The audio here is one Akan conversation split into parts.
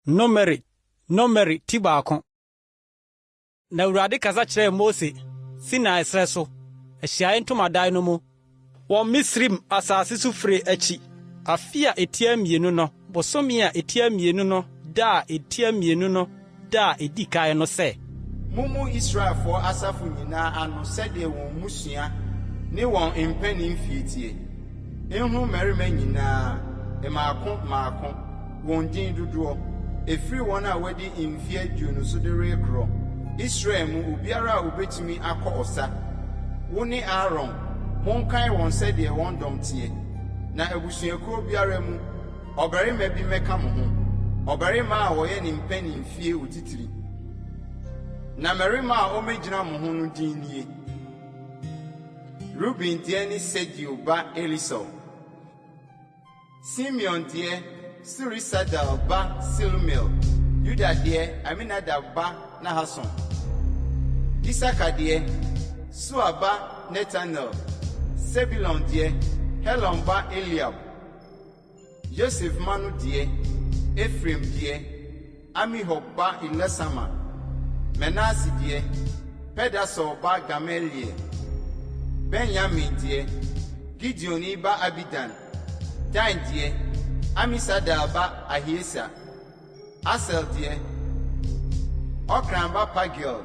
Numeri, Numeri ti baako. Na Awurade kasa kyerɛɛ Mose Sinai srɛ so, Ahyiae Ntomadan no mu, wɔ Misraim asase so fire akyi, afe a etia mmienu no, bosome a etia mmienu no da a etia mmienu no da a edi kan no sɛ. Mommu Israelfoɔ asafo nyinaa ano sɛdeɛ wɔn mmusua ne wɔn mpanimfie teɛ. Nhunu mmarima nyinaa, mmaako mmaako, wɔn din dodoɔ, ɛfiri wɔn a wɔadi mfeɛ 20 so de rekorɔ, Israel mu obiara a ɔbɛtumi akɔ ɔsa. Wo ne Aaron, monkan wɔn sɛdeɛ wɔn dɔm teɛ, na abusuakuo biara mu, ɔbarima bi mmɛka mo ho, ɔbarima a ɔyɛ ne mpanimfie otitire. Na mmarima a wɔmmɛgyina mo ho no din nie. Ruben deɛ ne Sedeo ba Elisur. Simeon deɛ, Surisadai ba Selumiel. Yuda deɛ, Aminadab ba Nahason. Isakar deɛ, Suar ba Netanel. Sebulon deɛ, Helon ba Eliab. Yosef mma no deɛ, Efraim deɛ, Amihud ba Elisama, Manase deɛ, Pedahsur ba Gamaliel, Benyamin deɛ, Gideoni ba Abidan, Dan deɛ, Amisadai ba Ahieser, Aser deɛ, Okran ba Pagiel,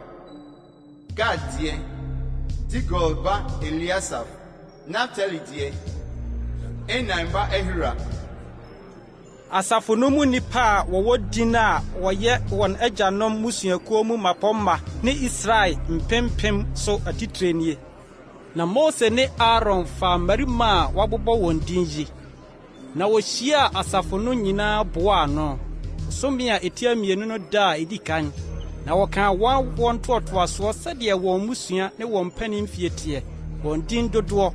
Gad deɛ, Deguel ba Eliasaf, Naftali deɛ, Enan ba Ahira. Asafo no mu nnipa a wɔwɔ din a wɔyɛ wɔn agyanom mmusuakuo mu mmapɔmma ne Israel mpempem so atitire nie. Na Mose ne Aaron faa mmarima a wɔabobɔ wɔn din yi, na wohyiaa asafo no nyinaa boaa ano, bosome a etia mmienu no da a edi kan, na wɔkaa wɔn awoɔ ntoatoasoɔ sɛdeɛ wɔn mmusua ne wɔn mpanin mfie teɛ, wɔn din dodoɔ,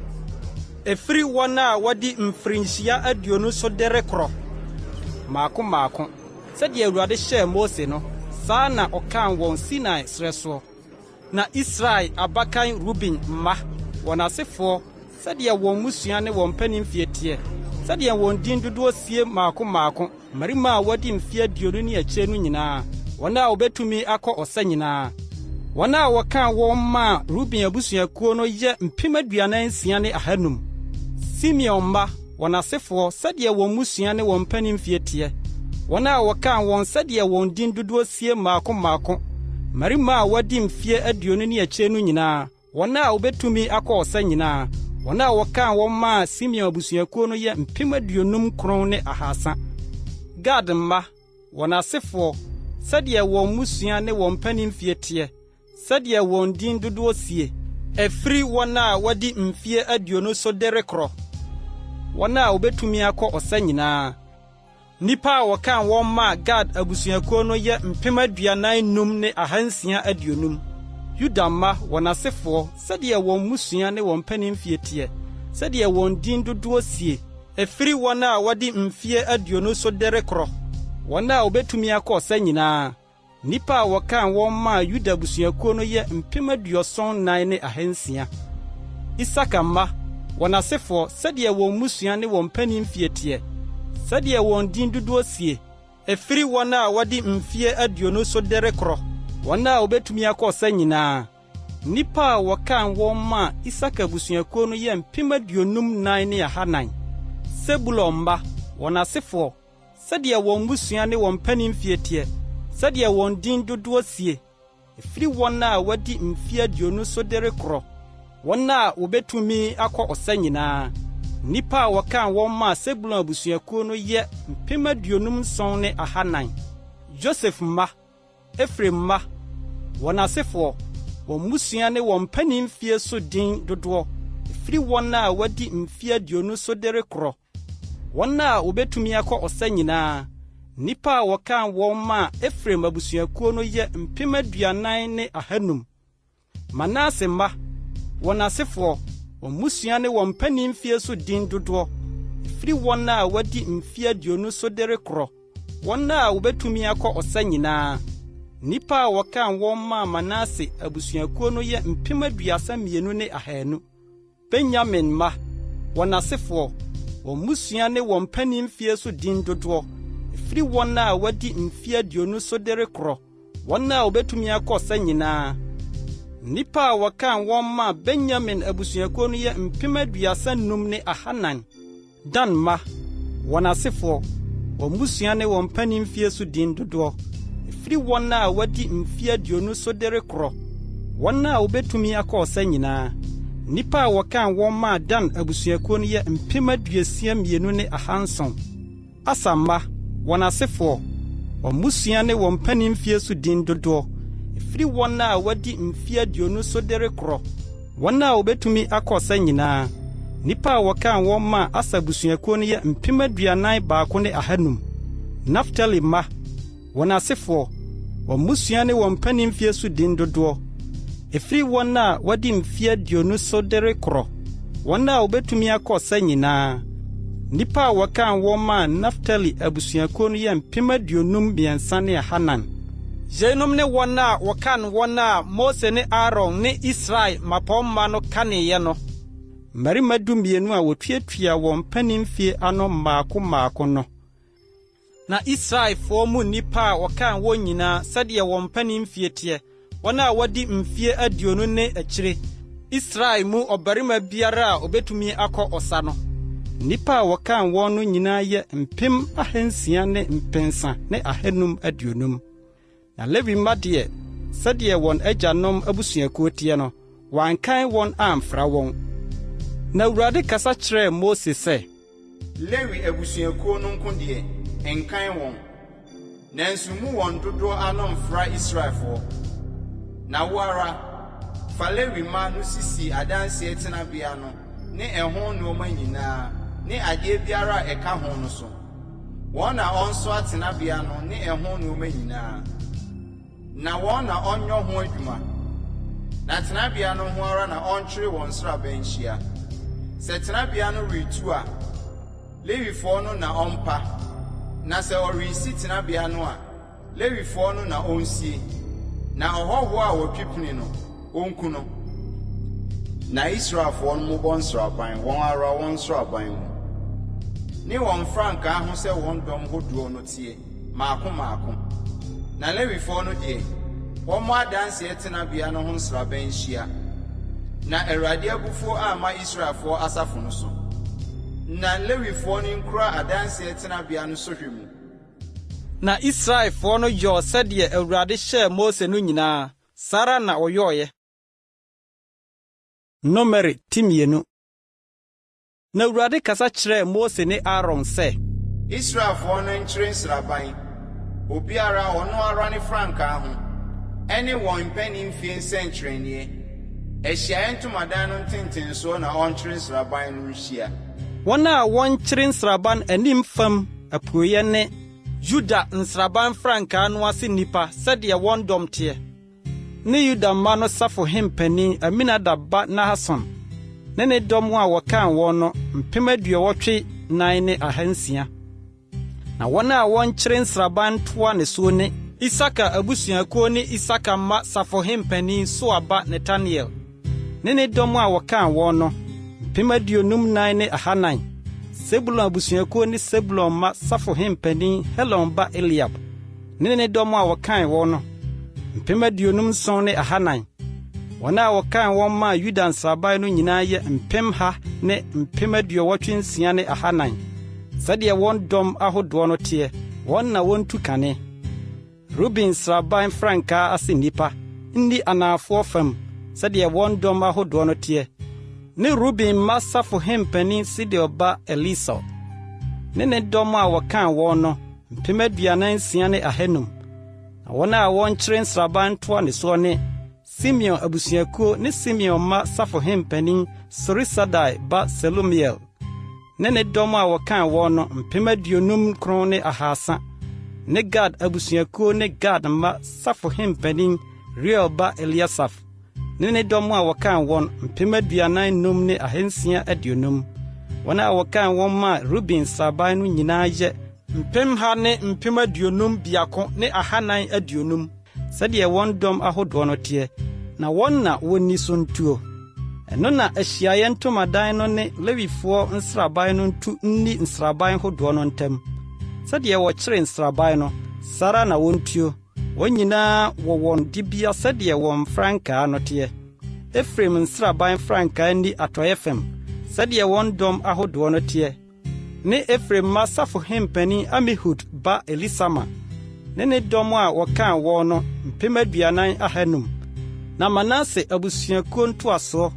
ɛfiri wɔn a wɔadi mfirinhyia 20 so de rekorɔ, mmaako mmaako, sɛdeɛ Awurade hyɛɛ Mose no, saa na ɔkan wɔn Sinai serɛ soɔ. Na Israel abakan Ruben mma, wɔn asefoɔ, sɛdeɛ wɔn mmusua ne wɔn mpanimfie teɛ, sɛdeɛ wɔn din dodoɔ sie mmaako mmaako, mmarima a wɔadi mfeɛ 20 ne akyire no nyinaa, wɔn a wɔbɛtumi akɔ ɔsa nyinaa. Wɔn a wɔkaa wɔn maa Ruben abusuakuo no yɛ 46,500. Simeon mma, wɔn asefoɔ, sɛdeɛ wɔn mmusua ne wɔn mpanimfie teɛ, wɔn a wɔkaa wɔn sɛdeɛ wɔn din dodoɔ sie mmaako mmaako, mmarima a wɔadi mfeɛ 20 ne akyire no nyinaa, wɔn a wɔbɛtumi akɔ ɔsa nyinaa, wɔn a wɔkaa wɔn maa Simeon abusuakuo no yɛ 59,300. Gad mma, wɔn asefoɔ, sɛdeɛ wɔn mmusua ne wɔn mpanimfie teɛ, sɛdeɛ wɔn din dodoɔ sie, ɛfiri wɔn a wɔadi mfeɛ 20 so de rekorɔ, wɔn a wɔbɛtumi akɔ ɔsa nyinaa. Nnipa a wɔkan wɔn maa Gad abusuakuo no yɛ 45,650. Yuda mma, wɔn asefoɔ, sɛdeɛ wɔn mmusua ne wɔn mpanimfie teɛ, sɛdeɛ wɔn din dodoɔ sie, ɛfiri wɔn a wɔadi mfeɛ 20 so de rekorɔ, wɔn a wɔbɛtumi akɔ ɔsa nyinaa, nnipa a wɔkan wɔn maa Yuda abusuakuo no yɛ 74,600. Isakar mma, wɔn asefoɔ, sɛdeɛ wɔn mmusua ne wɔn mpanimfie teɛ, sɛdeɛ wɔn din dodoɔ sie, ɛfiri wɔn a wɔadi mfeɛ 20 so de rekorɔ, wɔn a wɔbɛtumi akɔ ɔsa nyinaa, nnipa a wɔkan wɔn maa Isakar abusuakuo no yɛ 54,400. Sebulon mma, wɔn asefoɔ, sɛdeɛ wɔn mmusua ne wɔn mpanimfie teɛ, sɛdeɛ wɔn din dodoɔ sie, ɛfiri wɔn a wɔadi mfeɛ 20 so de rekorɔ, wɔn a wɔbɛtumi akɔ ɔsa nyinaa, nnipa a wɔkan wɔn maa Sebulon abusuakuo no yɛ 57,400. Yosef mma, Efraim mma, wɔn asefoɔ, wɔn mmusua ne wɔn mpanimfie so din dodoɔ, ɛfiri wɔn a wɔadi mfeɛ 20 so de rekorɔ, wɔn a wɔbɛtumi akɔ ɔsa nyinaa, nnipa a wɔkan wɔn maa Efraim abusuakuo no yɛ 40,500. Manase mma, wɔn asefoɔ, wɔn mmusua ne wɔn mpanimfie so din dodoɔ, ɛfiri wɔn a wɔadi mfeɛ 20 so de rekorɔ, wɔn a wɔbɛtumi akɔ ɔsa nyinaa, nnipa a wɔkan wɔn maa Manase abusuakuo no yɛ 32,200. Benyamin mma, wɔn asefoɔ, wɔn mmusua ne wɔn mpanimfie so din dodoɔ, Ɛfiri wɔn a wɔadi mfeɛ 20 so de rekorɔ, wɔn a wɔbɛtumi akɔ ɔsa nyinaa. Nnipa a wɔkan wɔn maa Benyamin abusuakuo no yɛ 35,400. Dan mma, wɔn asefoɔ, wɔn mmusua ne wɔn mpanimfie so din dodoɔ, ɛfiri wɔn a wɔadi mfeɛ 20 so de rekorɔ, wɔn a wɔbɛtumi akɔ ɔsa nyinaa. Nnipa a wɔkan wɔn maa Dan abusuakuo no yɛ 62,700. Aser mma, wɔn asefoɔ, wɔn mmusua ne wɔn mpanimfie so din dodoɔ, ɛfiri wɔn a wɔadi mfeɛ 20 so de rekorɔ, wɔn a wɔbɛtumi akɔ ɔsa nyinaa. Nnipa a wɔkan wɔn maa Aser abusuakuo no yɛ 41,500. Naftali mma, wɔn asefoɔ, wɔn mmusua ne wɔn mpanimfie so din dodoɔ, ɛfiri wɔn a wɔadi mfeɛ 20 so de rekorɔ, wɔn a wɔbɛtumi akɔ ɔsa nyinaa. Nnipa a wɔkan wɔn maa Naftali abusuakuo no yɛ 53,400. Yeinom ne wɔn a wɔkan wɔn a Mose ne Aaron ne Israel mmapɔmma no kaneeɛ no. Mmarima 12 a wɔtuatua wɔn mpanimfie ano mmaako mmaako no. Na Israelfoɔ mu nnipa a wɔkan wɔn nyinaa sɛdeɛ wɔn mpanimfie teɛ, wɔn a wɔadi mfeɛ 20 ne akyire, Israel mu ɔbarima biara a obetumi akɔ ɔsa no. Nnipa a wɔkan wɔn no nyinaa yɛ 603,550. Na Lewi mma deɛ, sɛdeɛ wɔn agyanom abusuakuo teɛ no, wɔankan wɔn amfra wɔn. Na Awurade kasa kyerɛɛ Mose sɛ, Lewi abusuakuo no nko deɛ, nkan wɔn, nanso mmu wɔn dodoɔ ano mfra Israelfoɔ. Na wo ara, fa Lewi mma no sisi adanseɛ tenabea no ne ɛho nnoɔma nyinaa ne adeɛ biara a ɛka ho no so. Wɔn na wɔnsoa tenabea no ne ɛho nnoɔma nyinaa, na wɔn na wɔnyɔ ho adwuma. Na tenabea no ho ara na wɔntwere wɔn nsraban nhyia. Sɛ tenabea no retu a, Lewifoɔ no na wɔmpa, na sɛ wɔresi tenabea no a, Lewifoɔ no na wɔnsie, na ɔhɔhoɔ a ɔtwe pini no, wɔnku no. Na Israelfoɔ no mmobɔ nsraban wɔn ara wɔn nsraban mu, ne wɔn mfrankaa ho sɛ wɔn dɔm hodoɔ no teɛ, mmaako mmaako. Na Lewifoɔ no deɛ, wɔmmɔ adanseɛ tenabea no ho nsraban nhyia, na Awurade abufuo amma Israelfoɔ asafo no so. Na Lewifoɔ no nkura adanseɛ tenabea no sohwɛ mu. Na Israelfoɔ no yɔɔ sɛdeɛ Awurade hyɛɛ Mose no nyinaa, saa ara na wɔyɔeɛ. Numeri ti 2. Na Awurade kasa kyerɛɛ Mose ne Aaron sɛ. Israelfoɔ no nkyere nsraban, obiara ɔno ara ne frankaa ho, ɛne wɔn mpanimfie nsɛnkyerɛnneɛ. Ahyiaeɛ ntomadan no ntentensoɔ na ɔnkyere nsraban no nhyia. Wɔn a wɔnkyere nsraban anim fam apueeɛ ne Yuda nsraban frankaa no ase nnipa sɛdeɛ wɔn dɔm teɛ, ne Yuda mma no safohempanin Aminadab ba Nahason ne ne dɔm a wɔkan wɔn no 84,600. Na wɔn a wɔnkyere nsraban ntoa ne soɔ ne Isakar abusuakuo ne Isakar mma safohempanin Suar ba Netanel ne ne dɔm a wɔkan wɔn no, 54,400. Sebulon abusuakuo ne Sebulon mma safohempanin Helon ba Eliab ne ne dɔm a wɔkan wɔn no, 57,400. Wɔn a wɔkan wɔn maa Yuda nsraban no nyinaa yɛ 186,400. Sɛdeɛ wɔn dɔm ahodoɔ no teɛ, wɔn na wɔntu kane. Ruben nsraban frankaa ase nnipa nni anafoɔ fam sɛdeɛ wɔn dɔm ahodoɔ no teɛ, ne Ruben mma safohempanin Sedeur ba Elisur ne ne dɔm a wɔkan wɔn no 46,500. Na wɔn a wɔnkyere nsraban ntoa ne soɔ ne Simeon abusuakuo ne Simeon mma safohempanin Surisadai ba Selumiel ne ne dɔm a wɔkan wɔn no 59,300, ne Gad abusuakuo ne Gad mma safohempanin Reuel ba Eliasaf ne ne dɔm a wɔkan wɔn 45,650. Wɔn a wɔkan wɔn maa Ruben nsraban no nyinaa yɛ 151,450, sɛdeɛ wɔn dɔm ahodoɔ no teɛ, na wɔn na wonni so ntuo. Ɛno na ahyiaeɛ ntomadan no ne Lewifoɔ nsraban no ntu nni nsraban hodoɔ no ntam. Sɛdeɛ wɔkyere nsraban no, saa ara na wontuo. Wɔn nyinaa wɔ wɔn dibea sɛdeɛ wɔn mfrankaa no teɛ. Efraim nsraban frankaa nni atɔeɛ fam, sɛdeɛ wɔn dɔm ahodoɔ no teɛ, ne Efraim mma safohempanin Amihud ba Elisama ne ne dɔm a wɔkan wɔn no 40,500. Na Manase abusuakuo ntoasoɔ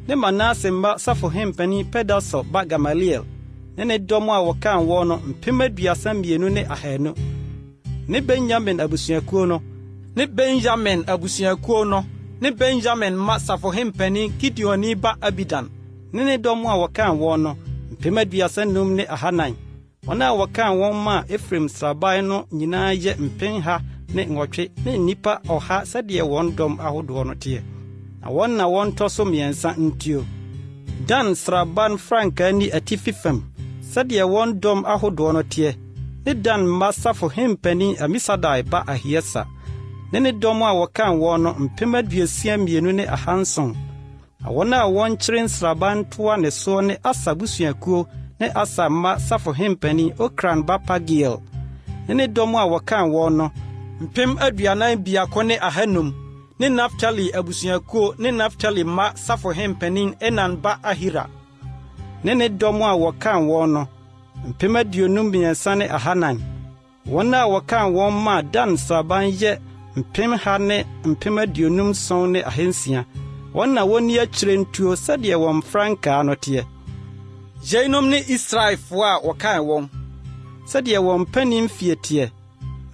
ne Manase mma safohempanin Pedahsur ba Gamaliel ne ne dɔm a wɔkan wɔn no 32,200. Ne Benyamin abusuakuo no, ne Benyamin abusuakuo no, ne Benyamin mma safohempanin Gideoni ba Abidan ne ne dɔm a wɔkan wɔn no 35,400. Wɔn a wɔkan wɔn maa Efraim nsraban no nyinaa yɛ 808 ne nnipa 100 sɛdeɛ wɔn dɔm ahodoɔ no teɛ. Na wɔn na wɔntɔ so mmiɛnsa ntuo. Dan nsraban frankaa nni atifi fam, sɛdeɛ wɔn dɔm ahodoɔ no teɛ, ne Dan mma safohempanin Amisadai ba Ahieser ne ne dɔm a wɔkan wɔn no 62,700. Na wɔn a wɔnkyere nsraban ntoa ne soɔ ne Aser abusuakuo ne Aser mma safohempanin Okran ba Pagiel ne ne dɔm a wɔkan wɔn no, 41,500, ne Naftali abusuakuo ne Naftali mma safohempanin Enan ba Ahira ne ne dɔm a wɔkan wɔn no, 53,400. Wɔn a wɔkan wɔn maa Dan nsraban yɛ 157,600. Wɔn na wonni akyire ntuo sɛdeɛ wɔn mfrankaa no teɛ. Yeinom ne Israelfoɔ a wɔkan wɔn, sɛdeɛ wɔn mpanin mfie teɛ,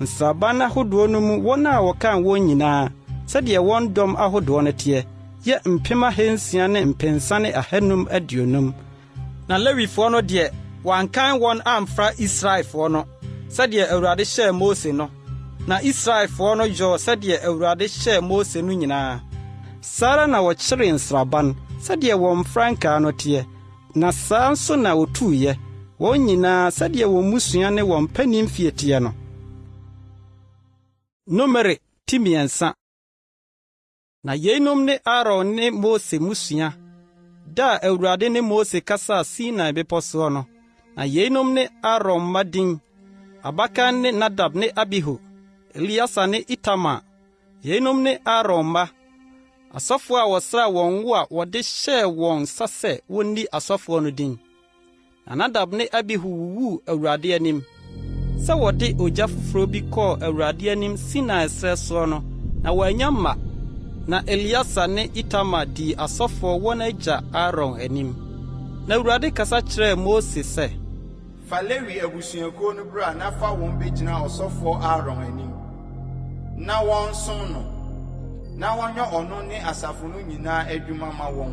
nsraban ahodoɔ no mu wɔn a wɔkan wɔn nyinaa, sɛdeɛ wɔn dɔm ahodoɔ no teɛ, yɛ 603,550. Na Lewifoɔ no deɛ, wɔankan wɔn amfra Israelfoɔ no, sɛdeɛ Awurade hyɛɛ Mose no. Na Israelfoɔ no yɔɔ sɛdeɛ Awurade hyɛɛ Mose no nyinaa. Saa ara na wɔkyeree nsraban, sɛdeɛ wɔn mfrankaa no teɛ, na saa nso na wɔtuiɛ, wɔn nyinaa, sɛdeɛ wɔn mmusua ne wɔn mpanin mfie teɛ no. Numeri ti 3. Na yeinom ne Aaron ne Mose mmusua, da a Awurade ne Mose kasaa Sinai bepɔ soɔ no. Na yeinom ne Aaron mma din: Abakan ne Nadab ne Abihu, Eleasa ne Itamar. Yeinom ne Aaron mma, asɔfoɔ a wɔsraa wɔn ngo a wɔde hyɛɛ wɔn nsa sɛ wonni asɔfoɔ no din. Na Nadab ne Abihu wuwuu Awurade anim, sɛ wɔde ogya foforo bi kɔɔ Awurade anim Sinai serɛ soɔ no, na wɔannya mma. Na Eleasa ne Itamar dii asɔfoɔ wɔn agya Aaron anim. Na Awurade kasa kyerɛɛ Mose sɛ. Fa Lewi abusuakuo no bra na fa wɔn bɛgyina ɔsɔfoɔ Aaron anim, na wɔnsom no, na wɔnyɛ ɔno ne asafo no nyinaa adwuma mma wɔn.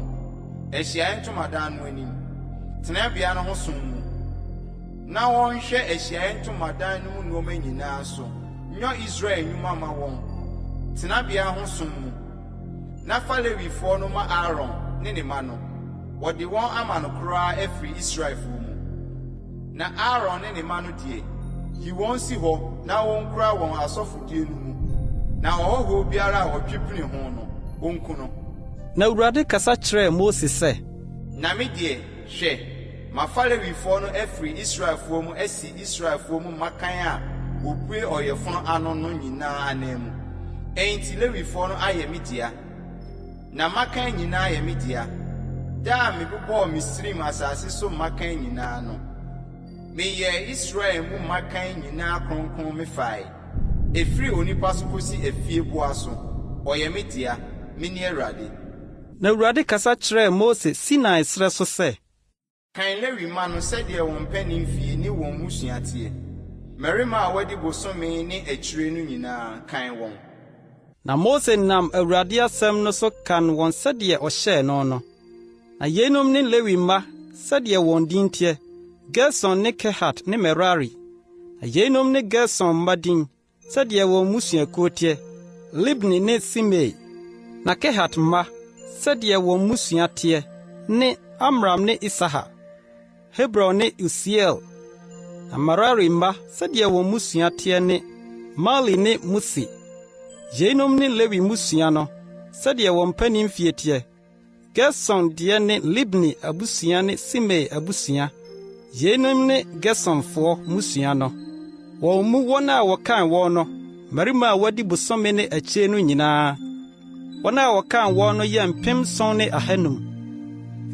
Ahyiae Ntomadan no anim, tenabea no ho som mu, na wɔnhwɛ Ahyiae Ntomadan no mu nneɛma nyinaa so nyɔ Israel nnwuma mma wɔn, tenabea ho som mu. Na fa Lewifoɔ no ma Aaron ne ne mma no, wɔde wɔn ama no koraa afiri Israelfoɔ mu. Na Aaron ne ne mma no deɛ, yi wɔn si hɔ na wɔnkura wɔn asɔfodie no mu, na ɔhɔhoɔ biara a ɔtwe pini ho no, wɔnku no. Na Awurade kasa kyerɛɛ Mose sɛ. Na me deɛ, hwɛ, mafa Lewifoɔ no afiri Israelfoɔ mu asi Israelfoɔ mu mmakan a wɔbue ɔyafunu ano no nyinaa ananmu. Enti Lewifoɔ no ayɛ me dea, na mmakan nyinaa yɛ me dea. Da a mebobɔɔ Misraim asase so mmakan nyinaa no, meyɛɛ Israel mu mmakan nyinaa kronkron mefae. Ɛfiri onipa so kɔsi afieboa so, ɔyɛ me dea. Mene Awurade. Na Awurade kasa kyerɛɛ Mose Sinai serɛ so sɛ. Kan Lewi mma no sɛdeɛ wɔn mpanin mfie ne wɔn mmusua teɛ, mmarima a wɔadi bosome ne akyire no nyinaa, kan wɔn. Na Mose nam Awurade asɛm no so kan wɔn sɛdeɛ ɔhyɛɛ no no. Na yeinom ne Lewi mma sɛdeɛ wɔn din teɛ, Gerson ne Kehat ne Merari. Na yeinom ne Gerson mma din, sɛdeɛ wɔn mmusuakuo teɛ, Libni ne Simei. Na Kehat mma, sɛdeɛ wɔn mmusua teɛ, ne Amram ne Isahar, Hebron ne Usiel. Na Merari mma, sɛdeɛ wɔn mmusua teɛ ne Mahli ne Musi. Yeinom ne Lewi mmusua no, sɛdeɛ wɔn mpanin mfie teɛ. Gerson deɛ ne Libni abusua ne Simei abusua. Yeinom ne Gersonfoɔ mmusua no. Wɔn mu wɔn a wɔkan wɔn no, mmarima a wɔadi bosome ne akyire no nyinaa, wɔn a wɔkan wɔn no yɛ 7,500.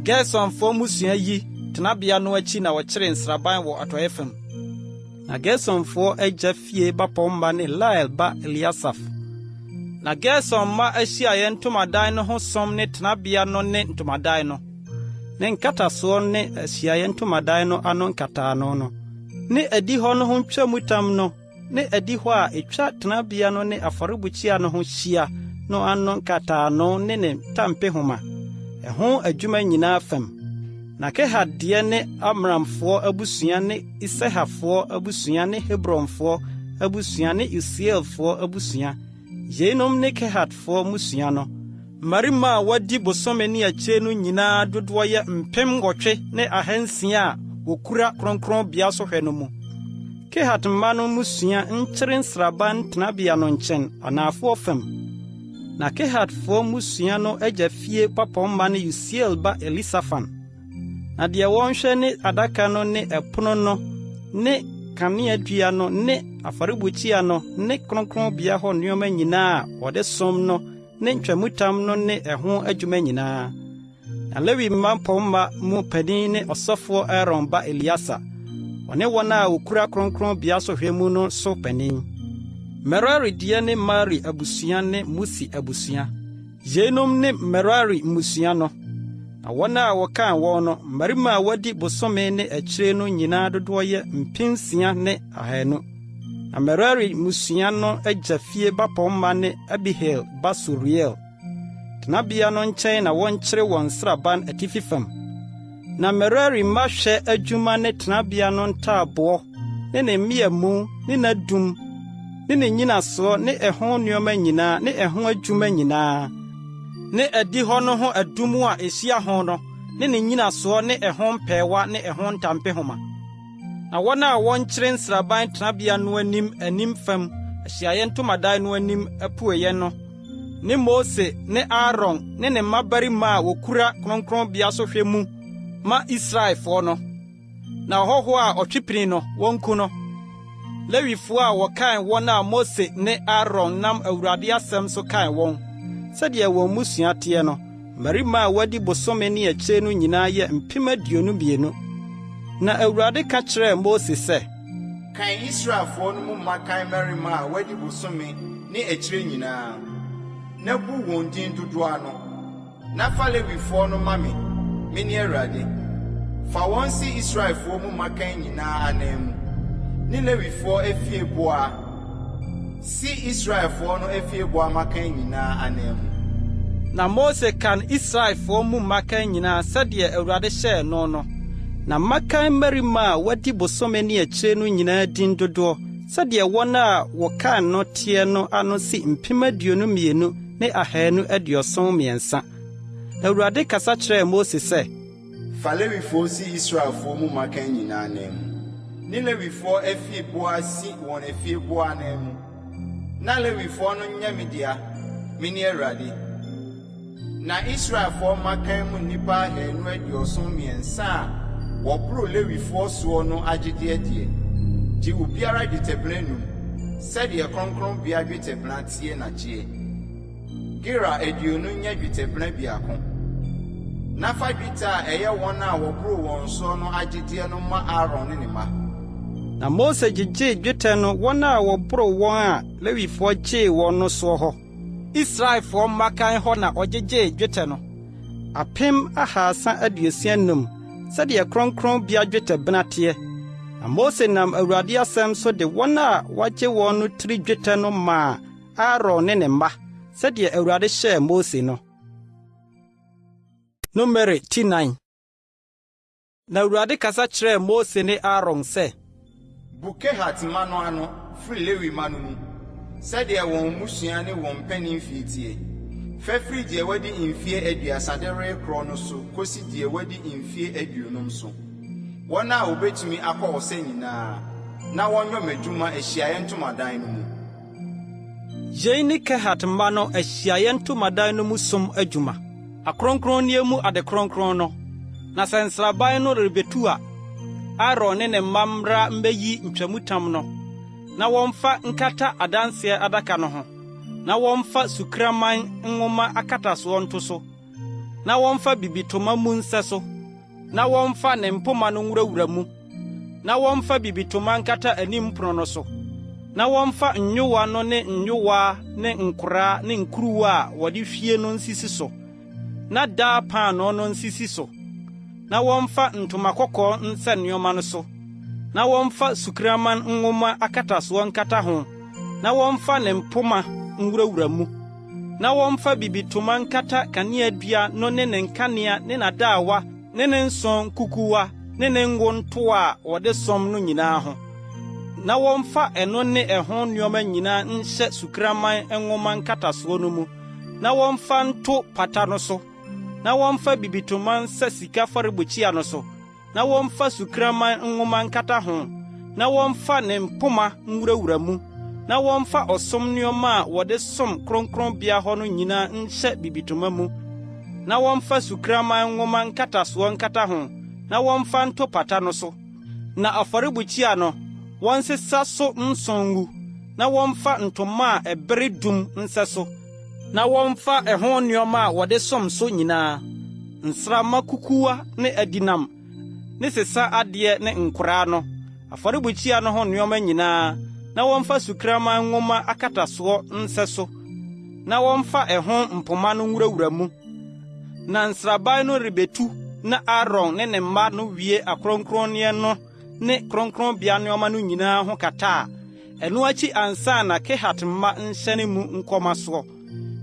Gersonfoɔ mmusua yi tenabea no akyi na wɔkyeree nsraban wɔ atɔe fam. Na Gersonfoɔ agya fie bapɔmma ne Lael ba Eliasaf. Na Gerson mma ahyiaeɛ ntomadan no ho som ne tenabea no ne ntomadan no, ne nkatasoɔ ne ahyiaeɛ ntomadan no ano nkataano no, ne adihɔ no ho ntwamutam no ne adihɔ a etwa tenabea no ne afɔrebukyia no ho hyia no ano nkataano ne ne ntampehoma, ɛho adwuma nyinaa fam. Na Kehat deɛ ne Amramfoɔ abusua ne Iseharfoɔ abusua ne Hebronfoɔ abusua ne Usielfoɔ abusua. Yeinom ne Kehatfoɔ mmusua no. Mmarima a wɔadi bosome ne akyire no nyinaa dodoɔ yɛ 8,600 a wɔkura kronkronbea sohwɛ no mu. Kehat mma no mmusua nkyere nsraban tenabea no nkyɛn, anafoɔ fam. Na Kehatfoɔ mmusua no agya fie bapɔmma ne Usiel ba Elisafan. Na deɛ wɔnhwɛ ne adaka no ne ɛpono no ne kaneadua no ne afɔrebukyia no ne kronkronbea hɔ nneɛma nyinaa a wɔde som no ne ntwamutam no ne ɛho adwuma nyinaa. Na Lewi mmapɔmma mu panin ne ɔsɔfoɔ Aaron ba Eleasa, ɔne wɔn a wokura kronkronbea sohwɛ mu no so panin. Merari deɛ ne Mahli abusua ne Musi abusua. Yeinom ne Merari mmusua no. Na wɔn a wɔkan wɔn no, mmarima a wɔadi bosome ne akyire no nyinaa dodoɔ yɛ 6,200. Na Merari mmusua no agya fie bapɔmma ne Abihail ba Suriel. Tenabea no nkyɛn na wɔnkyere wɔn nsraban atifi fam. Na Merari mma hwɛ adwuma ne tenabea no ntaaboɔ ne ne mmeamu ne n'adum ne ne nnyinasoɔ ne ɛho nneɛma nyinaa ne ɛho adwuma nyinaa, ne adihɔ no ho adum a ehyia ho no ne ne nnyinasoɔ ne ɛho mpɛɛwa ne ɛho ntampehoma. Na wɔn a wɔnkyere nsraban tenabea no anim anim fam ahyiaeɛ ntomadan no anim apueeɛ no ne Mose ne Aaron ne ne mmabarima a wokura kronkronbea sohwɛ mu ma Israelfoɔ no. Na ɔhɔho a ɔtwe pini no, wonku no. Lewifoɔ a wɔkan wɔn a Mose ne Aaron nam Awurade asɛm so kan wɔn, sɛdeɛ wɔn mmusua teɛ no, mmarima a wɔadi bosome ne akyire no nyinaa yɛ 22,000. Na Awurade ka kyerɛɛ Mose sɛ, Kan Israelfoɔ no mu mmakan mmarima a wɔadi bosome ne akyire nyinaa, na bu wɔn din dodoɔ ano. Na fa Lewifoɔ no ma me, mene Awurade. Fa wɔn si Israelfoɔ mu mmakan nyinaa ananmu, ne Lewifoɔ afieboa si Israelfoɔ no afieboa mmakan nyinaa ananmu. Na Mose kan Israelfoɔ mu mmakan nyinaa sɛdeɛ Awurade hyɛɛ no no. Na mmakan mmarima a wɔadi bosome ne akyire no nyinaa din dodoɔ, sɛdeɛ wɔn a wɔkan no teɛ no ano si 22,273. Na Awurade kasa kyerɛɛ Mose sɛ, Fa Lewifoɔ si Israelfoɔ mu mmakan nyinaa ananmu, ne Lewifoɔ afieboa si wɔn afieboa ananmu. Na Lewifoɔ no nyɛ me dea, mene Awurade. Na Israelfoɔ mmakan mu nnipa 273 a wɔboro Lewifoɔ soɔ no agyedeɛ deɛ, gye obiara dwetɛbena 5, sɛdeɛ kronkronbea dwetɛbena teɛ na gyeɛ. Gera 20 nyɛ dwetɛbena 1. Na fa dwetɛ a ɛyɛ wɔn a wɔboro wɔn soɔ no agyedeɛ no ma Aaron ne ne mma. Na Mose gyegyee dwetɛ no wɔn a wɔboro wɔn a Lewifoɔ gyee wɔn no soɔ hɔ. Israelfoɔ mmakan hɔ na ɔgyegyee dwetɛ no, 365, sɛdeɛ kronkronbea dwetɛbena teɛ. Na Mose nam Awurade asɛm so de wɔn a wɔagye wɔn no tiri dwetɛ no maa Aaron ne ne mma, sɛdeɛ Awurade hyɛɛ Mose no. Numeri ti 4. Na Awurade kasa kyerɛɛ Mose ne Aaron sɛ, Bu Kehat mma no ano firi Lewi mma no mu, sɛdeɛ wɔn mmusua ne wɔn mpanin mfie teɛ. Fa firi deɛ wadi mfeɛ 30 de rekorɔ no so kɔsi deɛ wadi mfeɛ 50 so, wɔn a wɔbɛtumi akɔ ɔsa nyinaa, na wɔnyɔ m'adwuma ahyiaeɛ ntomadan no mu. Yei ne Kehat mma no ahyiaeɛ ntomadan no mu som adwuma, akronkronneɛ mu ade kronkron no. Na sɛ nsraban no rebetu a, Aaron ne ne mma mmra mmeyi ntwamutam no. Na wɔmfa nkata Adanseɛ Adaka no ho, na wɔmfa sukraman nwoma akatasoɔ nto so, na wɔmfa bibitoma mu nsɛ so, na wɔmfa ne mpoma no nwurawura mu, na wɔmfa bibitoma nkata anim pono no so, na wɔmfa nyowa no ne nyowaa ne nkoraa ne nkuruwa a wɔde hwie no nsisi so, na daa paanoo no nsisi so, na wɔmfa ntoma kɔkɔɔ nsɛ nneɛma no so, na wɔmfa sukraman nwoma akatasoɔ nkata ho, na wɔmfa ne mpoma nwurawura mu, na wɔmfa bibitoma nkata kaneadua no ne ne nkanea ne n'adaawa ne ne nsõ nkukuwa ne ne ngo ntoa a wɔde som no nyinaa ho. Na wɔmfa ɛno ne ɛho nneɛma nyinaa nhyɛ sukraman nwoma nkatasoɔ no mu, na wɔmfa nto pata no so, na wɔmfa bibitoma nsɛ sika afɔrebukyia no so, na wɔmfa sukraman nwoma nkata ho, na wɔmfa ne mpoma nwurawura mu, na wɔmfa ɔsom nneɛma a wɔde som kronkronbea hɔ no nyinaa nhyɛ bibitoma mu, na wɔmfa sukraman nwoma nkatasoɔ nkata ho, na wɔmfa nto pata no so. Na afɔrebukyia no, wɔnsesa so nsõ ngu, na wɔmfa ntoma a ɛbere dum nsɛ so, na wɔmfa ɛho nneɛma a wɔde som so nyinaa, nsramma kukuwa ne adinam ne sesa adeɛ ne nkoraa no, afɔrebukyia no ho nneɛma nyinaa, na wɔmfa sukraman nwoma akatasoɔ nsɛ so, na wɔmfa ɛho mpoma no nwurawura mu. Na nsraban no rebetu na Aaron ne ne mma no wie akronkronneɛ no ne kronkronbea nneɛma no nyinaa ho kata a, ɛno akyi ansa na Kehat mma nhyɛne mu nkɔma soɔ,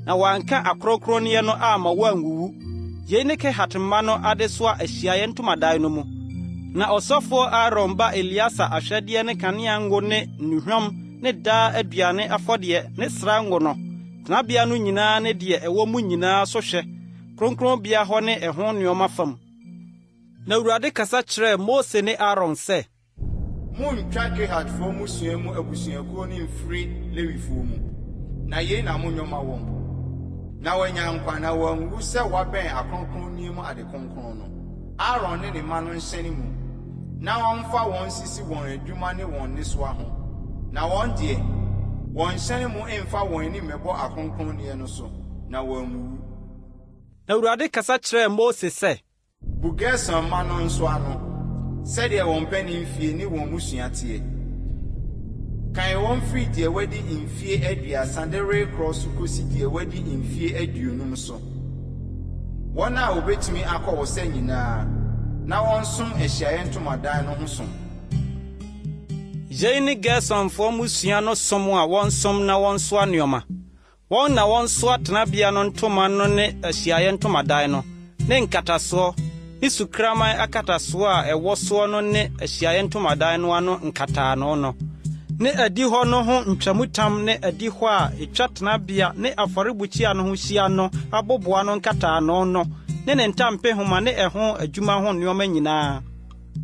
na wɔanka akronkronneɛ no amma wɔanwuwu. Yei ne Kehat mma no adesoa ahyiaeɛ ntomadan no mu. Na ɔsɔfoɔ Aaron ba Eleasa ahwɛdeɛ ne kanea ngo ne nnuhwam ne daa aduane afɔdeɛ ne sra ngo no, tenabea no nyinaa ne deɛ ɛwɔ mu nyinaa so hwɛ, kronkronbea hɔ ne ɛho nneɛma fam. Na Awurade kasa kyerɛɛ Mose ne Aaron sɛ. Monntwa Kehatfoɔ mmusua mu abusuakuo no mmfiri Lewifoɔ mu, na yei na monyɔ mma wɔn, na wɔanya nkwa na wɔanwuwu sɛ wɔabɛn akronkronneɛ mu ade kronkron no. Aaron ne ne mma no nhyɛne mu, na wɔmfa wɔn nsisi wɔn adwuma ne wɔn nnesoa ho, na wɔn deɛ, wɔnnhyɛne mu mmfa wɔn ani mmɛbɔ akronkronneɛ no so, na wɔanwuwu. Na Awurade kasa kyerɛɛ Mose sɛ. Bu Gerson mma no nso ano, sɛdeɛ wɔn mpanimfie ne wɔn mmusua teɛ. Kan wɔn firi deɛ wadi mfeɛ 30 de rekorɔ so kɔsi deɛ wadi mfeɛ 50 so, wɔn a wɔbɛtumi akɔ ɔsa nyinaa, na wɔnsom ahyiaeɛ ntomadan no ho som. Yei ne Gersonfoɔ mmusua no som a wɔnsom na wɔnsoa nneɛma. Wɔn na wɔnsoa tenabea no ntoma no ne ahyiaeɛ ntomadan no, ne nkatasoɔ, ne sukraman akatasoɔ a ɛwɔ soɔ no ne ahyiaeɛ ntomadan no ano nkataano no, ne adihɔ no ho ntwamutam ne adihɔ a ɛtwa tenabea ne afɔrebukyia no ho hyia no aboboano nkataano no ne ne ntampehoma ne ɛho adwuma ho nneɛma nyinaa.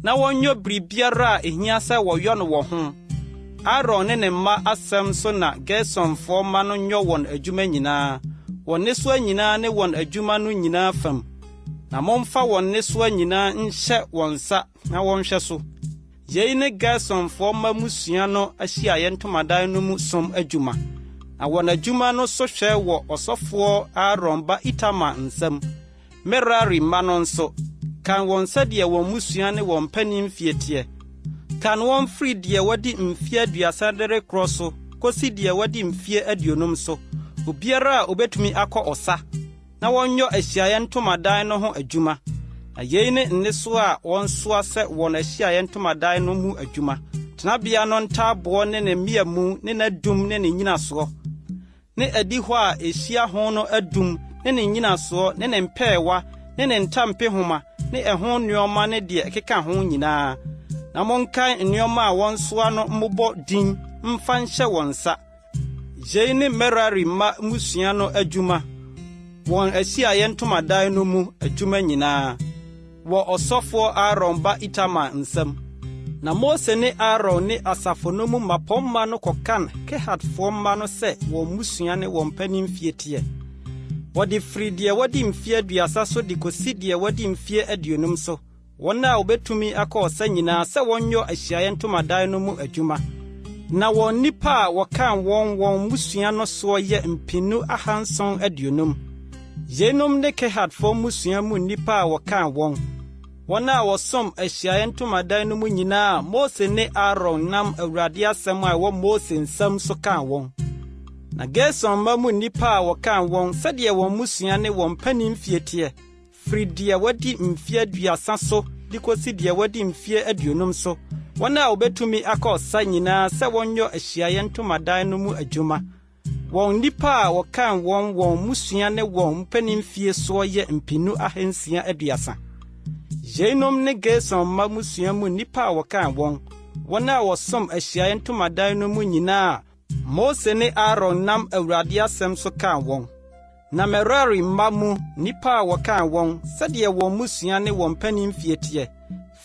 Na wɔnyɔ biribiara a ehia sɛ wɔyɔ no wɔ ho. Aaron ne ne mma asɛm so na Gersonfoɔ mma no nyɔ wɔn adwuma nyinaa, wɔn nnesoa nyinaa ne wɔn adwuma no nyinaa fam. Na momfa wɔn nnesoa nyinaa nhyɛ wɔn nsa na wɔnhwɛ so. Yei ne Gersonfoɔ mma mmusua no ahyiaeɛ ntomadan no mu som adwuma. Na wɔn adwuma no sohwɛ wɔ ɔsɔfoɔ Aaron ba Itamar nsam. Merari mma no nso, kan wɔn sɛdeɛ wɔn mmusua ne wɔn mpanin mfeɛ teɛ. Kan wɔn firi deɛ wadi mfeɛ 30 de rekorɔ so kɔsi deɛ wadi mfeɛ 50 so, obiara a ɔbɛtumi akɔ ɔsa, na wɔnyɔ ahyiaeɛ ntomadan no ho adwuma. Na yei ne nnesoa a wɔnsoa sɛ wɔn ahyiaeɛ ntomadan no mu adwuma, tenabea no ntaaboɔ ne ne mmeamu ne n'adum ne ne nnyinasoɔ, ne adihɔ a ehyia ho no adum ne ne nnyinasoɔ ne ne mpɛɛwa ne ne ntampehoma ne ɛho nneɛma ne deɛ ɛkeka ho nyinaa. Na monkan nneɛma a wɔnsoa no mmobɔ din mfa nhyɛ wɔn nsa. Yei ne Merari mma mmusua no adwuma, wɔn ahyiaeɛ ntomadan no mu adwuma nyinaa. Wɔ ɔsɔfoɔ Aaron ba Itamar nsam. Na Mose ne Aaron ne asafo no mu mmapɔmma no kɔkan Kehatfoɔ mma no sɛ wɔn mmusua ne wɔn mpanimfie teɛ. Wɔde firi deɛ wadi mfeɛ 30 so de kɔsi deɛ wadi mfeɛ 50 so, wɔn a wɔbɛtumi akɔ ɔsa nyinaa sɛ wɔnyɔ ahyiaeɛ ntomadan no mu adwuma. Na wɔn nnipa a wɔkan wɔn wɔn mmusua no soɔ yɛ 750. Yeinom ne Kehatfoɔ mmusua mu nnipa a wɔkan wɔn, wɔn a wɔsom ahyiaeɛ ntomadan no mu nyinaa a Mose ne Aaron nam Awurade asɛm a ɛwɔ Mose nsam so kaa wɔn. Na Gerson mma mu nnipa a wɔkan wɔn sɛdeɛ wɔn mmusua ne wɔn mpanimfie teɛ, firi deɛ wadi mfeɛ 30 so de kosi deɛ wadi mfeɛ 50 so, wɔn a wɔbɛtumi akɔ ɔsa nyinaa sɛ wɔnyɔ ahyiaeɛ ntomadan no mu adwuma. Wɔn nnipa a wɔkan wɔn wɔn mmusua ne wɔn mpanimfie soɔ yɛ 630. Yeinom ne Gerson mma mmusua mu nnipa a wɔkan wɔn, wɔn a wɔsom ahyiaeɛ ntomadan no mu nyinaa a Mose ne Aaron nam Awurade asɛm so kaa wɔn. Na Merari mma mu nnipa a wɔkan wɔn, sɛdeɛ wɔn mmusua ne wɔn mpanimfie teɛ,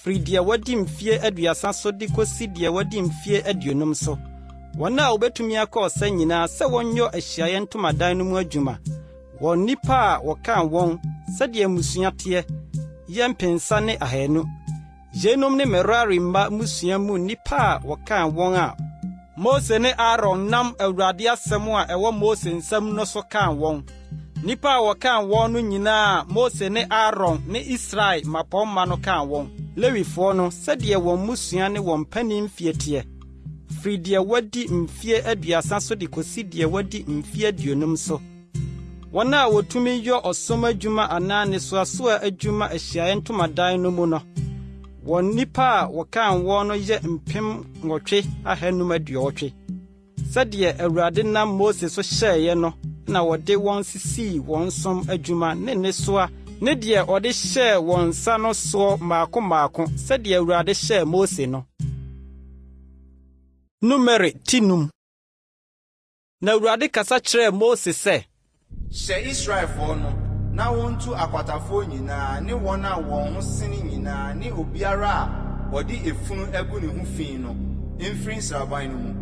firi deɛ wadi mfeɛ 30 so de kosi deɛ wadi mfeɛ 50 so, wɔn a wɔbɛtumi akɔ ɔsa nyinaa sɛ wɔnyɔ ahyiaeɛ ntomadan no mu adwuma, wɔn nnipa a wɔkan wɔn, sɛdeɛ mmusua teɛ, yɛ 200. Yeinom ne Merari mma mmusua mu nnipa a wɔkan wɔn a Mose ne Aaron nam Awurade asɛm a ɛwɔ Mose nsam no so kan wɔn. Nnipa a wɔkan wɔn no nyinaa a Mose ne Aaron ne Israel mmapɔmma no kan wɔn, Lewifoɔ no, sɛdeɛ wɔn mmusua ne wɔn mpanimfie teɛ, firi deɛ wadi mfeɛ 30 so de kɔsi deɛ wadi mfeɛ 50 so, wɔn a wɔtumi yɔ ɔsom adwuma anaa nnesoasoa adwuma ahyiaeɛ ntomadan no mu no, wɔn nnipa a wɔkan wɔn no yɛ 8,580. Sɛdeɛ Awurade nam Mose so hyɛeɛ no na wɔde wɔn sisii wɔn som adwuma ne nnesoa ne deɛ ɔde hyɛɛ wɔn nsa no soɔ mmaako mmaako sɛdeɛ Awurade hyɛɛ Mose no. Numeri ti 5. Na Awurade kasa kyerɛɛ Mose sɛ, Hyɛ Israelfoɔ no na wɔntu akwatafoɔ nyinaa ne wɔn a wɔn ho sene nyinaa ne obiara a wɔde efunu agu ne ho fi no mfiri nsraban no mu.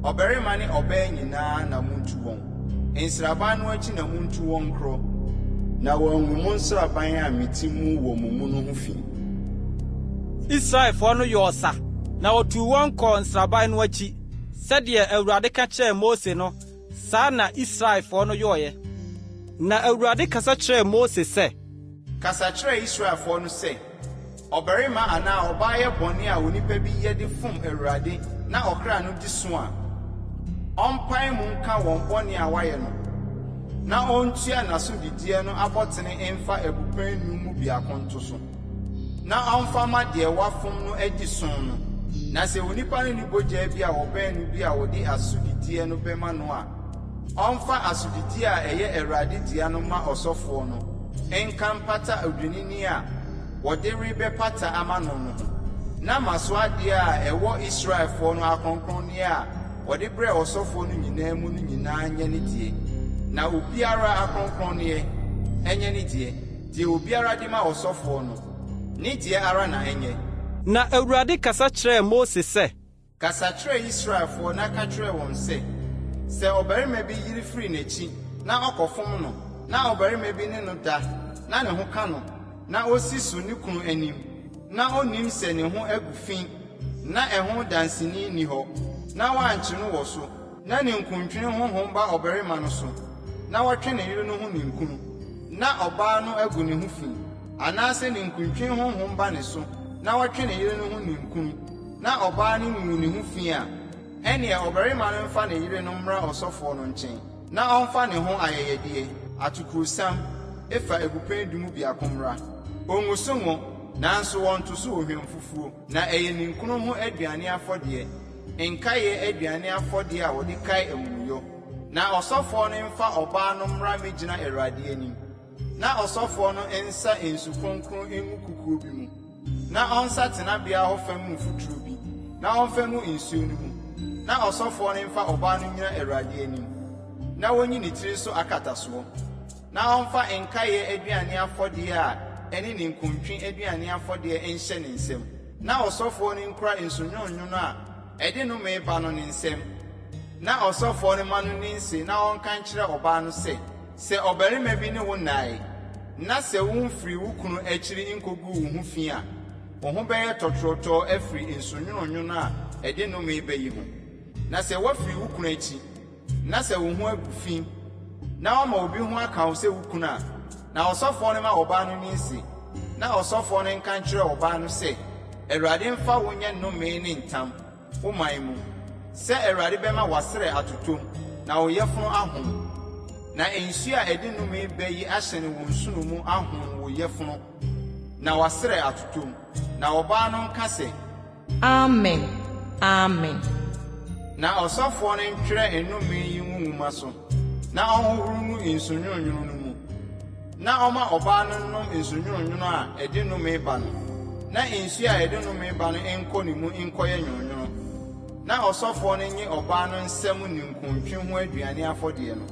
Ɔbarima ne ɔbaa nyinaa na muntu wɔn. Nsraban no akyi na muntu wɔn nkorɔ, na wɔangu mo nsraban a mete mu wɔ mo mu no ho fi. Israelfoɔ no yɔɔ sa, na wɔtuu wɔn kɔɔ nsraban no akyi. Sɛdeɛ Awurade ka kyerɛɛ Mose no, saa na Israelfoɔ no yɔeɛ. Na Awurade kasa kyerɛɛ Mose sɛ, Kasa kyerɛ Israelfoɔ no sɛ, ɔbarima anaa ɔbaa yɛ bɔne a onipa bi yɛ de fom Awurade na ɔkra no di so a, ɔmpae mu nka wɔn bɔne a wayɛ no, na ɔntua n'asodideɛ no abɔtene mfa abupɛn 5 mu biako nto so, na ɔmfa mma deɛ wafom no adi so no. Na sɛ onipa no nni bogya bi a wɔbɛn no bi a wɔde asodideɛ no bɛma no a, ɔmfa asodideɛ a ɛyɛ Awurade dea no ma ɔsɔfoɔ no nka mpata odwennini a wɔde rebɛpata ama no no ho. Na mmaso adeɛ a ɛwɔ Israelfoɔ no akronkronneɛ a wɔde brɛɛ ɔsɔfoɔ no nyinaa mu no nyinaa nyɛ ne deɛ, na obiara akronkronneɛ nyɛ ne deɛ, deɛ obiara de ma ɔsɔfoɔ no, ne deɛ ara na ɛnyɛ. Na Awurade kasa kyerɛɛ Mose sɛ, Kasa kyerɛ Israelfoɔ na ka kyerɛ wɔn sɛ, sɛ ɔbarima bi yere firi n'akyi na ɔkɔfom no, na ɔbarima bi ne no da na ne ho ka no, na osi so ne kunu anim, na onnim sɛ ne ho agu fi na ɛho danseni nni hɔ, na wɔankye no wɔ so, na ninkuntwe honhom ba ɔbarima no so, na wɔtwe ne yere no ho ninkunu, na ɔbaa no agu ne ho fi, anaasɛ ninkuntwe honhom ba ne so, na wɔtwe ne yere no ho ninkunu, na ɔbaa no nguu ne ho fi a, ɛnneɛ ɔbarima no mfa ne yere no mmra ɔsɔfoɔ no nkyɛn, na ɔmfa ne ho ayɛyɛdeɛ, atokoosiam, efa abupɛn 10 mu biako mmra. Ongu so ngo, nanso wɔnto so ohwamfufuo, na ɛyɛ ninkunu ho aduane afɔdeɛ, nkaeɛ aduane afɔdeɛ a wɔde kae amumuyɔ. Na ɔsɔfoɔ no mfa ɔbaa no mmra mmɛgyina Awurade anim, na ɔsɔfoɔ no nsa nsu kronkron ngu kukuo bi mu, na ɔnsa tenabea hɔ fam mfuturo bi, na ɔmfa ngu nsuo no mu. Na ɔsɔfoɔ no mfa ɔbaa no nnyina Awurade anim, na wɔnyi ne tiri so akatasoɔ, na ɔmfa nkaeɛ aduane afɔdeɛ a ɛne ninkuntwe aduane afɔdeɛ nhyɛ ne nsam. Na ɔsɔfoɔ no nkura nsu nwononwono a ɛde nnome ba no ne nsam, na ɔsɔfoɔ no ma no nni nse na ɔnka nkyerɛ ɔbaa no sɛ, sɛ ɔbarima bi ne wo nnae, na sɛ womfiri wo kunu akyiri nkoguu wo ho fi a, wo ho bɛyɛ tɔtorɔtɔɔ afiri nsu nwononwono a ɛde nnome ba yi ho. Na sɛ woafiri wo kunu akyi, na sɛ wo ho agu fi, na woama obi ho aka wo sɛ wo kunu a, na ɔsɔfoɔ no ma ɔbaa no nni nse, na ɔsɔfoɔ no nka nkyerɛ ɔbaa no sɛ, Awurade mfa wo nyɛ nnome ne ntam, wo man mu, sɛ Awurade bɛma w'asrɛ atotom na wo yafunu ahon. Na nsuo a ɛde nnome ba yi ahyɛne wo nsono mu ahon wo yafunu, na w'asrɛ atotom. Na ɔbaa no nka sɛ, Amen! Amen! Na ɔsɔfoɔ no ntwerɛ nnome yi ngu nwoma so, na ɔnhohoro ngu nsu nwononwono no mu, na ɔma ɔbaa no nnom nsu nwononwono a ɛde nnome ba no, na nsuo a ɛde nnome ba no nkɔ ne mu nkɔyɛ nwononwono. Na ɔsɔfoɔ no nye ɔbaa no nsam ninkuntwe ho aduane afɔdeɛ no,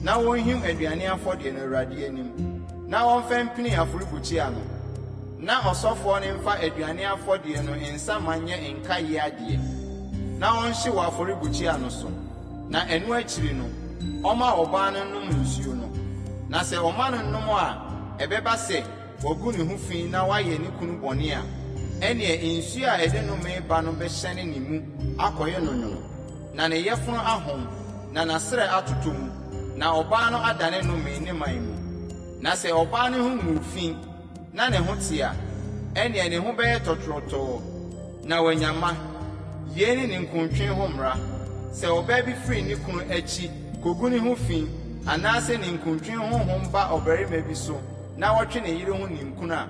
na wɔnhim aduane afɔdeɛ no Awurade anim, na wɔmfa mpini afɔrebukyia no. Na ɔsɔfoɔ no mfa aduane afɔdeɛ no nsa ma nyɛ nkaeɛ adeɛ, na ɔnhye wɔ afɔrebukyia no so. Na ɛno akyiri no, ɔma ɔbaa no nnom nsuo no. Na sɛ ɔma no nom a, ɛbɛba sɛ wagu ne ho fi na wayɛ ne kunu bɔne a, ɛnneɛ nsuo a ɛde nnome ba no bɛhyɛne ne mu akɔyɛ no nwono, na ne yafunu ahom, na n'asrɛ atotɔ mu, na ɔbaa no adane nnome ne man mu. Na sɛ ɔbaa no ho nguu fi, na ne ho te a, ɛnneɛ ne ho bɛyɛ tɔtorɔtɔɔ, na wanya mma. Yei ne ninkuntwe ho mmara. Sɛ ɔbaa bi firi ne kunu akyi kogu ne ho fi, anaasɛ ninkuntwe honhom ba ɔbarima bi so na ɔtwe ne yere ho ninkunu a,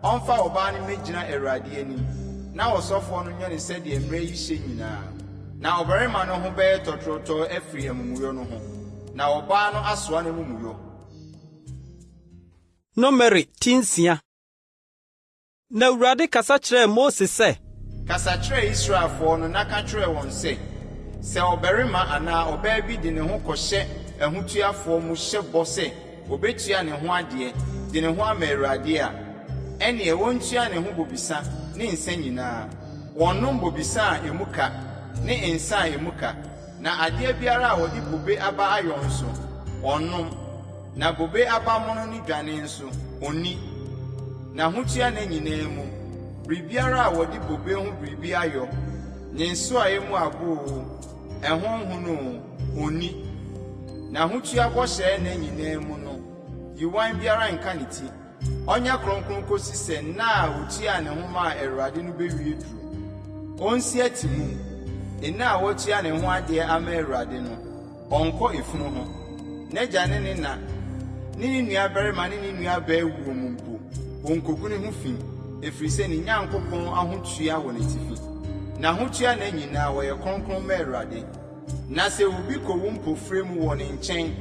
ɔmfa ɔbaa no mmɛgyina Awurade anim, na ɔsɔfoɔ no nyɛ no sɛdeɛ mmara yi hyɛ nyinaa. Na ɔbarima no ho bɛyɛ tɔtorɔtɔɔ afiri amumuyɔ no ho, na ɔbaa no asoa n'amumuyɔ. Numeri 6. Na Awurade kasa kyerɛɛ Mose sɛ, Kasa kyerɛ Israelfoɔ no na ka kyerɛ wɔn sɛ, sɛ ɔbarima anaa ɔbaa bi de ne ho kɔhyɛ ahotuafoɔ mu hyɛ bɔ sɛ obetua ne ho adeɛ de ne ho ama Awurade a, ɛnneɛ wɔntua ne ho bobesa ne nsa nyinaa. Wɔnnom bobesa a emu ka ne nsa a emu ka, na adeɛ biara a wɔde bobe aba ayɔ nso, wɔnnom. Na bobe aba mono ne dwane nso, onni. N'ahotua nna nyinaa mu, biribiara a wɔde bobe ho biribi ayɔ, ne nsoaeɛ mu abo oo, ɛho nhono oo, onni. N'ahotua bɔhyɛ nna nyinaa mu no, yiwan biara nka ne ti. Ɔnyɛ kronkron kosi sɛ nna a otuaa ne ho maa Awurade no bewie duru. Onsi atimum. Nna a watua ne ho adeɛ ama Awurade no, ɔnkɔ efunu ho. N'agya ne ne na ne ne nuabarima ne ne nuabaa wuo mu mpo, onkogu ne ho fi, ɛfiri sɛ ne Nyankopɔn ahotua wɔ n'atifi. N'ahotua nna nyinaa wɔyɛ kronkron ma Awurade. Na sɛ obi kowu mpofire mu wɔ ne nkyɛn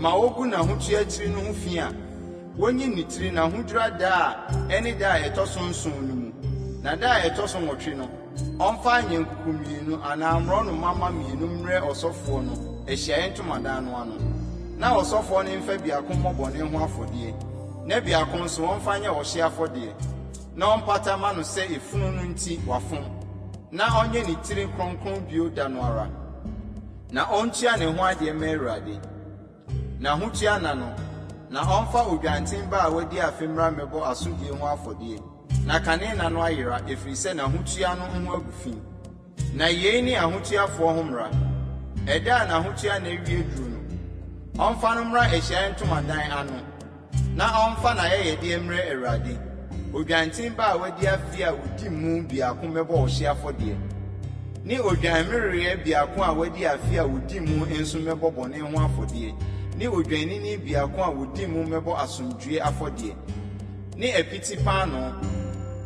ma ogu n'ahotua tiri no ho fi a, wonyi ne tiri n'ahodwira da a ɛne da a ɛtɔ so 7 no mu. Na da a ɛtɔ so 8 no, ɔmfa anyankuku 2 anaa mmorɔnoma mma 2 mmrɛ ɔsɔfoɔ no ahyiaeɛ ntomadan no ano. Na ɔsɔfoɔ no mfa biako mmɔ bɔne ho afɔdeɛ, na biako nso ɔmfa nyɛ ɔhyeɛ afɔdeɛ, na ɔmpata ma no sɛ efunu no nti wafom, na ɔnyɛ ne tiri kronkron bio da no ara. Na ɔntua ne ho adeɛ mma Awurade. N'ahotua nna no, na ɔmfa odwanten ba a wadi afe mmra mmɛbɔ asodie ho afɔdeɛ, na kane nna no ayera, ɛfiri sɛ n'ahotua no ho agu fi. Na yei ne ahotuafoɔ ho mmara. Ɛda a n'ahotua nna wie duru no, ɔmfa no mmra ahyiaeɛ ntomadan ano, na ɔmfa n'ayɛyɛdeɛ mmrɛ Awurade, odwanten ba a wadi afe a odi mu biako mmɛbɔ ɔhyeɛ afɔdeɛ, ne odwammereɛ biako a wadi afe a odi mu nso mmɛbɔ bɔne ho afɔdeɛ, ne odwennini biako a odi mu mmɛbɔ asomdwoeɛ afɔdeɛ, ne apiti paanoo,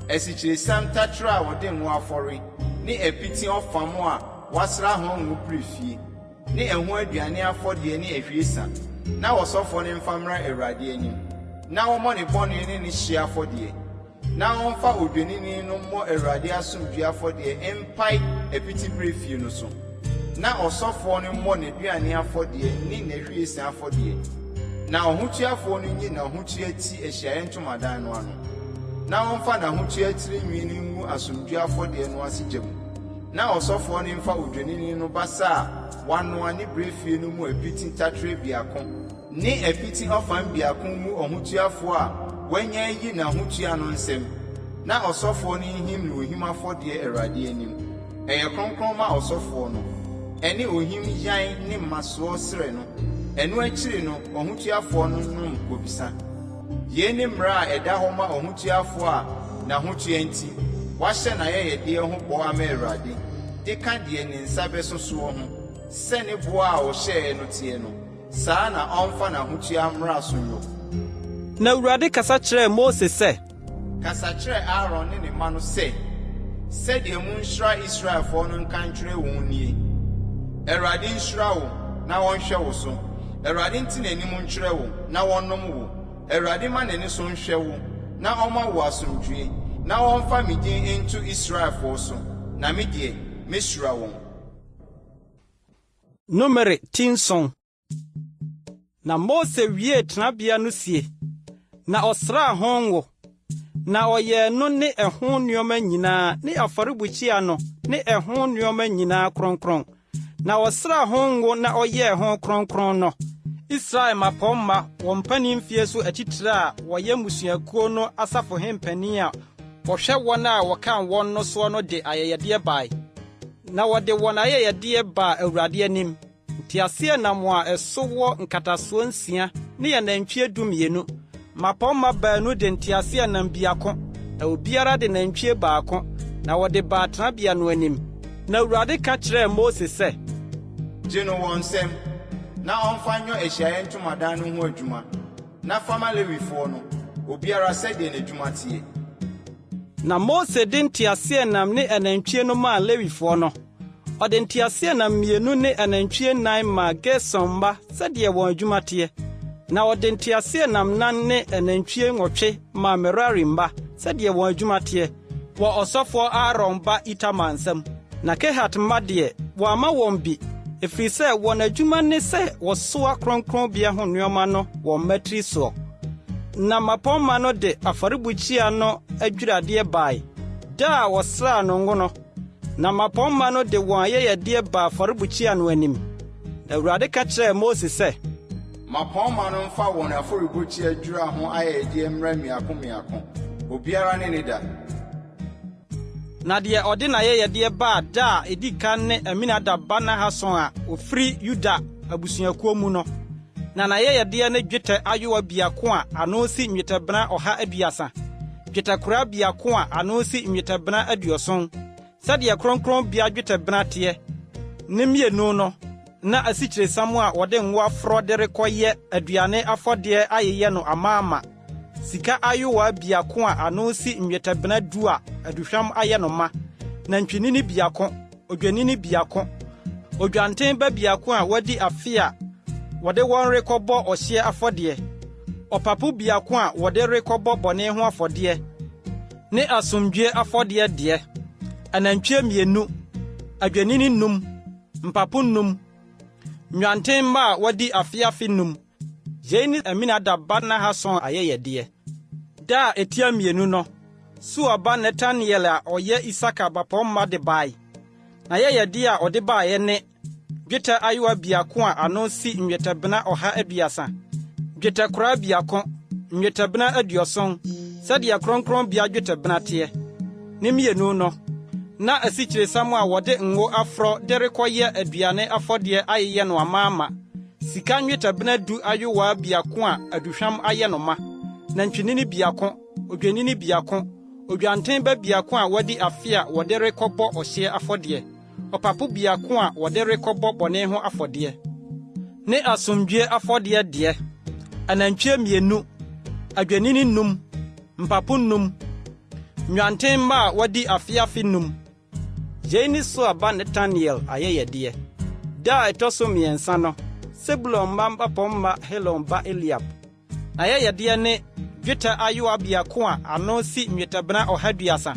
asikyiresiam taterɛ a wɔde ngo afɔre, ne apiti ɔfam a wɔasra ho ngo pere fie, ne ɛho aduane afɔdeɛ ne ahwiesa, na ɔsɔfoɔ no mfa mmra Awurade anim, na wɔmmɔ ne bɔne ne ne hyeɛ afɔdeɛ, na ɔmfa odwennini no mmɔ Awurade asomdwoeɛ afɔdeɛ mpae apiti bere fie no so, na ɔsɔfoɔ no mmɔ n'aduane afɔdeɛ ne n'ahwiesa afɔdeɛ, na ɔhotuafoɔ no nyi n'ahotua ti ahyiaeɛ ntomadan no ano, na ɔmfa n'ahotua tiri nwi no ngu asomdwoeɛ afɔdeɛ no ase gya mu, na ɔsɔfoɔ no mfa odwennini no basa a wanoa ne bere fie no mu apiti taterɛ biako ne apiti ɔfam biako ngu ɔhotuafoɔ a wanya ayi n'ahotua no nsam, na ɔsɔfoɔ no nhim no ohim afɔdeɛ Awurade anim. Ɛyɛ kronkron ma ɔsɔfoɔ no. Ɛne ohim yan ne mmasoɔ srɛ no. Ɛno akyiri no ɔhotuafoɔ no nnom bobesa. Yei ne mmara a ɛda hɔ ma ɔhotuafoɔ a n'ahotua nti, wahyɛ n'ayɛyɛdeɛ ho bɔ ama Awurade, de ka deɛ ne nsa bɛso soɔ ho, sɛ ne boɔ a ɔhyɛeɛ no teɛ no, saa na ɔmfa n'ahotua mmara so nyɔ. Na Awurade kasa kyerɛɛ Mose sɛ, Kasa kyerɛ Aaron ne ne mma no sɛ, 'Sɛdeɛ monhyira Israelfoɔ no nka nkyerɛ wɔn nie: Awurade nhyira wo na ɔnhwɛ wo so. Awurade nte n'anim nkyerɛ wo na ɔnnom wo. Awurade mma n'ani so nhwɛ wo na ɔmma wo asomdwoeɛ, na ɔmfa me din nto Israelfoɔ so, na me deɛ, mɛhyira wɔn. Numeri ti nson. Na Mose wiee tenabea no sie, na ɔsraa ho ngo, na ɔyɛɛ no ne ɛho nneɛma nyinaa ne afɔrebukyia no ne ɛho nneɛma nyinaa kronkron. Na ɔsraa ho ngo na ɔyɛɛ ho kronkron no, Israel mmapɔmma, wɔn mpanyin mfie so atitire a wɔyɛ mmusuakuo no asafohempanin a wɔhwɛ wɔn a wɔkan wɔn no soɔ no de ayɛyɛdeɛ bae. Na wɔde wɔn ayɛyɛdeɛ baa Awurade anim. Nteaseɛnam a ɛso wɔ nkatasoɔ nsia ne anantwie dumienu. Mmapɔmma baanu de nteaseɛnam biako, na obiara de nantwie baako, na wɔde baa tenabea no anim. Na Awurade ka kyerɛɛ Mose sɛ, Gye no wɔn nsam, na ɔmfa nyɔ Ahyiaeɛ Ntomadan no ho adwuma, na fa ma Lewifoɔ no, obiara sɛdeɛ n'adwuma teɛ. Na Mose de nteaseɛnam ne anantwie no maa Lewifoɔ no. Ɔde nteaseɛnam mmienu ne anantwie nnan maa Gerson mma sɛdeɛ wɔn adwuma teɛ, na ɔde nteaseɛnam nnan ne anantwie nwɔtwe maa Merari mma sɛdeɛ wɔn adwuma teɛ, wɔ ɔsɔfoɔ Aaron ba Itamar nsam. Na Kehat mma deɛ, wamma wɔn bi, ɛfiri sɛ wɔn adwuma ne sɛ wɔsoa kronkronbea ho nneɛma no wɔn mmatiri soɔ. Na mmapɔmma no de afɔrebukyia no adwiradeɛ bae, da a wɔsraa no ngo no. Na mmapɔmma no de wɔn ayɛyɛdeɛ baa afɔrebukyia no anim. Na Awurade ka kyerɛɛ Mose sɛ, Mmapɔmma no mfa wɔn afɔrebukyia dwira ho ayɛyɛdeɛ mmra mmiako mmiako, obiara ne ne da. Na deɛ ɔde n'ayɛyɛdeɛ baa da a edi kan ne Aminadab ba Nahason a ofiri Yuda abusuakuo mu no. Na n'ayɛyɛdeɛ ne dwetɛ ayowa biako a ano si nnwetɛbena 130, dwetɛkora biako a ano si nnwetɛbena 70, sɛdeɛ kronkronbea dwetɛbena teɛ, ne mmienu no, na asikyiresiam a wɔde ngo afrɔ de rekɔyɛ aduane afɔdeɛ ayeyɛ no amaama, sika ayowa biako a ano si nnwetɛbena 10 a aduhwam ayɛ no ma, nantwinini biako, odwennini biako, odwanten ba biako a wadi afe a wɔde wɔn rekɔbɔ ɔhyeɛ afɔdeɛ, ɔpapo biako a wɔde rekɔbɔ bɔne ho afɔdeɛ ne asomdwoe afɔdeɛ deɛ, anantwie mmienu, adwennini num, mpapo num, nnwanten mma a wɔadi afe afe num. Yei ne Aminadab ba Nahason ayɛyɛdeɛ. Da a etia mmienu no, Suar ba Netanel a ɔyɛ Isakar bapɔmma de bae. N'ayɛyɛdeɛ a ɔde baeɛ ne dwetɛ ayowa biako a ano si nnwetɛbena 130, dwetɛkoraa biako, nnwetɛbena 70, sɛdeɛ kronkronbea dwetɛbena teɛ. Ne mmienu no, na asikyiresiam a wɔde ngo afrɔ de rekɔyɛ aduane afɔdeɛ ayeyɛ no amaama, sika nnwetɛbena 10 ayowaa biako a aduhwam ayɛ no ma, nantwinini biako, odwennini biako, odwanten ba biako a wadi afe a wɔde rekɔbɔ ɔhyeɛ afɔdeɛ, ɔpapo biako a wɔde rekɔbɔ bɔne ho afɔdeɛ, ne asomdwoe afɔdeɛ deɛ, anantwie mmienu, adwennini num, mpapo num, nnwanten mma a wɔadi afe afe num. Yei ne Suar ba Netanel ayɛyɛdeɛ. Da a ɛtɔ so mmiɛnsa no, Sebulon mma bapɔmma Helon ba Eliab. N'ayɛyɛdeɛ ne dwetɛ ayowa biako a ano si nnwetɛbena 130,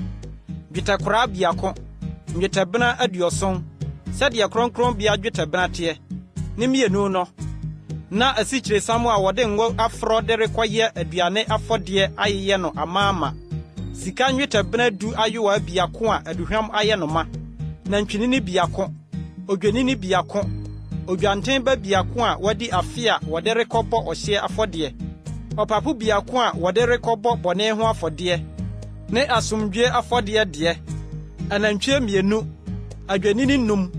dwetɛkoraa biako, nnwetɛbena 70, sɛdeɛ kronkronbea dwetɛbena teɛ, ne mmienu no, na asikyiresiam a wɔde ngo afrɔ de rekɔyɛ aduane afɔdeɛ ayeyɛ no amaama, sika nnwetɛbena 10 ayowa biako a aduhwam ayɛ no ma, nantwinini biako, odwennini biako, odwanten ba biako a wadi afe a wɔde rekɔbɔ ɔhyeɛ afɔdeɛ, ɔpapo biako a wɔde rekɔbɔ bɔne ho afɔdeɛ, ne asomdwoe afɔdeɛ deɛ, anantwie mmienu, adwennini num,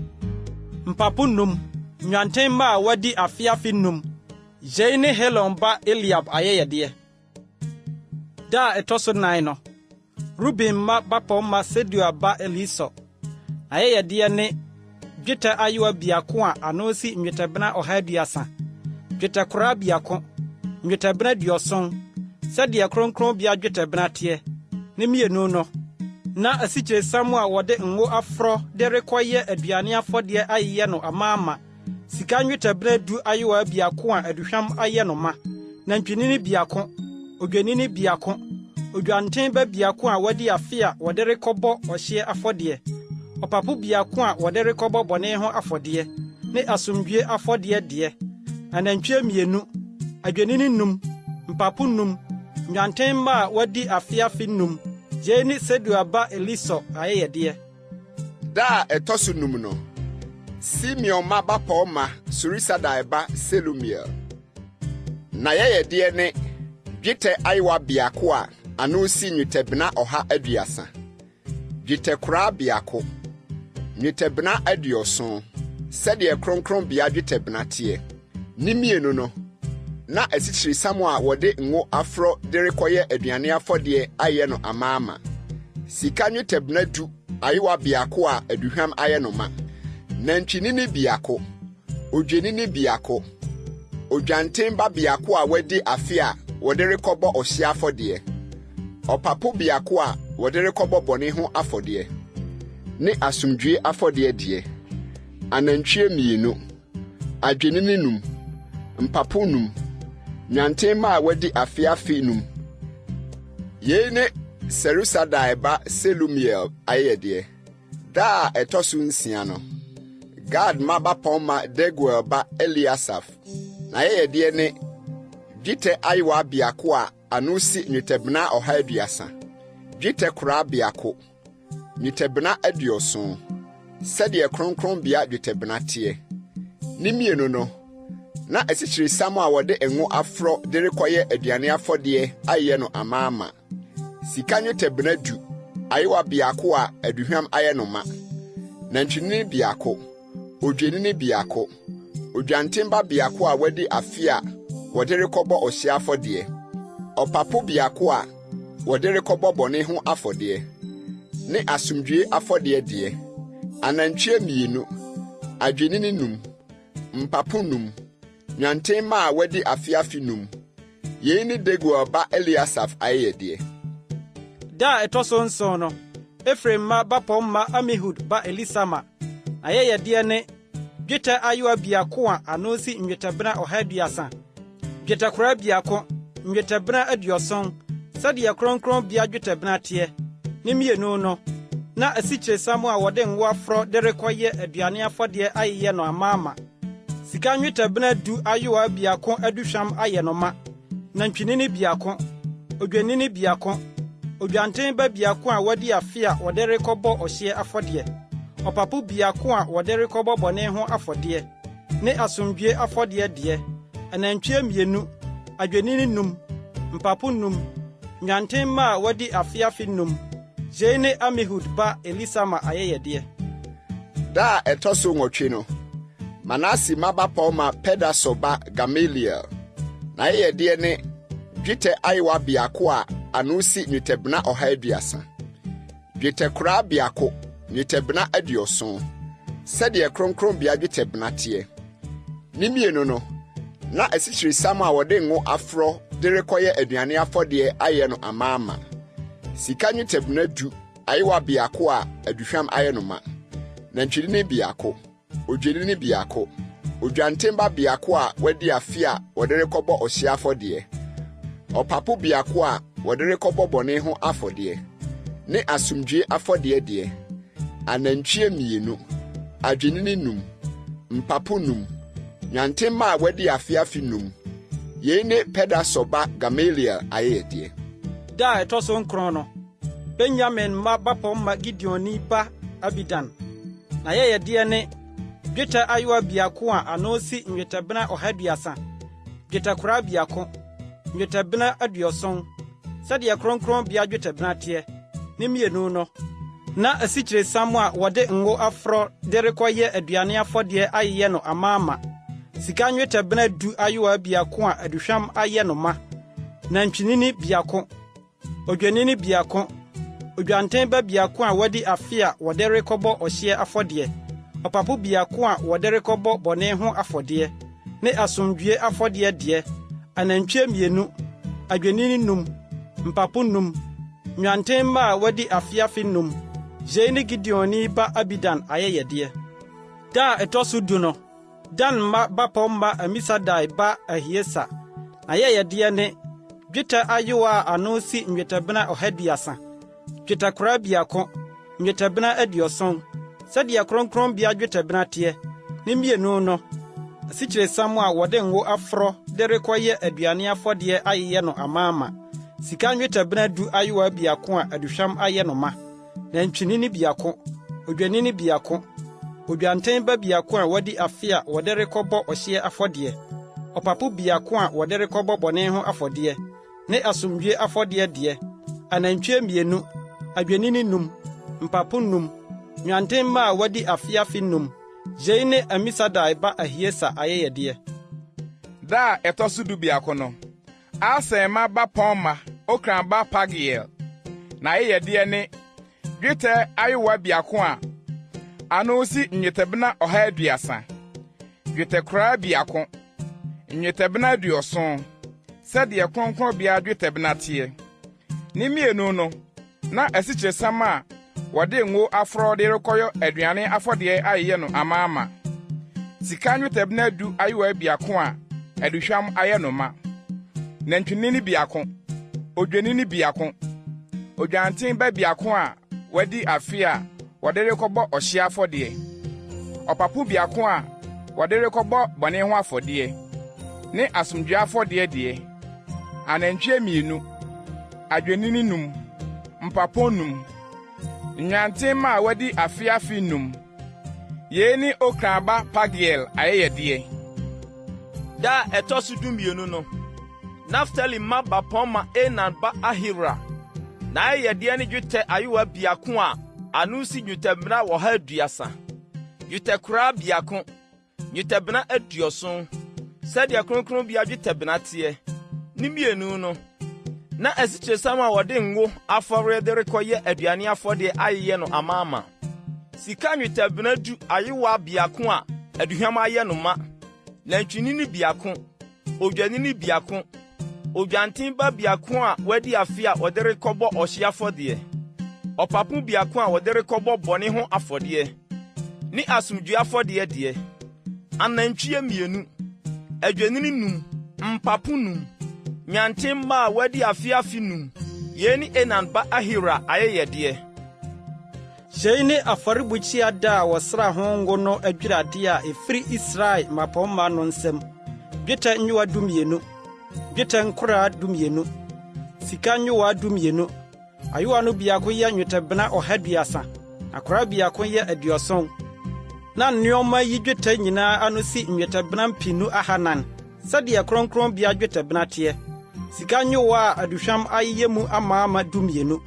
mpapo num, nnwanten mma a wɔadi afe afe num. Yei ne Helon ba Eliab ayɛyɛdeɛ. Da a ɛtɔ so nan no, Ruben mma bapɔmma Sedeur ba Elisur. N'ayɛyɛdeɛ ne dwetɛ ayowa biako a ano si nnwetɛbena 130, dwetɛkoraa biako, nnwetɛbena 70, sɛdeɛ kronkronbea dwetɛbena teɛ, ne mmienu no, na asikyiresiam a wɔde ngo afrɔ de rekɔyɛ aduane afɔdeɛ ayeyɛ no amaama, sika nnwetɛbena 10 ayowa biako a aduhwam ayɛ no ma, nantwinini biako, odwennini biako, odwanten ba biako a wadi afe a wɔde rekɔbɔ ɔhyeɛ afɔdeɛ, ɔpapo biako a wɔde rekɔbɔ bɔne ho afɔdeɛ, ne asomdwoe afɔdeɛ deɛ, anantwie mmienu, adwennini num, mpapo num, nnwanten mma a wɔadi afe afe num. Yei ne Sedeur ba Elisur ayɛyɛdeɛ. Da a ɛtɔ so num no, Simeon mma bapɔmma Surisadai ba Selumiel. N'ayɛyɛdeɛ ne dwetɛ ayowa biako a ano si nnwetɛbena 130, dwetɛkoraa biako, nnwetɛbena 70, sɛdeɛ kronkronbea dwetɛbena teɛ. Ne mmienu no, na asikyiresiam a wɔde ngo afrɔ de rekɔyɛ aduane afɔdeɛ ayɛ no amaama, sika nnwetɛbena 10 ayowa biako a aduhwam ayɛ no ma, nantwinini biako, odwennini biako, odwanten ba biako a wadi afe a wɔde rekɔbɔ ɔhyeɛ afɔdeɛ, ɔpapo biako a wɔde rekɔbɔ bɔne ho afɔdeɛ, ne asomdwoe afɔdeɛ deɛ, anantwie mmienu, adwennini num, mpapo num, nnwanten mma a wɔadi afe afe num. Yei ne Surisadai ba Selumiel ayɛyɛdeɛ. Da a ɛtɔ so nsia no, Gad mma bapɔmma Deguel ba Eliasaf. N'ayɛyɛdeɛ ne dwetɛ ayowa biako a ano si nnwetɛbena 130, dwetɛ koraa biako, nnwetɛbena 70, sɛdeɛ kronkronbea dwetɛbena teɛ. Ne mmienu no, na asikyiresiam a wɔde ngo afrɔ de rekɔyɛ aduane afɔdeɛ ayɛ no amaama, sika nnwetɛbena 10 ayowa biako a aduhwam ayɛ no ma, nantwinini biako, odwennini biako, odwanten ba biako a wadi afe a wɔde rekɔbɔ ɔhyeɛ afɔdeɛ, ɔpapo biako a wɔde rekɔbɔ bɔne ho afɔdeɛ, ne asomdwoe afɔdeɛ deɛ, anantwie mmienu, adwennini num, mpapo num, nnwanten mma a wɔadi afe afe num. Yei ne Deguel ba Eliasaf ayɛyɛdeɛ. Da a ɛtɔ so nson no, Efraim mma bapɔmma Amihud ba Elisama. N'ayɛyɛdeɛ ne, dwetɛ ayowa biako a ano si nnwetɛbena 130, dwetɛkoraa biako, nnwetɛbena 70, sɛdeɛ kronkronbea dwetɛbena teɛ, ne mmienu no, na asikyiresiam a wɔde ngo afrɔ de rekɔyɛ aduane afɔdeɛ ayeyɛ no amaama, sika nnwetɛbena 10 ayowa biako aduhwam ayɛ no ma, nantwinini biako, odwennini biako, odwanten ba biako a wadi afe a wɔde rekɔbɔ ɔhyeɛ afɔdeɛ, ɔpapo biako a wɔde rekɔbɔ bɔne ho afɔdeɛ, ne asomdwoe afɔdeɛ deɛ, anantwie mmienu, adwennini num, mpapo num, nnwanten mma a wɔadi afe afe num. Yei ne Amihud ba Elisama ayɛyɛdeɛ. Da a ɛtɔ so nwɔtwe no, Manase mma bapɔmma Pedasur ba Gamaliel. N'ayɛyɛdeɛ ne dwetɛ ayowa biako a ano si nnwetɛbena 130, dwetɛkoraa biako, nnwetɛbena 70, sɛdeɛ kronkronbea dwetɛbena teɛ. Ne mmienu no, na asikyiresiam a wɔde ngo afrɔ de rekɔyɛ aduane afɔdeɛ ayɛ no amaama, sika nnwetɛbena 10 ayowa biako a aduhwam ayɛ no ma, nantwinini biako, odwennini biako, odwanten ba biako a wadi afe a wɔde rekɔbɔ ɔhyeɛ afɔdeɛ, ɔpapo biako a wɔde rekɔbɔ bɔne ho afɔdeɛ, ne asomdwoe afɔdeɛ deɛ, anantwie mmienu, adwennini num, mpapo num, nnwanten mma a wɔadi afe afe num. Yei ne Pedasur ba Gamaliel ayɛyɛdeɛ. Da a ɛtɔ so nkron no, Benyamin mma bapɔmma Gideoni ba Abidan. N'ayɛyɛdeɛ ne, dwetɛ ayowa biako a ano si nnwetɛbena 130, dwetɛkoraa biako, nnwetɛbena 70, sɛdeɛ kronkronbea dwetɛbena teɛ, ne mmienu no, Na asikyiresiam a wɔde ngo afrɔ de rekɔyɛ aduane afɔdeɛ ayeyɛ no amaama, sika nnwetɛbena du ayowa biako a aduhwam ayɛ no ma, nantwinini biako, odwennini biako, odwanten ba biako a wadi afe a wɔde rekɔbɔ ɔhyeɛ afɔdeɛ, ɔpapo biako a wɔde rekɔbɔ bɔne ho afɔdeɛ, ne asomdwoe afɔdeɛ deɛ, anantwie mmienu, adwennini num, mpapo num, nnwanten mma a wɔadi afe afe num. Yei ne Gideoni ba Abidan ayɛyɛdeɛ. Da a ɛtɔ so du no, Dan mma bapɔmma Amisadai ba Ahieser. N'ayɛyɛdeɛ ne, dwetɛ ayowa a ano si nnwetɛbena ɔha aduasa, dwetɛkora biako, nnwetɛbena 70, sɛdeɛ kronkronbea dwetɛbena teɛ, ne mmienu no, asikyiresiam a wɔde ngo afrɔ de rekɔyɛ aduane afɔdeɛ ayeyɛ no amaama, sika nnwetɛbena du ayowa biako a aduhwam ayɛ no ma, nantwinini biako, odwennini biako, odwanten ba biako a wadi afe a wɔde rekɔbɔ ɔhyeɛ afɔdeɛ, ɔpapo biako a wɔde rekɔbɔ bɔne ho afɔdeɛ, ne asomdwoe afɔdeɛ deɛ, anantwie mmienu, adwennini num, mpapo num, nnwanten mma a wɔadi afe afe num. Yei ne Amisadai ba Ahieser ayɛyɛdeɛ. Da a ɛtɔ so 11 no, Aser mma bapɔmma Okran ba Pagiel. N'ayɛyɛdeɛ ne, dwetɛ ayowa biako a ano si nnwetɛbena ɔha aduasa, dwetɛkoraa biako, nnwetɛbena 70, sɛdeɛ kronkronbea dwetɛbena teɛ. Ne mmienu no, na asikyiresiam a wɔde ngo afrɔ de rekɔyɛ aduane afɔdeɛ ayeyɛ no amaama, sika nnwetɛbena du ayowa biako a aduhwam ayɛ no ma, nantwinini biako, odwennini biako, odwanten ba biako a wadi afe a wɔde rekɔbɔ ɔhyeɛ afɔdeɛ, ɔpapo biako a wɔde rekɔbɔ bɔne ho afɔdeɛ, ne asomdwoe afɔdeɛ deɛ, anantwie mmienu, adwennini num, mpapo num, nnwanten mma a wɔadi afe afe num. Yei ne Okran ba Pagiel ayɛyɛdeɛ. Da a ɛtɔ so 12 no, Naftali mma bapɔmma Enan ba Ahira. N'ayɛyɛdeɛ ne dwetɛ ayowa biako a ano si nnwetɛbena ɔha aduasa, dwetɛkoraa biako, nnwetɛbena 70, sɛdeɛ kronkronbea dwetɛbena teɛ. Ne mmienu no, na asikyiresiam a wɔde ngo afɔre de rekɔyɛ aduane afɔdeɛ ayeyɛ no amaama, sika nnwetɛbena du ayowa biako a aduhwam ayɛ no ma, nantwinini biako, odwennini biako, odwanten ba biako a wadi afe a wɔde rekɔbɔ ɔhyeɛ afɔdeɛ, ɔpapo biako a wɔde rekɔbɔ bɔne ho afɔdeɛ, ne asomdwoe afɔdeɛ deɛ, anantwie mmienu, adwennini num, mpapo num, nnwanten mma a wɔadi afe afe num. Yei ne Enan ba Ahira ayɛyɛdeɛ. Yei ne afɔrebukyia da a wɔsraa ho ngo no adwiradeɛ a ɛfiri Israel mmapɔmma no nsam: dwetɛ nyowa 12, dwetɛ nkoraa 12, sika nyowa 12. Ayowa no biako yɛ nnwetɛbena ɔha aduasa, na koraa biako yɛ 70. Na nneɛma yi dwetɛ nyinaa ano si nnwetɛbena 240, sɛdeɛ kronkronbea dwetɛbena teɛ. Sika nyowa a aduhwam ayeyɛ mu amaama 12.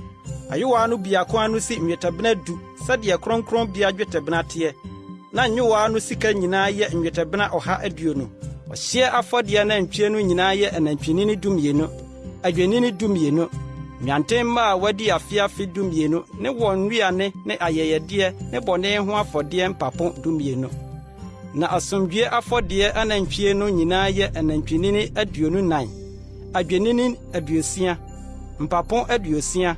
Ayowa no biako ano si nnwetɛbena 10 sɛdeɛ kronkronbea dwetɛbena teɛ. Na nyowa no sika nyinaa yɛ nnwetɛbena ɔha aduonu. Ɔhyeɛ afɔdeɛ anantwie no nyinaa yɛ anantwinini 12, adwennini 12, nnwanten mma a wɔadi afe afe 12 ne wɔn nnuane ne ayɛyɛdeɛ ne bɔne ho afɔdeɛ mpapo 12. Na asomdwoe afɔdeɛ anantwie no nyinaa yɛ anantwinini 24, adwennini 60, mpapo 60,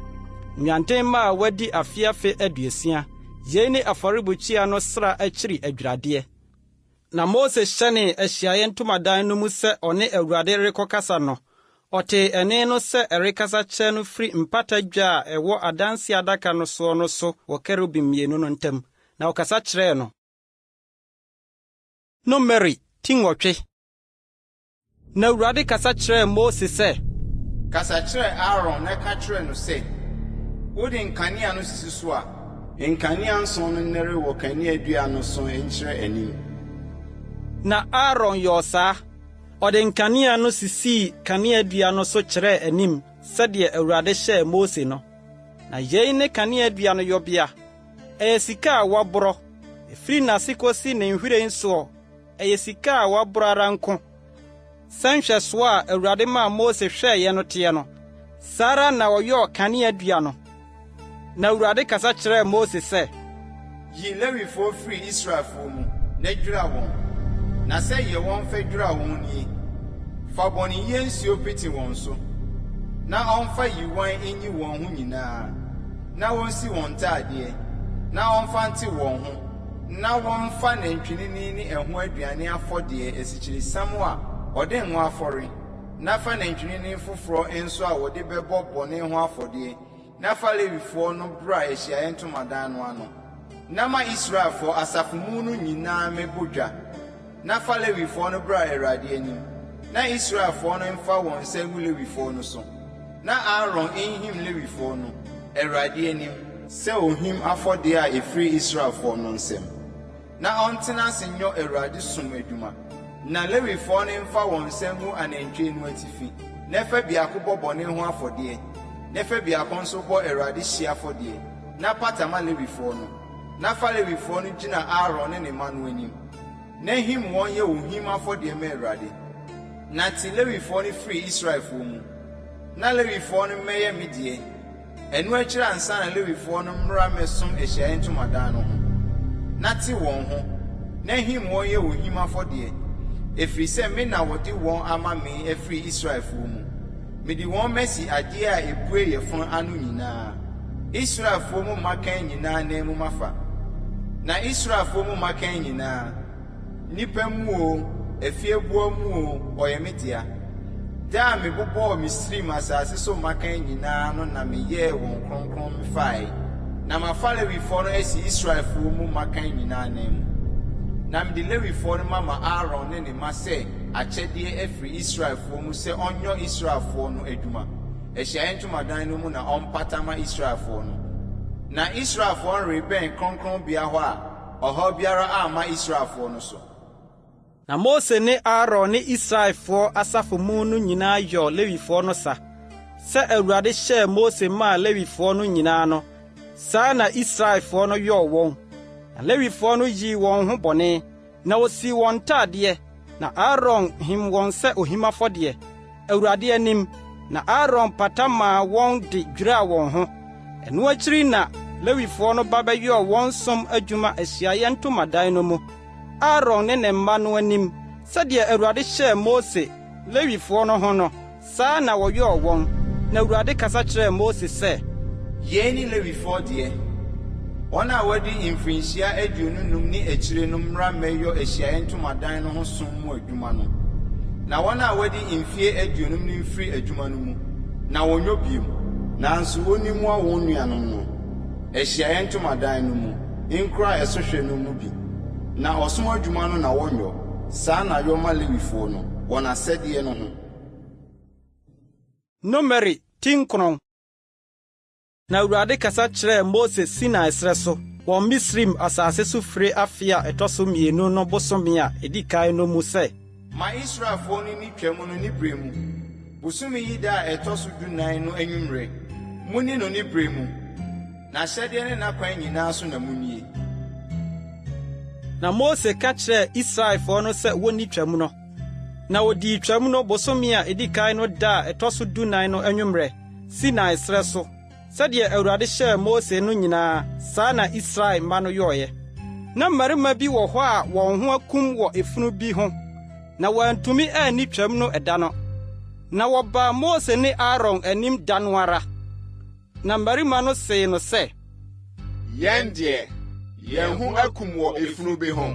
nnwanten mma a wɔadi afe afe 60. Yei ne afɔrebukyia no sra akyiri adwiradeɛ. Na Mose hyɛnee ahyiaeɛ ntomadan no mu sɛ ɔne Awurade rekɔkasa no, ɔtee ɛnne no sɛ ɛrekasa kyerɛ no firi mpata dwa a ɛwɔ adanse adaka no soɔ no so wɔ kerubim mmienu no ntam, na ɔkasa kyerɛɛ no. Numeri 8. Na Awurade kasa kyerɛɛ Mose sɛ, Kasa kyerɛ Aaron na ka kyerɛ no sɛ, wode nkanea no sisi so a, nkanea nson no nnɛre wɔ kaneadua no so nkyerɛ anim. Na Aaron yɔɔ saa. Ɔde nkanea no sisii kaneadua no so kyerɛɛ anim sɛdeɛ Awurade hyɛɛ Mose no. Na yei ne kaneadua no yɔbea. Ɛyɛ sika a wɔaborɔ, ɛfiri n'ase kosi ne nhwiren soɔ, ɛyɛ sika a wɔaborɔ ara nko. Sɛ nhwɛsoɔ a Awurade maa Mose hwɛeɛ no teɛ no, saa ara na ɔyɔɔ kaneadua no. Na Awurade kasa kyerɛɛ Mose sɛ. Yi Lewifoɔ firi Israelfoɔ mu, na dwira wɔn. Na sɛdeɛ wɔmfa dwira wɔn nie, Fa bɔneyɛ nsuo pete wɔn so, na ɔmfa yiwan nyi wɔn ho nyinaa, na wɔnsi wɔn ntadeɛ, na ɔmfa nte wɔn ho, na wɔmfa nantwinini ne ɛho aduane afɔdeɛ asikyiresiam a wɔde ngo afɔre, na fa nantwinini foforɔ nso a wɔde bɛbɔ bɔne ho afɔdeɛ, na fa Lewifoɔ no bra ahyiaeɛ ntomadan no ano, na ma Israelfoɔ asafo mu no nyinaa mmɛbɔ dwa, na fa Lewifoɔ no bra AWURADE anim, na Israelfoɔ no mfa wɔn nsa ngu Lewifoɔ no so, na Aaron nhim Lewifoɔ no, AWURADE anim, sɛ ohim afɔdeɛ a ɛfiri Israelfoɔ no nsam, na ɔntena ase nyɔ AWURADE som adwuma. Na Lewifoɔ no mfa wɔn nsa ngu anantwie no atifi, na fa biako bɔ bɔne ho afɔdeɛ, na fa biako nso bɔ AWURADE hyeɛ afɔdeɛ, na pata ma Lewifoɔ no. Na fa Lewifoɔ no gyina Aaron ne ne mma no anim, na him wɔn yɛ ohim afɔdeɛ ma AWURADE. Na te Lewifoɔ no firi Israelfoɔ mu, na Lewifoɔ no mmɛyɛ me deɛ. Ɛno akyiri ansa na Lewifoɔ no mmra mmɛsom ahyiaeɛ ntomadan no ho, na te wɔn ho, na him wɔn yɛ ohim afɔdeɛ, ɛfiri sɛ me na wɔde wɔn ama me afiri Israelfoɔ mu. Mede wɔn masi adeɛ a ɛbue yafunu ano nyinaa, Israelfoɔ mu mmakan nyinaa ananmu mafa. Na Israelfoɔ mu mmakan nyinaa, Nnipa mu oo, afieboa mu oo, ɔyɛ me dea. Da a mebobɔɔ Misraim asase so mmakan nyinaa no na meyɛɛ wɔn kronkron mefae, na mafa Lewifoɔ no asi Israelfoɔ mu mmakan nyinaa ananmu. Na mede Lewifoɔ no mama Aaron ne ne mma sɛ akyɛdeɛ afiri Israelfoɔ mu sɛ ɔnyɔ Israelfoɔ no adwuma, ahyiaeɛ ntomadan no mu na ɔmpata ma Israelfoɔ no. Na Israelfoɔ no rebɛn kronkronbea hɔ a, ɔhaw biara amma Israelfoɔ no so. Na Mose ne Aaron ne Israelfoɔ asafo mu no nyinaa yɔɔ Lewifoɔ no sa. Sɛ Awurade hyɛɛ Mose maa Lewifoɔ no nyinaa no, saa na Israelfoɔ no yɔɔ wɔn. Na Lewifoɔ no yii wɔn ho bɔne, na wɔsii wɔn ntadeɛ, na Aaron him wɔn sɛ ohim afɔdeɛ, Awurade anim, na Aaron pata maa wɔn de dwiraa wɔn ho. Ɛno akyiri na Lewifoɔ no ba bɛyɔɔ wɔn som adwuma ahyiaeɛ ntomadan no mu, Aaron ne ne mma no anim, sɛdeɛ Awurade hyɛɛ Mose, Lewifoɔ no ho no. Saa na wɔyɔɔ wɔn. Na Awurade kasa kyerɛɛ Mose sɛ. Yei ne Lewifoɔ deɛ, wɔn a wɔadi mfirinhyia 25 ne akyire no mmra mmɛyɔ ahyiaeɛ ntomadan no ho som mu adwuma no, na wɔn a wɔadi mfeɛ 50 no mfiri adwuma no mu, na wɔnnyɔ bio. Nanso wɔnni mmoa wɔn nuanom no, ahyiaeɛ ntomadan no mu, nkura ɛso hwɛ no mu bi, na ɔsom adwuma no na wɔnyɔ, saa na yɔ ma Lewifoɔ no, wɔn asɛdeɛ no ho. Numeri ti nkron. Na Awurade kasa kyerɛɛ Mose Sinai serɛ so wɔ Misraim asase so fire afe a ɛtɔ so mmienu no bosome a edi kan no mu sɛ. Ma Israelfoɔ no nni Twam no ne berɛ mu, bosome yi da a ɛtɔ so dunan no anwummerɛ, monni no ne berɛ mu. N'ahyɛdeɛ ne n'akwan nyinaa so na monnie. Na Mose ka kyerɛɛ Israelfoɔ no sɛ wonni Twam no. Na wodii Twam no bosome a edi kan no da a ɛtɔ so dunan no anwummerɛ, Sinai serɛ so. Sɛdeɛ Awurade hyɛɛ Mose no nyinaa, saa na Israel mma no yɔeɛ. Na mmarima bi wɔ hɔ a wɔn ho akum wɔ efunu bi ho, na wɔantumi anni Twam no ɛda no. Na wɔbaa Mose ne Aaron anim da no ara. Na mmarima no see no sɛ, Yɛn deɛ, yɛn ho akum wɔ efunu bi ho.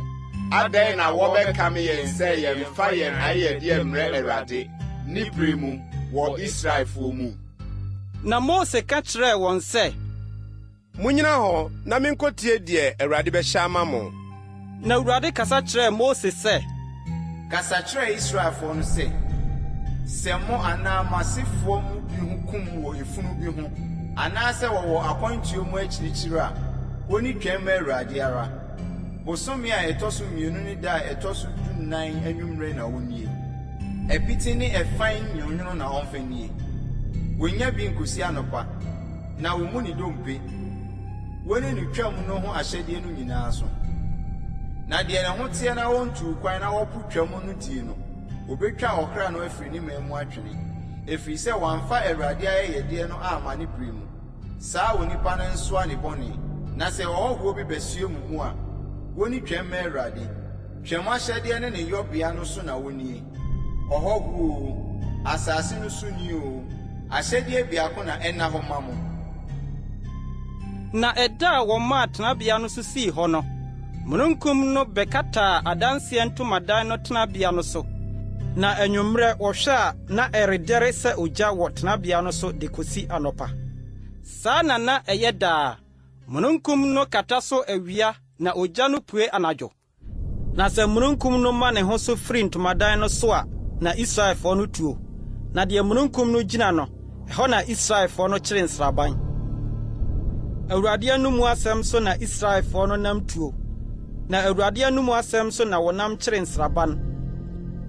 Adɛn na wɔbɛkame yɛn sɛ yɛmfa yɛn ayɛyɛdeɛ mmrɛ Awurade, ne berɛ mu, wɔ Israelfoɔ mu? Na Mose ka kyerɛɛ wɔn sɛ, Monnyina hɔ na minkotie deɛ Awurade bɛhyɛ ama mo. Na Awurade kasa kyerɛɛ Mose sɛ. Kasa kyerɛ Israelfoɔ no sɛ, 'Sɛ mo anaa mo asefoɔ mu bi ho kum wɔ efunu bi ho anaasɛ wɔwɔ akwantuo mu akyirikyiri a, wɔnni Twam mma Awurade ara. Bosome a ɛtɔ so mmienu ne da a ɛtɔ so dunan anwummerɛ na wɔnnie. Apiti ne ɛfan nwononwono na ɔmfa nnie. Wɔnnya bi nkɔsi anɔpa. Na wommu ne dompe. Wonni no twam no ho ahyɛdeɛ no nyinaa so. Na deɛ ne ho teɛ na ɔntuu kwan na ɔpo twam no die no, wɔbɛtwa ɔkra no afiri ne man mu atwene, ɛfiri sɛ wamfa Awurade ayɛyɛdeɛ no amma ne berɛ mu. Saa onipa no nsoa ne bɔne. Na sɛ ɔhɔhoɔ bi bɛsoɛ mo mu a, wɔnni twam mma Awurade. Twam ahyɛdeɛ ne ne yɔbea no so na wɔnnie, ɔhɔhoɔ oo, asase no soni oo, ahyɛdeɛ biako na ɛnna hɔ mma mo. Na ɛda a wɔmaa tenabea no so sii hɔ no, mununkum no bɛkataa Adanseɛ ntomadan no tenabea no so, na anwummerɛ wɔhwɛ a, na ɛredɛre sɛ ogya wɔ tenabea no so de kosi anɔpa. Saa na na ɛyɛ daa. Mununkum no kata so awia na ogya no pue anadwo. Na sɛ mununkum no ma ne ho so firi ntomadan no so a, na Israelfoɔ no tuo. Na deɛ mununkum no gyina no, ɛhɔ na Israelfoɔ no kyere nsraban. Awurade anomu asɛm so na Israelfoɔ no nam tuo, na Awurade anomu asɛm so na wɔnam kyere nsraban.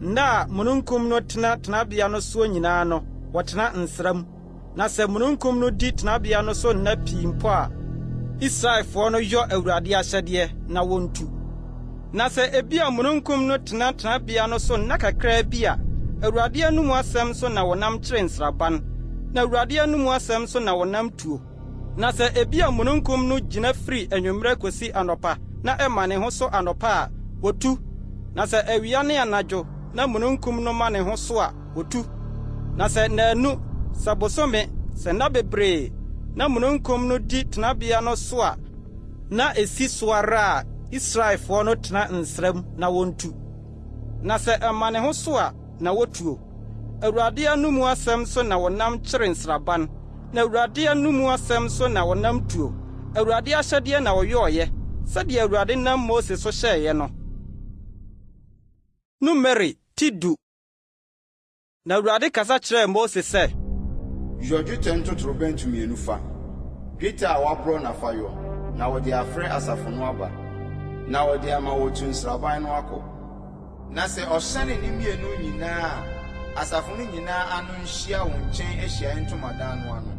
Nna a mununkum no tena tenabea no soɔ nyinaa no, wɔtena nsra mu. Na sɛ mununkum no di tenabea no so nna pii mpo a, Israelfoɔ no yɔ Awurade ahyɛdeɛ na wɔntu. Na sɛ ebia mununkum no tena tenabea no so nna kakraa bi a, Awurade anomu asɛm so na wɔnam kyere nsraban, na Awurade anomu asɛm so na wɔnam tuo. Na sɛ ebia mununkum no gyina firi anwummerɛ kɔsi anɔpa na ɛma ne ho so anɔpa a, wɔtu, na sɛ awia ne anadwo na mununkum no ma ne ho so a, wɔtu. Na sɛ nnanu, sɛ bosome, sɛ nna bebree na mununkum no di tenabea no so a, na ɛsi so ara a, Israelfoɔ no tena nsra mu na wɔntu. Na sɛ ɛma ne ho so a, na wotuo. Awurade anomu asɛm so na wɔnam kyere nsraban, na Awurade anomu asɛm so na wɔnam tuo. Awurade ahyɛdeɛ na wɔyɔeɛ, sɛdeɛ Awurade nam Mose so hyɛeɛ no. Numeri ti du. Na Awurade kasa kyerɛɛ Mose sɛ. Yɔ dwetɛ ntotorobɛnto mmienu fa, dwetɛ a wɔaporɔ na fa yɔ, na wɔde afrɛ asafo no aba, na wɔde ama wɔatu nsraban no akɔ. Na sɛ ɔhyɛne ne mmienu nyinaa a, asafo no nyinaa ano nhyia wo nkyɛn ahyiae ntomadan no ano.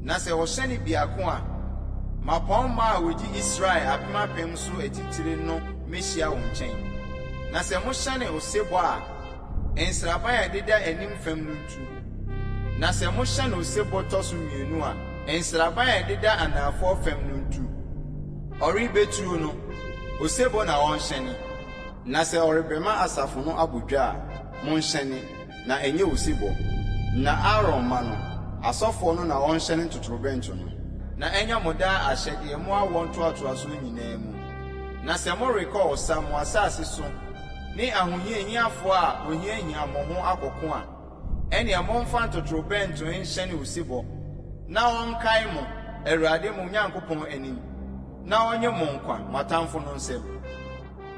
Na sɛ ɔhyɛne biako a, mmapɔmma a wɔdi Israel apem apem so atitire no mmehyia wo nkyɛn. Na sɛ mohyɛne osebɔ a, nsraban a ɛdeda anim fam no ntu. Na sɛ mohyɛne osebɔ tɔ so mmienu a, nsraban a ɛdeda anaafoɔ fam no ntu. Ɔrebetuo no, osebɔ na ɔnhyɛne. Na sɛ ɔrebɛma asafo no abɔ dwa a, monhyɛne, na ɛnyɛ osebɔ. Na Aaron mma no, asɔfoɔ no na wɔnhyɛne ntotorobɛnto no. Na ɛnyɛ mo daa ahyɛdeɛ mo awoɔ ntoatoasoɔ nyinaa mu. Na sɛ morekɔ ɔsa mo asase so ne ahohiahiafoɔ a wɔhiahia mo ho akɔko a, ɛnneɛ momfa ntotorobɛnto nhyɛne osebɔ, na wɔnkae mo, Awurade mo Nyankopɔn anim, na ɔnnye mo nkwa mo atamfo no nsam.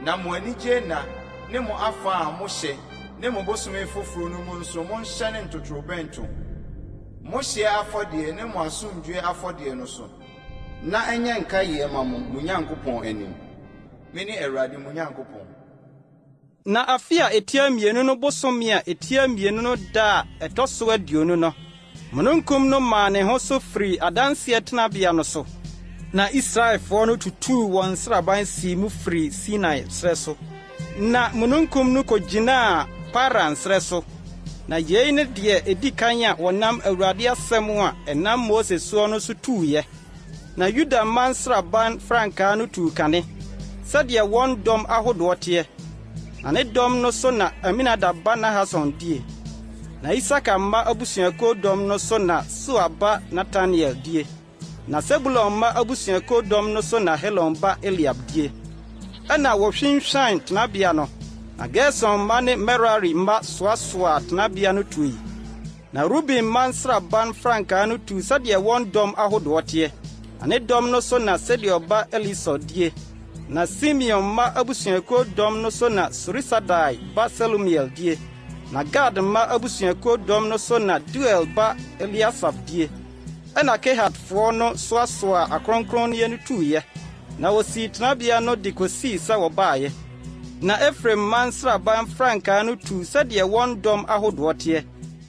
Na mo anigye nna ne mo afa a mohyɛ ne mo bosome foforo no mu nso monhyɛne ntotorobɛnto, mo hyeɛ afɔdeɛ ne mo asomdwoeɛ afɔdeɛ no so, na ɛnyɛ nkaeɛ mma mo, mo Nyankopɔn anim. Mene Awurade mo Nyankopɔn. Na afe a etia mmienu no bosome a etia mmienu no da a ɛtɔ so 20 no, mununkum no maa ne ho so firii Adanseɛ tenabea no so. Na Israelfoɔ no tutuu wɔn nsraban sii mu firii Sinai serɛ so, na mununkum no kɔgyinaa Paran serɛ so. Na yei ne deɛ ɛdi kan a wɔnam Awurade asɛm a ɛnam Mose soɔ no so tuiɛ. Na Yuda mma nsraban frankaa no tuu kane, sɛdeɛ wɔn dɔm ahodoɔ teɛ. Na ne dɔm no so na Aminadab ba Nahason die. Na Isakar mma abusuakuo dɔm no so na Suar ba Natanel die. Na Sebulon mma abusuakuo dɔm no so na Helon ba Eliab die. Ɛnna wɔhwinhwan tenabea no, na Gerson mma ne Merari mma soasoaa tenabea no tui. Na Ruben mma nsraban frankaa no tuu sɛdeɛ wɔn dɔm ahodoɔ teɛ, na ne dɔm no so na Sedeur ba Elisur die. Na Simeon mma abusuakuo dɔm no so na Surisadai ba Selumiel die. Na Gad mma abusuakuo dɔm no so na Deuel ba Eliasaf die. Ɛnna Kehatfoɔ no soasoaa akronkronneɛ no tuiɛ, na wɔsii tenabea no de kɔsii sɛ wɔbaeɛ. Na Efraim mma nsraban frankaa no tuu sɛdeɛ wɔn dɔm ahodoɔ teɛ,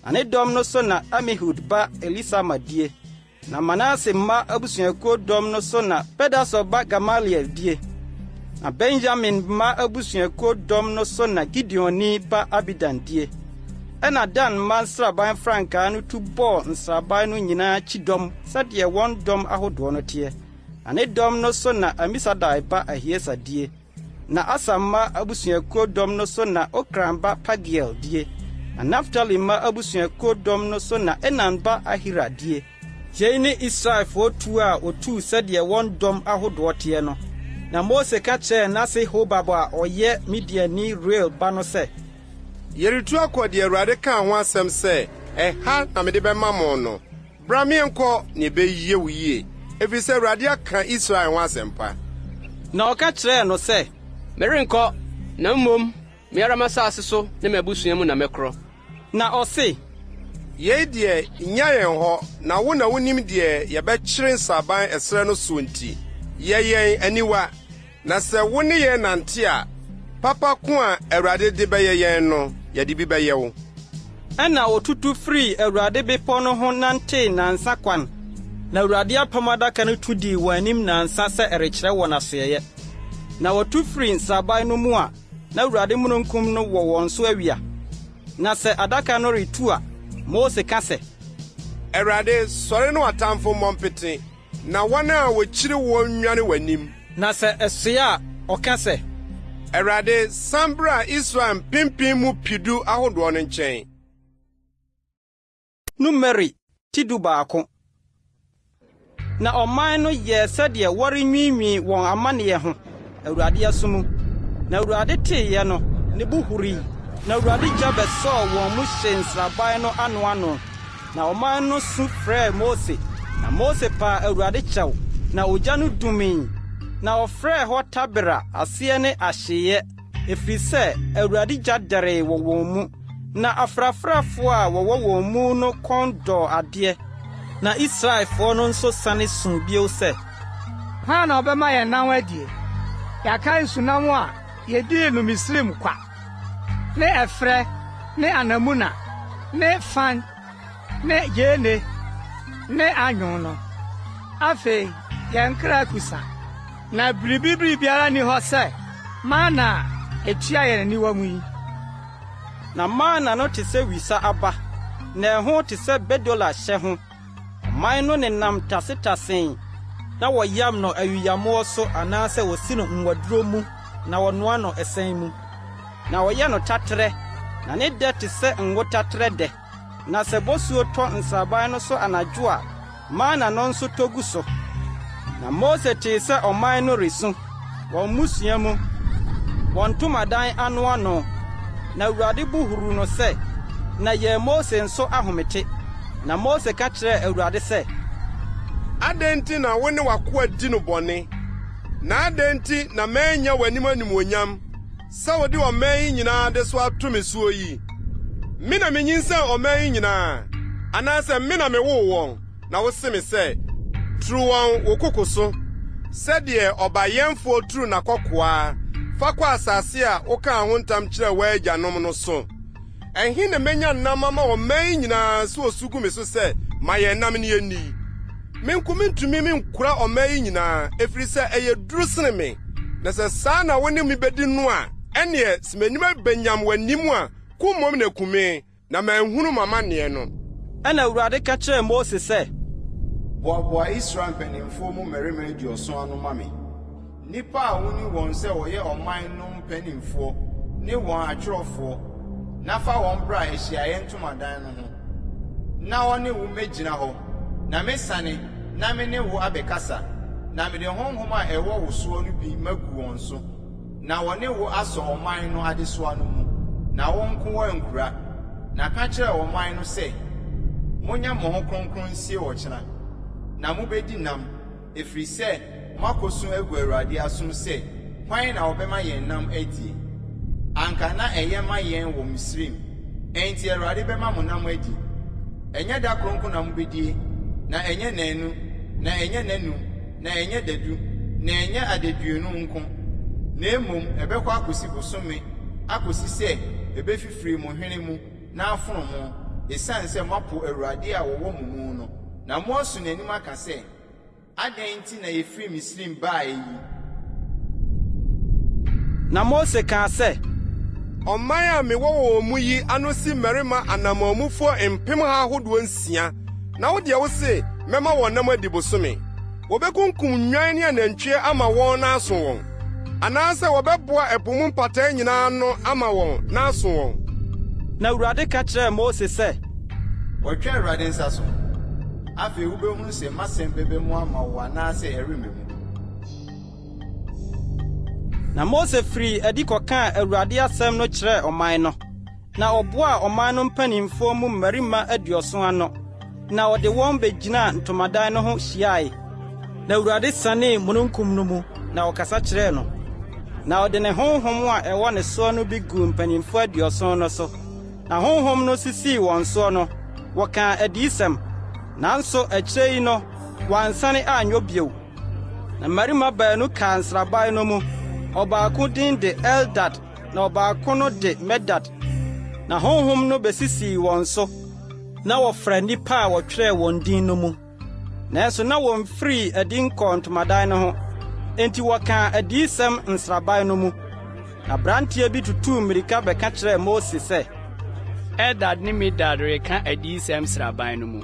na ne dɔm no so na Amihud ba Elisama die. Na Manase mma abusuakuo dɔm no so na Pedahsur ba Gamaliel die. Na Benyamin mma abusuakuo dɔm no so na Gideoni ba Abidan die. Ɛnna Dan mma nsraban frankaa no tu bɔɔ nsraban no nyinaa kyidɔm sɛdeɛ wɔn dɔm ahodoɔ no teɛ. Na ne dɔm no so na Amisadai ba Ahieser die. Na Aser mma abusuakuo dɔm no so na Okran ba Pagiel die. Na Naftali mma abusuakuo dɔm no so na Enan ba Ahira die. Yei ne Israelfoɔ tuo a wɔtuu sɛdeɛ wɔn dɔm ahodoɔ teɛ no. Na Mose ka kyerɛɛ n'ase Hobab a ɔyɛ Midianni Reuel ba no sɛ. Yɛretu akɔ deɛ Awurade kaa ho asɛm sɛ, 'Ɛha na mede bɛma mo' no. Bra ma yɛnkɔ na ɛbɛyɛ wo yie, ɛfiri sɛ Awurade aka Israel ho asɛmpa. Na ɔka kyerɛɛ no sɛ. Merenkɔ, na mmom me ara m'asase so ne m'abusua mu na mɛkorɔ. Na ɔse. Yei deɛ, nnya yɛn hɔ, na wo na wonim deɛ yɛbɛkyere nsraban ɛserɛ no soɔ nti, yɛ yɛn aniwa. Na sɛ wo ne yɛn nante a, papa ko a Awurade de bɛyɛ yɛn no, yɛde bi bɛyɛ wo. Ɛnna wɔtutu firii Awurade bepɔ no ho nantee nnansa kwan, na Awurade apam adaka no tu dii wɔn anim nnansa sɛ ɛrekyerɛ wɔn asoɛeɛ. Na wɔtu firii nsraban no mu a, na Awurade mununkum no wɔ wɔn so awia. Na sɛ adaka no retu a, Mose ka sɛ. Awurade, sɔre na w'atamfo mmɔ mpete. Na wɔn a wɔkyiri woɔ nnwane w'anim. Na sɛ ɛsoɛ a, ɔka sɛ. Awurade, san bra Israel mpempem mu pedu ahodoɔ no nkyɛn. Numeri ti dubaako. Na ɔman no yɛɛ sɛdeɛ wɔrenwiinwii wɔn amanneɛ ho, Awurade aso mu. Na Awurade teeɛ no, ne bo hurii, na Awurade gya bɛsɔɔ wɔn mu hyee nsraban no ano ano. Na ɔman no su frɛɛ Mose, na Mose paa Awurade kyɛw, na ogya no dumii. Na ɔfrɛɛ hɔ Tabera, aseɛ ne Ahyeeɛ, ɛfiri sɛ Awurade gya dɛree wɔ wɔn mu. Na afrafrafoɔ a wɔwɔ wɔn mu no kɔn dɔɔ adeɛ. Na Israelfoɔ no nso sane suu bio sɛ. Hwan na ɔbɛma yɛn nam adie? Yɛakae nsunam a yedii no Misraim kwa, ne ɛferɛ, ne anamuna, ne fan, ne gyeene, ne anyon no. Afei yɛn kra akusa, na biribi biribiara nni hɔ sɛ mana a etua yɛn aniwa mu yi. Na mana no te sɛ wisa aba, na ɛho te sɛ bedola hyɛ ho. Ɔman no nenam tasetasee, na wɔyam no ayuyammoɔ so anaasɛ wɔsi no nwaduro mu na wɔnoa no ɛsɛn mu. Na wɔyɛ no taterɛ, na ne dɛ te sɛ ngo taterɛ dɛ. Na sɛ bosuo tɔ nsraban no so anadwo a, mana no nso tɔ gu so. Na Mose tee sɛ ɔman no resu, wɔn mmusua mu, wɔn ntomadan ano ano, na Awurade bo huruu no sɛ, na ɛyɛɛ Mose nso ahomete. Na Mose ka kyerɛɛ Awurade sɛ. Adɛn nti na wo ne w'akoa di no bɔne? Na adɛn nti na mannya w'anim animuonyam, sɛ wode ɔman yi nyinaa adesoa ato me soɔ yi? Me na minyinsɛn ɔman yi nyinaa, anaasɛ me na mewoo wɔn? Na wose me sɛ, Turu wɔn wo koko so, sɛdeɛ ɔbayɛnfoɔ turu n'akɔkoaa, fa kɔ asase a wokaa ho ntam kyerɛɛ w'agyanom no so. Ɛhe na menya nam ama ɔman yi nyinaa sɛ wɔsu gu me so sɛ, 'Ma yɛn nam na yenni'? Me nko mintumi minkura ɔman yi nyinaa, ɛfiri sɛ ɛyɛ duru sene me. Na sɛ saa na wo ne me bedi no a, ɛnneɛ sɛ m'anim aba nyam w'anim a, kum mmom na ku me, na manhunu m'amanneɛ no. Ɛnna Awurade ka kyerɛɛ Mose sɛ. Boaboa Israel mpanimfoɔ mu mmarima aduɔson ano ma me. Nnipa a woni wɔn sɛ wɔyɛ ɔman no mpanimfoɔ ne wɔn atwerɛfoɔ, na fa wɔn bra ahyiaeɛ ntomadan no ho, na wɔne wo mmɛgyina hɔ, na mɛsiane na me ne wo abɛkasa, na mede honhom a ɛwɔ wo soɔ no bi magu wɔn so, na wɔne wo asɔ ɔman no adesoa no mu, na wo nko woankura. Na ka kyerɛ ɔman no sɛ, 'Monyɛ mo ho kronkron nsie ɔkyena, na mobɛdi nam, Ɛfiri sɛ moakɔsu agu Awurade asom sɛ, 'Hwan na ɔbɛma yɛn nam adie? Anka na ɛyɛ ma yɛn wɔ Misraim! Enti Awurade bɛma mo nam adi. Ɛnyɛ da koro nko na mobɛdie, na ɛnyɛ nnanu, na ɛnyɛ nnanum, na ɛnyɛ dadu, na ɛnyɛ adaduonu nko, na mmom ɛbɛkɔ akɔsi bosome, akɔsi sɛ ɛbɛfifiri mo hwene mu na afono mo, ɛsiane sɛ moapo Awurade a ɔwɔ mo mu no. Na moasu n'anim aka sɛ, 'Adɛn nti na yefirii Misraim baeɛ yi? Na Mose kaa sɛ, Ɔman a mewɔ wɔn mu yi ano si mmarima anammɔnmufoɔ mpemha ahodoɔ nsia, na wo deɛ wose, 'Mɛma wɔn nam adi bosome. Wobekunkum nnwan ne anantwie ama wɔn na aso wɔn? Anaasɛ wɔbɛboa ɛpo mu mpataa nyinaa ano ama wɔn na aso wɔn? Na Awurade ka kyerɛɛ Mose sɛ. Wɔatwa Awurade nsa so. Afei wobɛhunu sɛ m'asɛm bɛba mu ama wo anaasɛ ɛremma mu. Na Mose firii adi kɔkaa Awurade asɛm no kyerɛɛ ɔman no. Na ɔboaa ɔman no mpanimfoɔ mu mmarima aduɔson ano, na ɔde wɔn begyinaa ntomadan no ho hyiae. Na Awurade sianee mununkum no mu, na ɔkasa kyerɛɛ no. Na ɔde ne honhom a ɛwɔ ne soɔ no bi guu mpanimfoɔ aduɔson no so. Na honhom no sisii wɔn soɔ no, wɔkaa adiyisɛm, nanso akyire yi no, wɔansane anyɔ bio. Na mmarima baanu kaa nsraban no mu, ɔbaako din de Eldad na ɔbaako no de Medad. Na honhom no besisii wɔn so, na wɔfra nnipa a wɔtwerɛɛ wɔn din no mu. Nanso na wɔmfirii adi nkɔɔ ntomadan no ho, enti wɔkaa adiyisɛm nsraban no mu. Na aberanteɛ bi tutuu mmirika bɛka kyerɛɛ Mose sɛ, Eldad ne Medad reka adiyisɛm nsraban no mu.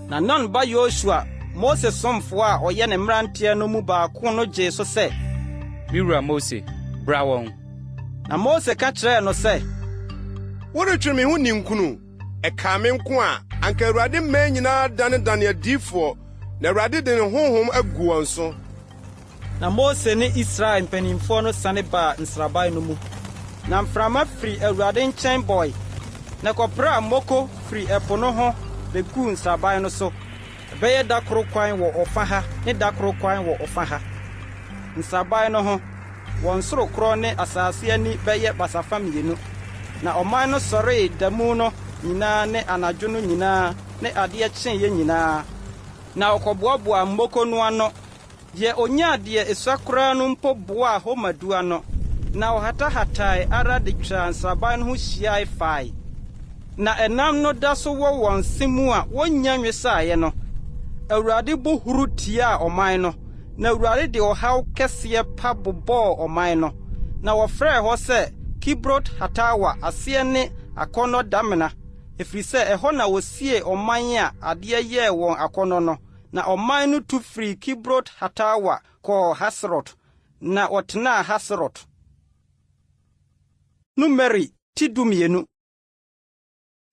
Na Nun ba Yosua, Mose somfo a ɔyɛ ne mmeranteɛ no mu baako no gyee so sɛ, Me wura Mose, bra wɔn. Na Mose ka kyerɛɛ no sɛ, Woretwe me ho ninkunu? Ɛkaa me nko a, anka Awurade mmaa nyinaa danedane adiyifoɔ, na Awurade de ne honhom agu wɔn so. Na Mose ne Israel mpanimfoɔ no sane baa nsraban no mu. Na mframa firi Awurade nkyɛn bɔe, na ɛkɔpraa mmoko firi ɛpo no ho beguu nsraban no so, ɛbɛyɛ da koro kwan wɔ ɔfã ha ne da koro kwan wɔ ɔfã ha. Nsraban no ho, wɔn sorokorɔ ne asase ani bɛyɛ basafa mmienu. Na ɔman no sɔree da mu no nyinaa ne anadwo no nyinaa ne adeɛ kyeeɛ nyinaa, na wɔkɔboaboaa mmoko no ano. Deɛ ɔnyaa deɛ esua koraa no mpo boaa homer du ano, na ɔhatahatae ara de twaa nsraban no ho hyiae fae. Na ɛnam no da so wɔ wɔn se mu a wɔnnya nwesaeɛ no, Awurade bo huru tiaa ɔman no, na Awurade de ɔhaw kɛseɛ pa bobɔɔ ɔman no. Na wɔfrɛɛ hɔ sɛ Kibrot-Hataawa, aseɛ ne Akɔnnɔ Damena, ɛfiri sɛ ɛhɔ na wɔsiee ɔman a adeɛ yɛɛ wɔn akɔnnɔ no. Na ɔman no tu firii Kibrot-Hataawa kɔɔ Haserot, na wɔtenaa Haserot. Numeri ti 12.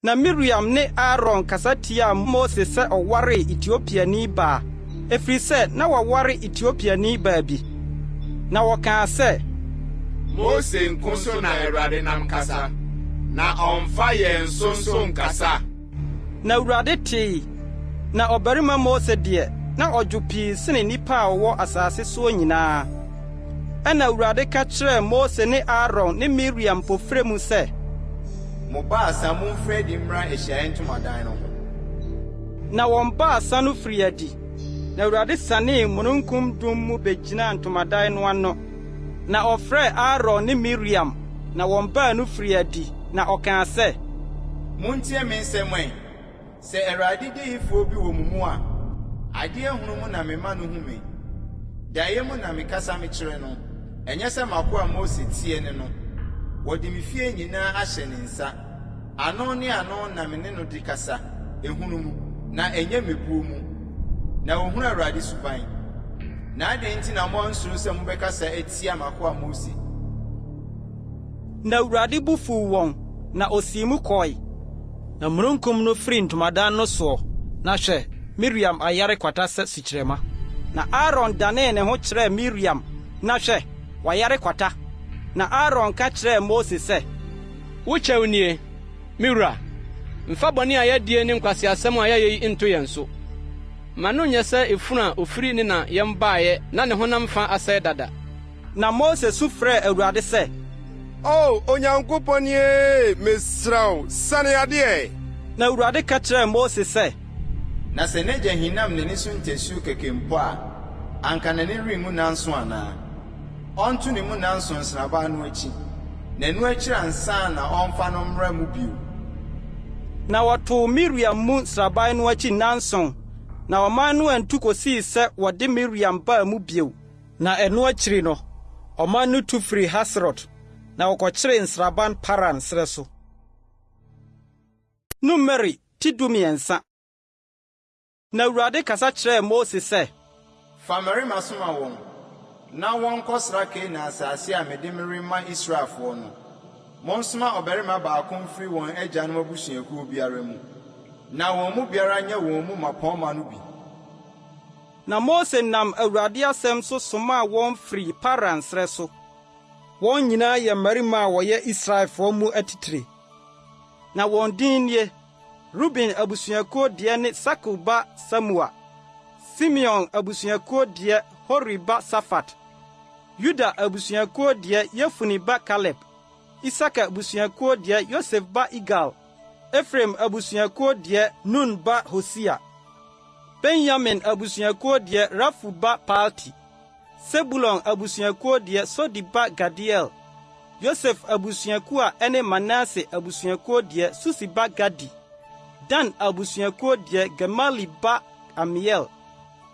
Na Miriam ne Aaron kasa tiaa Mose sɛ ɔwaree Etiopiani baa, ɛfiri sɛ na waware Etiopiani baa bi. Na wɔkaa sɛ, Mose nko so na Awurade nam kasa, na ɔmfa yɛn so nso nkasa? Na Awurade tee. Na ɔbarima Mose deɛ, na ɔdwo pii sene nnipa a wɔwɔ asase soɔ nyinaa. Ɛnna Awurade ka kyerɛɛ Mose ne Aaron ne Miriam mpofirim mu sɛ, Mo baasa momfiri adi mmra ahyiaeɛ ntomadan no ho. Na wɔn baasa no firii adi, na Awurade sianee mununkum dum mu bɛgyinaa ntomadan no ano, na ɔfrɛɛ Aaron ne Miriam, na wɔn baanu firii adi, na ɔkaa sɛ. Montie me nsɛm ɛ! Sɛ Awurade diyifoɔ bi wɔ mo mu a, adeɛ hunu mu na mema no hu me, daeɛ mu na mekasa mekyerɛ no, ɛnyɛ sɛ m'akoa Mose teɛ ne no. Wɔde me fie nyinaa ahyɛ ne nsa, ano ne ano na me ne no di kasa, ehunu mu, na ɛnyɛ mmebuo mu. Na ɔhunu Awurade suban. Na adɛn nti na moansuro sɛ mobɛkasa atia m'akoa Mose? Na Awurade bo fuw wɔn, na osii mu kɔe. Na mununkum no firii ntomadan no soɔ, na hwɛ, Miriam ayare kwata sɛ sukyerɛmma. Na Aaron danee ne ho kyerɛɛ Miriam, na hwɛ, wayare kwata. Na Aaron ka kyerɛɛ Mose sɛ. Wo kyɛw nie, me wura. Mfa bɔne a yɛadie ne nkwaseasɛm a yɛayɛ yi nto yɛn so. Ma no nyɛ sɛ efunu a ofiri ne na yam baeɛ na ne honam fa asɛe dada. Na Mose su frɛɛ Awurade sɛ. O Onyankopɔn ee, mesrɛ wo, sa no yadeɛ ɛ! Na Awurade ka kyerɛɛ Mose sɛ. Na sɛ n'agya hinam n'ani so ntasuo kɛkɛ mpo a, anka n'ani renwu nnanson anaa? Ɔnto ne mu nnanson nsraban no akyi, na ɛno akyiri ansa na ɔmfa no mmra mu bio. Na wɔtoo Miriam mu nsraban no akyi nnanson. Na ɔman no antu kosii sɛ wɔde Miriam baa mu bio. Na ɛno akyiri no, ɔman no tu firii Haserot, na wɔkɔkyeree nsraban Paran serɛ so. Numeri ti 13. Na Awurade kasa kyerɛɛ Mose sɛ. Fa mmarima soma wɔn, na wɔnkɔsra Kanaan asase a mede merema Israelfoɔ no. Monsoma ɔbarima baako mfiri wɔn agyanom abusuakuo biara mu, na wɔn mu biara nyɛ wɔn mu mmapɔmma no bi. Na Mose nam Awurade asɛm so somaa wɔn firii Paran serɛ so. Wɔn nyinaa yɛ mmarima a wɔyɛ Israelfoɔ mu atitire. Na wɔn din nie: Ruben abusuakuo deɛ ne Sakur ba Samua; Simeon abusuakuo deɛ, Hori ba Safat; Yuda abusuakuo deɛ, Yefune ba Kaleb; Isakar abusuakuo deɛ, Yosef ba Igal; Efraim abusuakuo deɛ, Nun ba Hosea; Benyamin abusuakuo deɛ, Rafu ba Palti; Sebulon abusuakuo deɛ, Sodi ba Gadiel; Yosef abusuakuo a ɛne Manase abusuakuo deɛ, Susi ba Gadi; Dan abusuakuo deɛ, Gemali ba Amiel;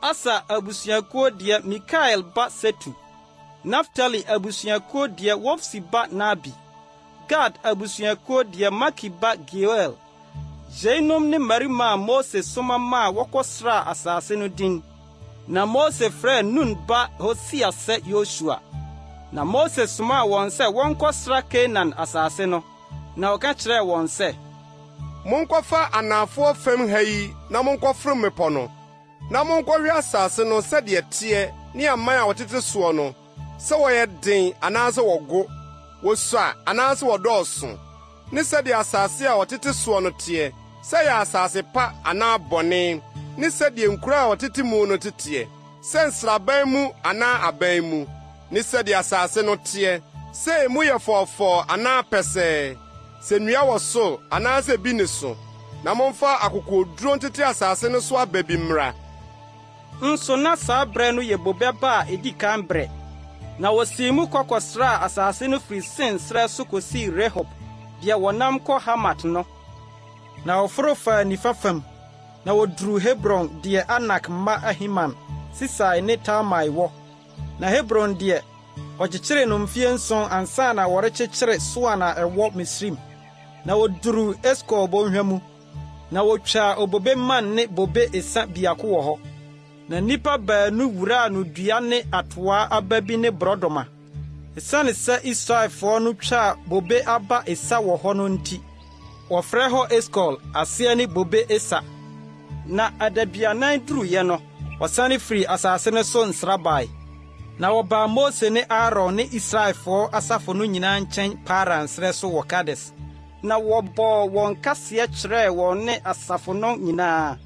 Aser abusuakuo deɛ, Mikael ba Setur; Naftali abusuakuo deɛ, Wofsi ba Nahbi; Gad abusuakuo deɛ, Maki ba Geuel. Yeinom ne mmarima a Mose soma maa wɔkɔsraa asase no din. Na Mose frɛɛ Nun ba Hosea sɛ Yosua. Na Mose somaa wɔn sɛ wɔnkɔsra Kanaan asase no, na ɔka kyerɛɛ wɔn sɛ. Monkɔfa anafoɔ fam ha yi na monkɔforo mmepɔ no, na monkɔhwɛ asase no sɛdeɛ ɛteɛ ne aman a wɔtete soɔ no, sɛ wɔyɛ den anaasɛ wɔgo, wɔsua anaasɛ wɔdɔɔso, ne sɛdeɛ asase a wɔtete soɔ no teɛ, sɛ ɛyɛ asase pa anaa bɔne, ne sɛdeɛ nkuro a wɔtete mu no teteɛ, sɛ nsraban mu anaa aban mu, ne sɛdeɛ asase no teɛ, sɛ emu yɛ fɔɔfɔɔ anaa pɛsɛɛ, sɛ nnua wɔ so anaasɛ bi nni so, na momfa akokoɔduro ntete asase no so aba bi mmra. Nso na saa berɛ no yɛ bobe aba a ɛdi kan berɛ. Na wɔsii mu kɔ kɔsraa asase no firi Sin serɛ so kɔsii Rehob, deɛ wɔnam kɔ Hamat no. Na wɔforo faa nifa fam, na wɔduruu Hebron deɛ Anak mma Ahiman, Sesai ne Talmai wɔ. Na Hebron deɛ, wɔkyekyeree no mfeɛ nson ansa na wɔrekyekyere Soan a ɛwɔ Misraim. Na wɔduruu Eskol bɔnhwa mu. Na wotwaa obobe mman ne bobe esa biako wɔ hɔ. Na nnipa baanu wuraa no dua ne atoaa aba bi ne borɔdɔma. Esiane sɛ Israelfoɔ no twaa bobe aba esa wɔ hɔ no nti, wɔfrɛ hɔ Eskol, aseɛ ne Bobe Esa. Na adaduanan duruiɛ no, wɔsane firii asase no so nsra bae. Na wɔbaa Mose ne Aaron ne Israelfoɔ asafo no nyinaa nkyɛn Paran serɛ so wɔ Kades. Na wɔbɔɔ wɔn kaseɛ kyerɛɛ wɔn ne asafo no nyinaa,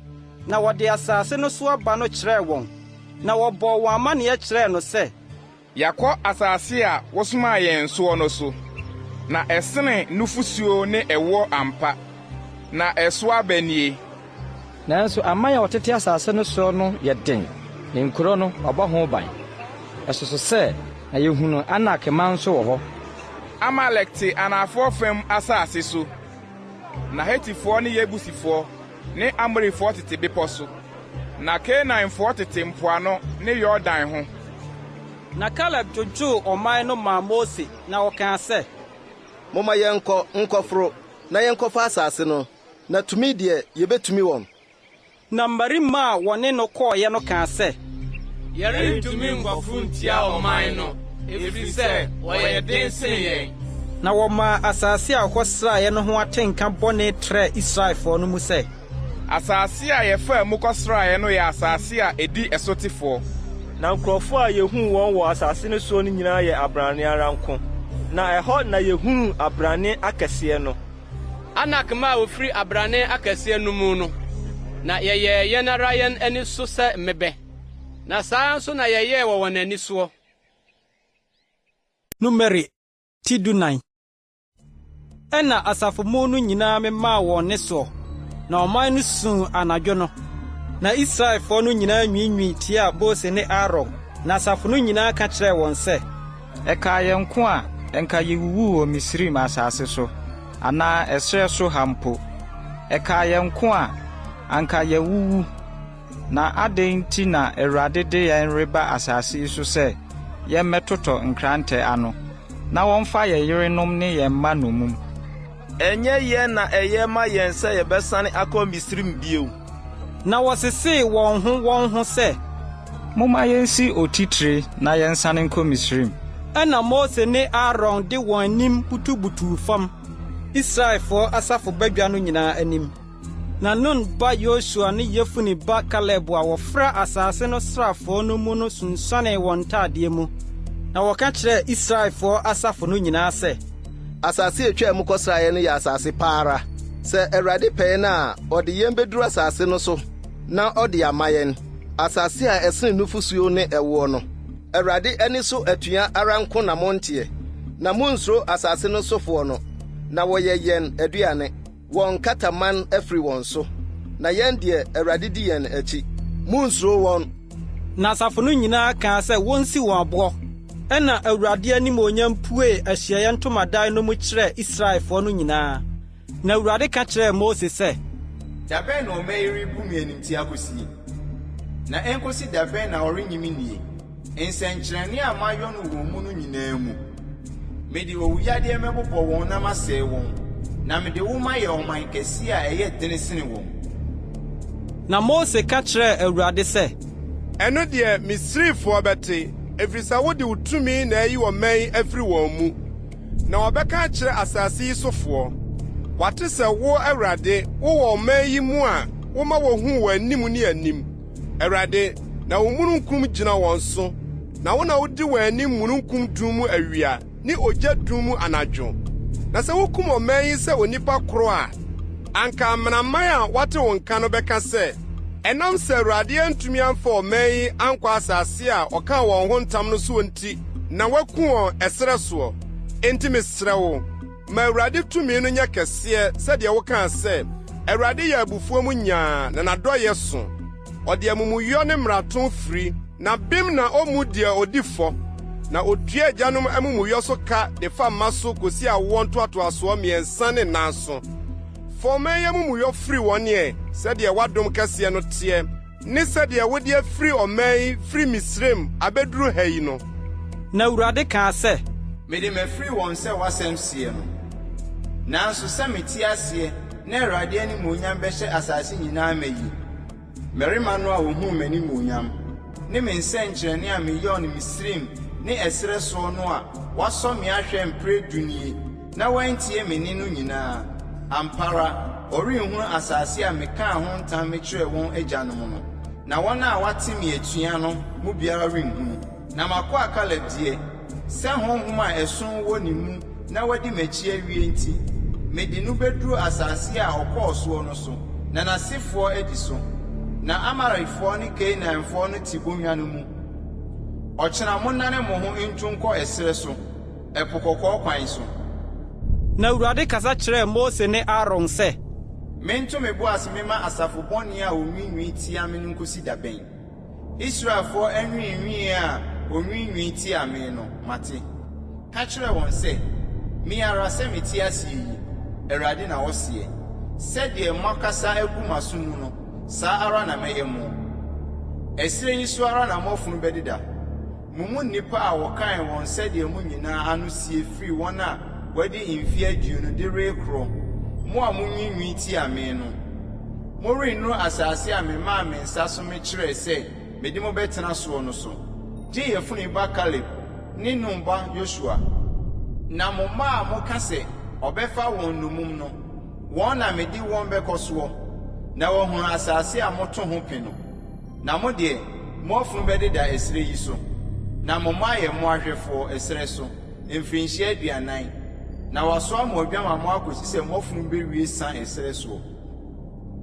na wɔde asase no so aba no kyerɛɛ wɔn. Na wɔbɔɔ wɔn amanneɛ kyerɛɛ no sɛ. Yɛakɔ asase a wosomaa yɛn soɔ no so, na ɛsene nufosuo ne ɛwoɔ ampa, na ɛso aba nie. Nanso aman a wɔtete asase no soɔ no yɛ den, na nkuro no, wɔabɔ ho ban. Ɛsoso sɛ, na yɛhunuu Anak mma nso wɔ hɔ. Amalek te anafoɔ fam asase so, na Hetifoɔ ne Yebusifoɔ ne Amorifoɔ tete bepɔ so, na Kanaanfoɔ tete mpoano ne Yordan ho. Na Kaleb dwodwoo ɔman no maa Mose, na ɔkaa sɛ. Momma yɛnkɔ nkɔforo na yɛnkɔfa asase no, na tumi deɛ, yebetumi wɔn. Na mmarima a wɔne no kɔeɛ no kaa sɛ. Yɛrentumi nkɔforo ntia ɔman no, ɛfiri sɛ wɔyɛ den sene yɛn. Na wɔmaa asase a wɔkɔsraeɛ no ho atenka bɔne trɛɛ Israelfoɔ no mu sɛ. Asase a yɛfaa mu kɔsraeɛ no yɛ asase a ɛdi ɛsotefoɔ. Na nkurɔfoɔ a yɛhuu wɔn wɔ asase no soɔ no nyinaa yɛ abrane ara nko, na ɛhɔ na yɛhunuu abrane akɛseɛ no. Anak mma a wofiri abrane akɛseɛ no mu no, na yɛyɛɛ yɛn ara yɛn ani so sɛ mmebɛ, na saa ara nso na yɛyɛɛ wɔ wɔn ani soɔ. Numeri ti 14. Ɛnna asafo mu no nyinaa memaa wɔn nne soɔ, na ɔman no suu anadwo no. Na Israelfoɔ no nyinaa nwiinwii tiaa Mose ne Aaron, na asafo no nyinaa ka kyerɛɛ wɔn sɛ, Ɛkaa yɛn nko a, anka yewuwuu wɔ Misraim asase so, anaa ɛserɛ so ha mpo. Ɛkaa yɛn nko a, anka yɛawuwu. Na adɛn nti na Awurade de yɛn reba asase yi so sɛ yɛmmɛtotɔ nkrantɛ ano, na wɔmfa yɛn yerenom ne yɛn mma nnommum? Ɛnyɛ yɛn na ɛyɛ ma yɛn sɛ yɛbɛsane akɔ Misraim bio. Na wɔsesee wɔn ho wɔn ho sɛ. Momma yensi otitire na yɛnsane nkɔ Misraim. Ɛnna Mose ne Aaron de wɔn anim butubutuu fam, Israelfoɔ asafo badwa no nyinaa anim. Na Nun ba Yosua ne Yefune ba Kaleb a wɔfra asase no srafoɔ no mu no sunsuanee wɔn ntadeɛ mu, na wɔka kyerɛɛ Israelfoɔ asafo no nyinaa sɛ. Asase a yetwaa mu kɔsraeɛ no yɛ asase pa ara. Sɛ Awurade pɛ yɛn a, ɔde yɛn bɛduru asase no so na ɔde ama yɛn, asase a ɛsene nufosuo ne ɛwoɔ no. Awurade ani so atua ara nko na monteɛ, na monnsuro asase no sofoɔ no, na wɔyɛ yɛn aduane. Wɔn kataman afiri wɔn so, na yɛn deɛ, Awurade di yɛn akyi. Monnsuro wɔn. Na asafo no nyinaa kaa sɛ wonsi wɔn aboɔ. Ɛnna Awurade animuonyam puee ahyiaeɛ ntomadan no mu kyerɛɛ Israelfoɔ no nyinaa. Na Awurade ka kyerɛɛ Mose sɛ. Da bɛn na ɔman yi rebu me animtia akosie? Na enkosi da bɛn na wɔrennye me nnie, nsɛnkyerɛnne a mayɔ no wɔn mu no nyinaa mu? Mede owuyadeɛ mɛbobɔ wɔn na masɛe wɔn, na mede wo mayɛ ɔman kɛseɛ a ɛyɛ dene sene wɔn. Na Mose ka kyerɛɛ Awurade sɛ. Ɛno deɛ, Misrifoɔ bɛte, ɛfiri sɛ wode wo tumi na ayi ɔman yi afiri wɔn mu. Na wɔbɛka akyerɛ asase yi sofoɔ, Wɔate sɛ wo, Awurade, wowɔ ɔman yi mu a woma wɔhu wo anim ne anim, Awurade, na wo mununkum gyina wɔn so, na wo na wodi wɔn anim mununkum dum mu awia ne ogya dum mu anadwo. Na sɛ wokum ɔman yi sɛ onipa koro a, anka amanaman a wɔate wo nka no bɛka sɛ, 'Ɛnam sɛ Awurade antumi amfa ɔman yi ankɔ asase a ɔkaa wɔn ho ntam no soɔ nti na waku wɔn ɛserɛ soɔ. Enti mesrɛ wo, ma Awurade tumi no nyɛ kɛseɛ sɛdeɛ wokaa sɛ, Awurade yɛ abufuo mu nyaa na n'adɔeɛ so. Ɔde amumuyɔ ne mmarato firi, na bem na ommu deɛ odi fɔ, na otua agyanom amumuyɔ so ka de fa mma so kosi awoɔ ntoatoasoɔ mmiɛnsa ne nnan so. Fa ɔman yi amumuyɔ firi wɔn ɛ, sɛdeɛ w'adom kɛseɛ no teɛ, ne sɛdeɛ wode afiri ɔman yi firi Misraim abɛduru ha yi no. Na Awurade kaa sɛ. Mede mafiri wɔn sɛ w'asɛm seɛ no. Nanso sɛ mete aseɛ na Awurade animuonyam bɛhyɛ asase nyinaa ma yi, mmarima no a wɔhuu m'animuonyam ne me nsɛnkyerɛnne a meyɔɔ no Misraim ne ɛserɛ soɔ no a wɔasɔ me ahwɛ mprɛ du nie na wɔantie me nne no nyinaa, ampa ara, wɔrenhunu asase a mekaa ho ntam mekyerɛɛ wɔn agyanom no, na wɔn a wɔate me atua no mu biara renhunu. Na m'akoa Kaleb deɛ, sɛ honhom a ɛso wɔ ne mu na wadi m'akyi awie nti, mede no bɛduru asase a ɔkɔɔ soɔ no so, na n'asefoɔ adi so. Na Amalekfoɔ ne Kanaanfoɔ no te bɔnhwa no mu. Ɔkyena monnane mo ho ntu nkɔ ɛserɛ so, Ɛpo Kɔkɔɔ kwan so. Na Awurade kasa kyerɛɛ Mose ne Aaron sɛ. Mento me bo ase memma asafo bɔne a wɔnwiinwii tia me no nkɔsi da bɛn? Israelfoɔ anwiinwii a wɔnwiinwii tia me no, mate. Ka kyerɛ wɔn sɛ, 'Me ara sɛ mete aseɛ yi, Awurade na ɔseɛ, sɛdeɛ moakasa agu m'aso mu no, saa ara na mɛyɛ mo. Ɛserɛ yi so ara na mo afunu bɛdeda. Mo mu nnipa a wɔkan wɔn sɛdeɛ mo nyinaa ano sie firi wɔn a wɔadi mfeɛ aduonu de rekorɔ, mo a monwiinwii tia me no, morennuru asase a memaa me nsa so mekyerɛɛ sɛ mede mo bɛtena soɔ no so, gye Yefune ba Kaleb ne Nun ba Yosua. Na mo mma a moka sɛ ɔbɛfa wɔn nnommum no, wɔn na mede wɔn bɛkɔ soɔ, na wɔahunu asase a moto ho pe no. Na mo deɛ, mo afunu bɛdeda ɛserɛ yi so, na mo mma ayɛ mmoahwɛfoɔ ɛserɛ so mfirinhyia aduanan, na wɔasoa mo adwamammɔ akɔsi sɛ mo afunu bɛwie sa ɛserɛ soɔ.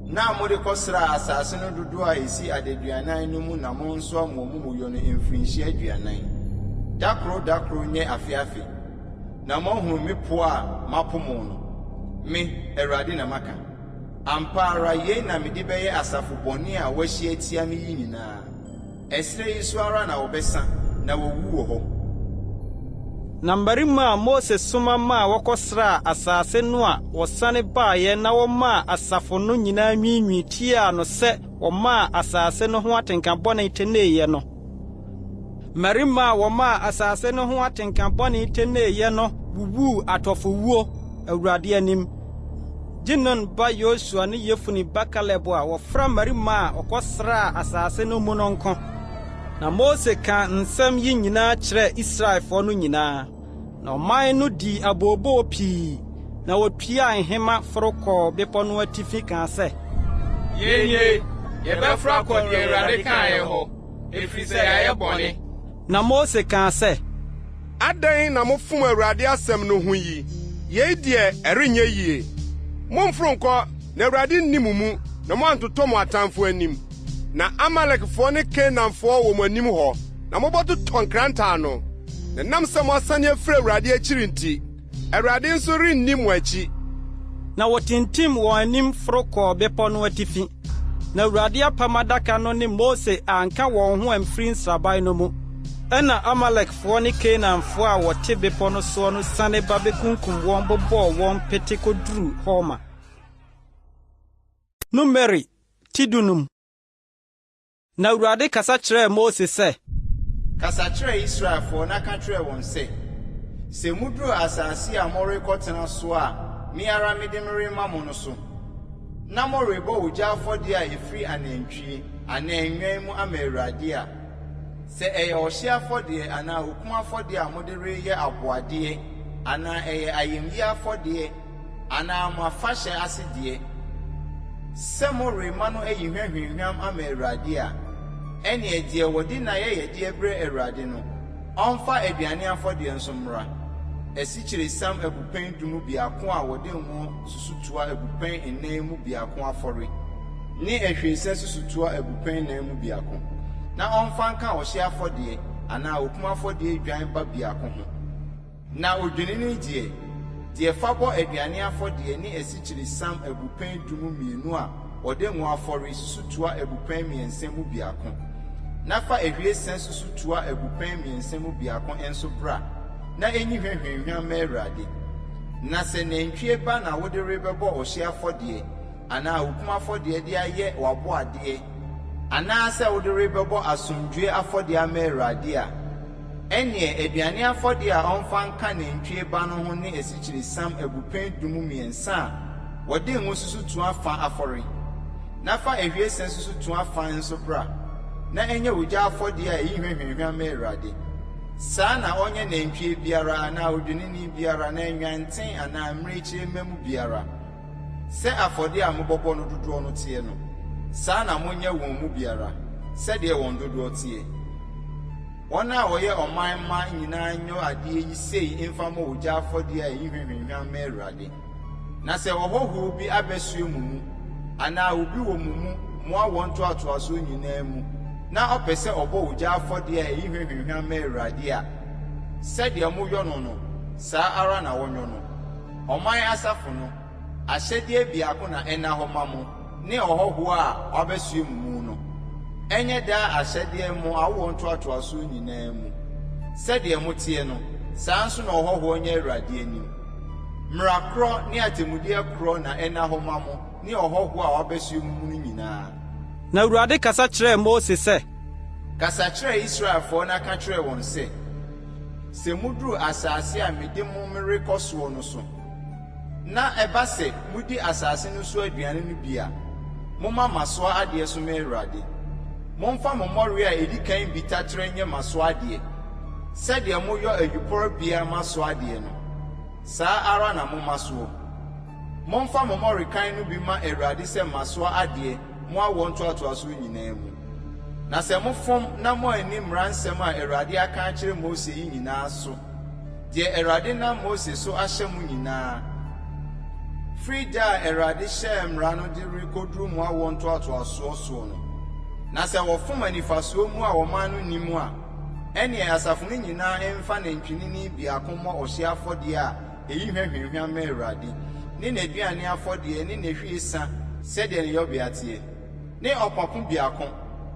Nna a mode kɔsraa asase no dodoɔ a ɛsi adaduanan no mu na monsoa mo amumuyɔ no mfirinhyia aduanan, da koro da koro nyɛ afe afe, na moahunu me poɔ a mapo mo no. Me, Awurade na maka. Ampa ara, yei na mede bɛyɛ asafo bɔne a wɔahyia atia me yi nyinaa. Ɛserɛ yi so ara na wɔbɛsa na wɔawu wɔ hɔ. Na mmarima a Mose soma maa wɔkɔsraa asase no a wɔsane baeɛ na wɔmaa asafo no nyinaa nwiinwii tiaa no sɛ wɔmaa asase no ho atenka bɔne teneeɛ no, mmarima a wɔmaa asase no ho atenka bɔne teneeɛ no wuwuu atɔfowuo Awurade anim, gye Nun ba Yosua ne Yefune ba Kaleb a wɔfra mmarima a wɔkɔsraa asase no mu no nko. Na Mose kaa nsɛm yi nyinaa kyerɛɛ Israelfoɔ no nyinaa. Na ɔman no dii abooboo pii, na wotuaa nhema foro kɔɔ bepɔ no atifi kaa sɛ, Yɛn nie, yɛbɛforo akɔ deɛ Awurade kaeɛ hɔ, ɛfiri sɛ yɛayɛ bɔne. Na Mose kaa sɛ, Adɛn na mofom Awurade asɛm no ho yi? Yei deɛ, ɛrenyɛ yie! Mommforo nkɔ, na Awurade nni mo mu, na moantotɔ mo atamfo anim. Na Amalekfoɔ ne Kanaanfoɔ wɔ mo anim hɔ, na mobɛtotɔ nkrantɛ ano. Na ɛnam sɛ moasane afiri Awurade akyiri nti, Awurade nso renni mo akyi. Na wɔtintim wɔn anim foro kɔɔ bepɔ no atifi. Na Awurade apam adaka no ne Mose anka wɔn ho amfiri nsraban no mu. Ɛnna Amalekfoɔ ne Kanaanfoɔ a wɔte bepɔ no soɔ no siane ba bɛkunkum wɔn bobɔɔ wɔn pete kɔduruu Horma. Numeri ti dunum. Na Awurade kasa kyerɛɛ Mose sɛ. Kasa kyerɛ Israelfoɔ na ka kyerɛ wɔn sɛ, 'Sɛ muduru asase a morekɔtena soɔ a me ara mede merema mo no so, na morebɔ ogya afɔdeɛ a ɛfiri anantwie anaa nnwan mu ama Awurade a, sɛ ɛyɛ ɔhyeɛ afɔdeɛ anaa okum afɔdeɛ a mode reyɛ aboadeɛ anaa ɛyɛ ayamyi afɔdeɛ anaa mo afahyɛ ase deɛ, sɛ morema no ayi hwa hwamhwam ama Awurade a, ɛnneɛ deɛ wɔde n'ayɛyɛdeɛ brɛ Awurade no, ɔmfa aduane afɔdeɛ nso mmra, asikyiresiam abupɛn du mu biako a wɔde ngo susutoa abupɛn nnan mu biako afɔre, ne ahwiesa susutoa abupɛn nnan mu biako, na ɔmfa nka ɔhyeɛ afɔdeɛ anaa okum afɔdeɛ dwan ba biako ho. Na odwennini deɛ, deɛ fa bɔ aduane afɔdeɛ ne asikyiresiam abupɛn du mu mmienu a wɔde ngo afɔre susutoa abupɛn mmiɛnsa mu biako, na fa ahwiesa susutoa abupɛn mmiɛnsa mu biako nso bra na enyi hwa hwamhwam mma Awurade. Na sɛ nantwie ba na wode rebɛbɔ ɔhyeɛ afɔdeɛ anaa okum afɔdeɛ de ayɛ w'aboadeɛ anaasɛ wode rebɛbɔ asomdwoeɛ afɔdeɛ ama Awurade a, Ɛnneɛ aduane afɔdeɛ a ɔmfa nka nantwie ba no ho ne asikyiresiam abupɛn du mu mmiɛnsa a wɔde ngo susutoa fã afɔre. Na fa ahwiesa susutoa fã nso bra, na ɛnyɛ ogya afɔdeɛ a ɛyi hwa hwamhwam ma Awurade. Saa na ɔnyɛ nantwie biara anaa odwennini biara anaa nnwanten anaa mmirekyie mma mu biara. Sɛ afɔdeɛ a mobɔbɔ no dodoɔ no teɛ no, saa na monyɛ wɔn mu biara, sɛdeɛ wɔn dodoɔ teɛ. Wɔn a wɔyɛ ɔman mma nyinaa nyɔ adeɛ yi sei mfa mmɔ ogya afɔdeɛ a ɛyi hwa hwamhwam mma Awurade. Na sɛ ɔhɔhoɔ bi abɛsoɛ mo mu, anaa obi wɔ mo mu mo awoɔ ntoatoasoɔ nyinaa mu, na ɔpɛ sɛ ɔbɔ ogya afɔdeɛ a ɛyi hwa hwamhwam ma Awurade a, sɛdeɛ moyɔ no no, saa ara na wɔnyɔ no. Ɔman asafo no, ahyɛdeɛ biako na ɛnna hɔ ma mo ne ɔhɔhoɔ a wabɛsoɛ mo mu no. Ɛnyɛ daa ahyɛdeɛ mo awoɔ ntoatoasoɔ nyinaa mu. Sɛdeɛ moteɛ no, saa nso na ɔhɔhoɔ nyɛ Awurade anim. Mmara korɔ ne atemmudeɛ korɔ na ɛnna hɔ ma mo ne ɔhɔhoɔ a wabɛsoɛ mo mu no nyinaa. Na Awurade kasa kyerɛɛ Mose sɛ. Kasa kyerɛ Israelfoɔ na ka kyerɛ wɔn sɛ, Sɛ muduru asase a mede mo merekɔ soɔ no so, na ɛba sɛ modi asase no so aduane no bi a, momma mmasoɔ adeɛ so mma Awurade. Momfa mo mmɔre a ɛdi kan bi taterɛ nyɛ mmasoɔ adeɛ. Sɛdeɛ moyɔ ayuporobea mmasoɔ adeɛ no, saa ara na momma soɔ. Momfa mo mmɔrekan no bi mma Awurade sɛ mmasoɔ adeɛ mo awoɔ ntoatoasoɔ nyinaa mu. Na sɛ mofom na moanni mmara nsɛm a Awurade aka akyerɛ Mose yi nyinaa so, deɛ Awurade nam Mose so ahyɛ mo nyinaa, firi da a Awurade hyɛɛ mmara no de rekɔduru mo awoɔ ntoatoasoɔ soɔ no, na sɛ wɔfom anifasoɔ mu a ɔman no nni mu a, ɛnneɛ asafo no nyinaa mfa nantwinini biako mmɔ ɔhyeɛ afɔdeɛ a ɛyi hwa hwamhwam ma Awurade, ne n'aduane afɔdeɛ ne n'ahwiesa sɛdeɛ ne yɔbea teɛ, ne ɔpapo biako,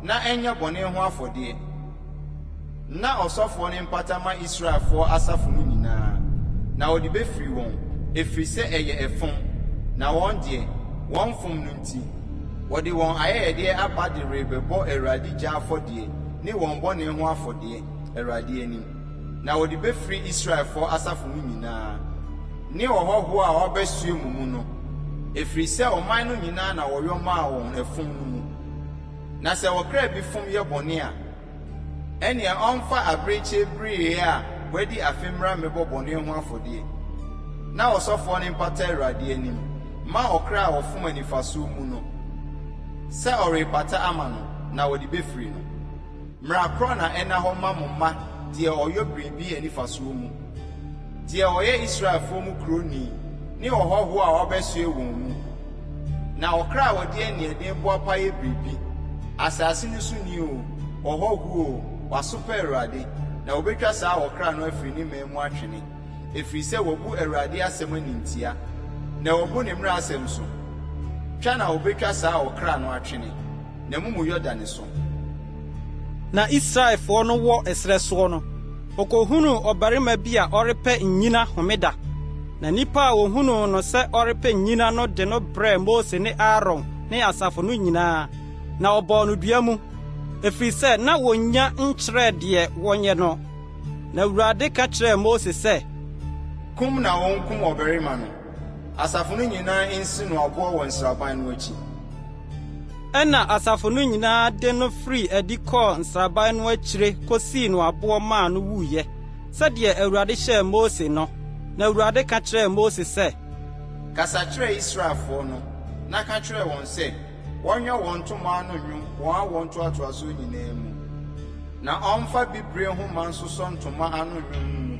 na ɛnyɛ bɔne ho afɔdeɛ. Na ɔsɔfoɔ no mpata mma Israelfoɔ asafo no nyinaa. Na wɔde bɛfiri wɔn, ɛfiri sɛ ɛyɛ ɛfom, na wɔn deɛ, wɔn fom no nti, wɔde wɔn ayɛyɛdeɛ aba de rebɛbɔ Awurade gya afɔdeɛ ne wɔn bɔne ho afɔdeɛ, Awurade anim. Na wɔde bɛfiri Israelfoɔ asafo no nyinaa, ne ɔhɔhoɔ a wabɛsoɛ mo mu no, ɛfiri sɛ ɔman no nyinaa na wɔyɔ maa wɔn ɛfom no mu. Na sɛ ɔkra bi fom yɛ bɔne a, ɛnneɛ ɔmfa abirekyibereɛ a wadi afe mmra mmɛbɔ bɔne ho afɔdeɛ, na ɔsɔfoɔ no mpata Awurade anim mma ɔkra a ɔfom anifasoɔ mu no, sɛ ɔrepata ama no, na wɔde bɛfiri no. Mmara korɔ na ɛnna hɔ mma mo mma deɛ ɔyɔ biribi anifasoɔ mu, deɛ ɔyɛ Israelfoɔ mu kuroni ne ɔhɔhoɔ a wabɛsoɛ wɔn mu. Na ɔkra a ɔde aniɛden boapa yɛ biribi, asase no so ni oo, ɔhɔhoɔ oo, wasopɛ Awurade, na wɔbɛtwa saa ɔkra no afiri ne man mu atwene, ɛfiri sɛ wabu Awurade asɛm animtia, na wabu ne mmara asɛm so. Twa na wɔbɛtwa saa ɔkra no atwene, n'amumuyɔ da ne so. Na Israelfoɔ no wɔ ɛserɛ soɔ no, wɔkɔhunuu ɔbarima bi a ɔrepɛ nnyina homeda. Na nnipa a wɔhunuu no sɛ ɔrepɛ nnyina no de no brɛɛ Mose ne Aaron ne asafo no nyinaa, na wɔbɔɔ no dua mu, ɛfiri sɛ na wɔnnya nkyerɛɛ deɛ wɔnyɛ no. Na Awurade ka kyerɛɛ Mose sɛ, Kum na wɔnkum ɔbarima no. Asafo no nyinaa nsi no aboɔ wɔ nsraban no akyi. Ɛnna asafo no nyinaa de no firii adi kɔɔ nsraban no akyire kosii no aboɔ maa no wuiɛ, sɛdeɛ Awurade hyɛɛ Mose no. Na Awurade ka kyerɛɛ Mose sɛ, Kasa kyerɛ Israelfoɔ no, na ka kyerɛ wɔn sɛ wɔnyɔ wɔn ntoma ano nnwo wɔn awoɔ ntoatoasoɔ nyinaa mu, na wɔmfa bibire nhoma nsosɔ ntoma ano nnwo no mu.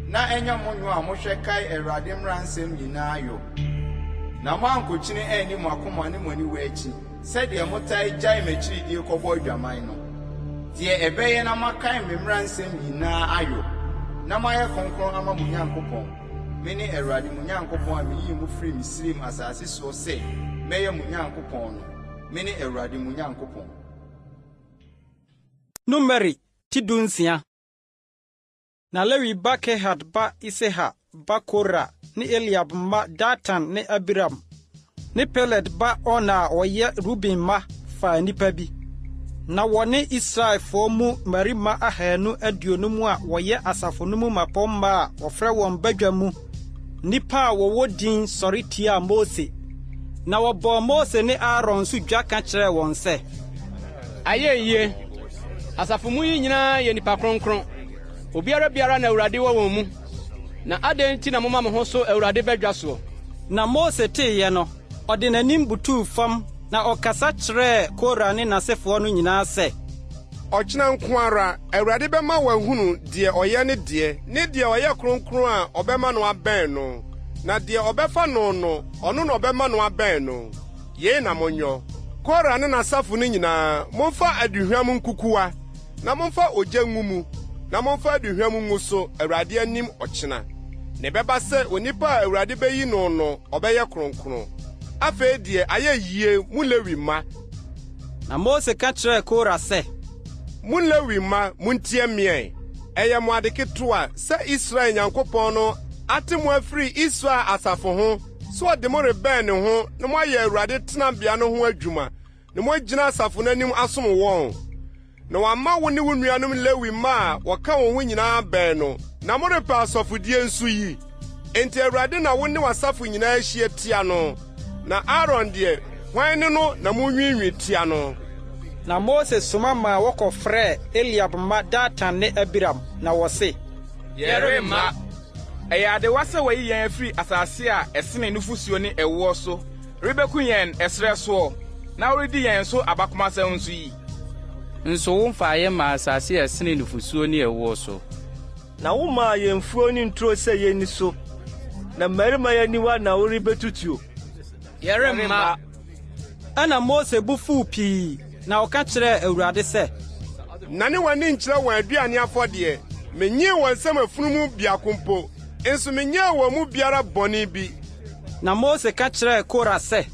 Na ɛnyɛ mo nnwo a mohwɛ kae Awurade mmara nsɛm nyinaa yɔ, na moankokyini anni mo akoma ne mo aniwa akyi, sɛdeɛ motae gyae m'akyiridie kɔbɔ adwaman no, deɛ ɛbɛyɛ na moakae me mmara nsɛm nyinaa ayɔ, na moayɛ kronkron ama mo Nyankopɔn. Mene Awurade mo Nyankopɔn a meyii mo firii Misraim asase soɔ sɛ mɛyɛ mo Nyankopɔn no. Mene Awurade mo Nyankopɔn. Numeri ti dunsia. Na Lewi ba Kehat ba Isehar ba Kora ne Eliab mma Datan ne Abiram ne Pelet ba On a wɔyɛ Ruben mma faa nnipa bi. Na wɔne Israelfoɔ mu mmarima 250 a wɔyɛ asafo no mu mmapɔmma a wɔfrɛ wɔn badwa mu nnipa a wɔwɔ din sɔre tiaa Mose. Na wɔbɔɔ Mose ne Aaron nso dwa ka kyerɛɛ wɔn sɛ, Ayɛ yiye! Asafo mu yi nyinaa yɛ nnipa kronkron. Obiara biara na Awurade wɔ wɔn mu. Na adɛn nti na moma mo ho so Awurade badwa soɔ? Na Mose teeɛ no, ɔde n'anim butuu fam na ɔkasa kyerɛɛ Kora ne n'asefoɔ no nyinaa sɛ. Ɔkyena nko ara, Awurade bɛma wɔahunu deɛ ɔyɛ ne deɛ, ne deɛ ɔyɛ kronkron a ɔbɛma no abɛn no, na deɛ ɔbɛfa no no, ɔno na ɔbɛma no abɛn no. Yei na monyɔ, Kora ne n'asafo no nyinaa, momfa aduhwam nkukuwa, na momfa ogya ngu mu, na momfa aduhwam ngu so Awurade anim ɔkyena. Na ɛbɛba sɛ onipa a Awurade beyi no no, ɔbɛyɛ kronkron. Afei deɛ, ayɛ yie, mo Lewi mma! Na Mose ka kyerɛɛ Kora sɛ, Mo Lewi mma, muntie me ɛ! Ɛyɛ mo ade ketewa sɛ Israel Nyankopɔn no ate mo afiri Israel asafo ho sɛ ɔde mo rebɛn ne ho na moayɛ Awurade tenabea no ho adwuma na moagyina asafo no anim asom wɔn. Na wama wo ne wo nuanom Lewi mma a wɔka wo ho nyinaa abɛn no, na morepɛ asɔfodie nso yi. Enti Awurade na wo ne w'asafo nyinaa ahyia tia no, na Aaron deɛ, hwan ne no na monwiinwii tia no? Na Mose soma maa wɔkɔfrɛɛ Eliab mma Datan ne Abiram, na wɔse. Yɛremma! Ɛyɛ adewa sɛ wɔayi yɛn afiri asase a ɛsene nufosuo ne ɛwoɔ so rebeku yɛn ɛserɛ soɔ, na woredi yɛn so abakomasɛm nso yi? Nso womfaa yɛn mmaa asase a ɛsene nufosuo ne ɛwoɔ so. Na womaa yɛn mfuo ne nturo sɛ yenni so, na mmarima yi aniwa na worebetutuo. Yɛremma! Ɛnna Mose bo fuw pii, na ɔka kyerɛɛ Awurade sɛ. Nnane w'ani nkyerɛ wɔn aduane afɔdeɛ. Minnyee wɔn nsam afunumu biako mpo, nso menyɛɛ wɔn mu biara bɔne bi. Na Mose ka kyerɛɛ Kora sɛ.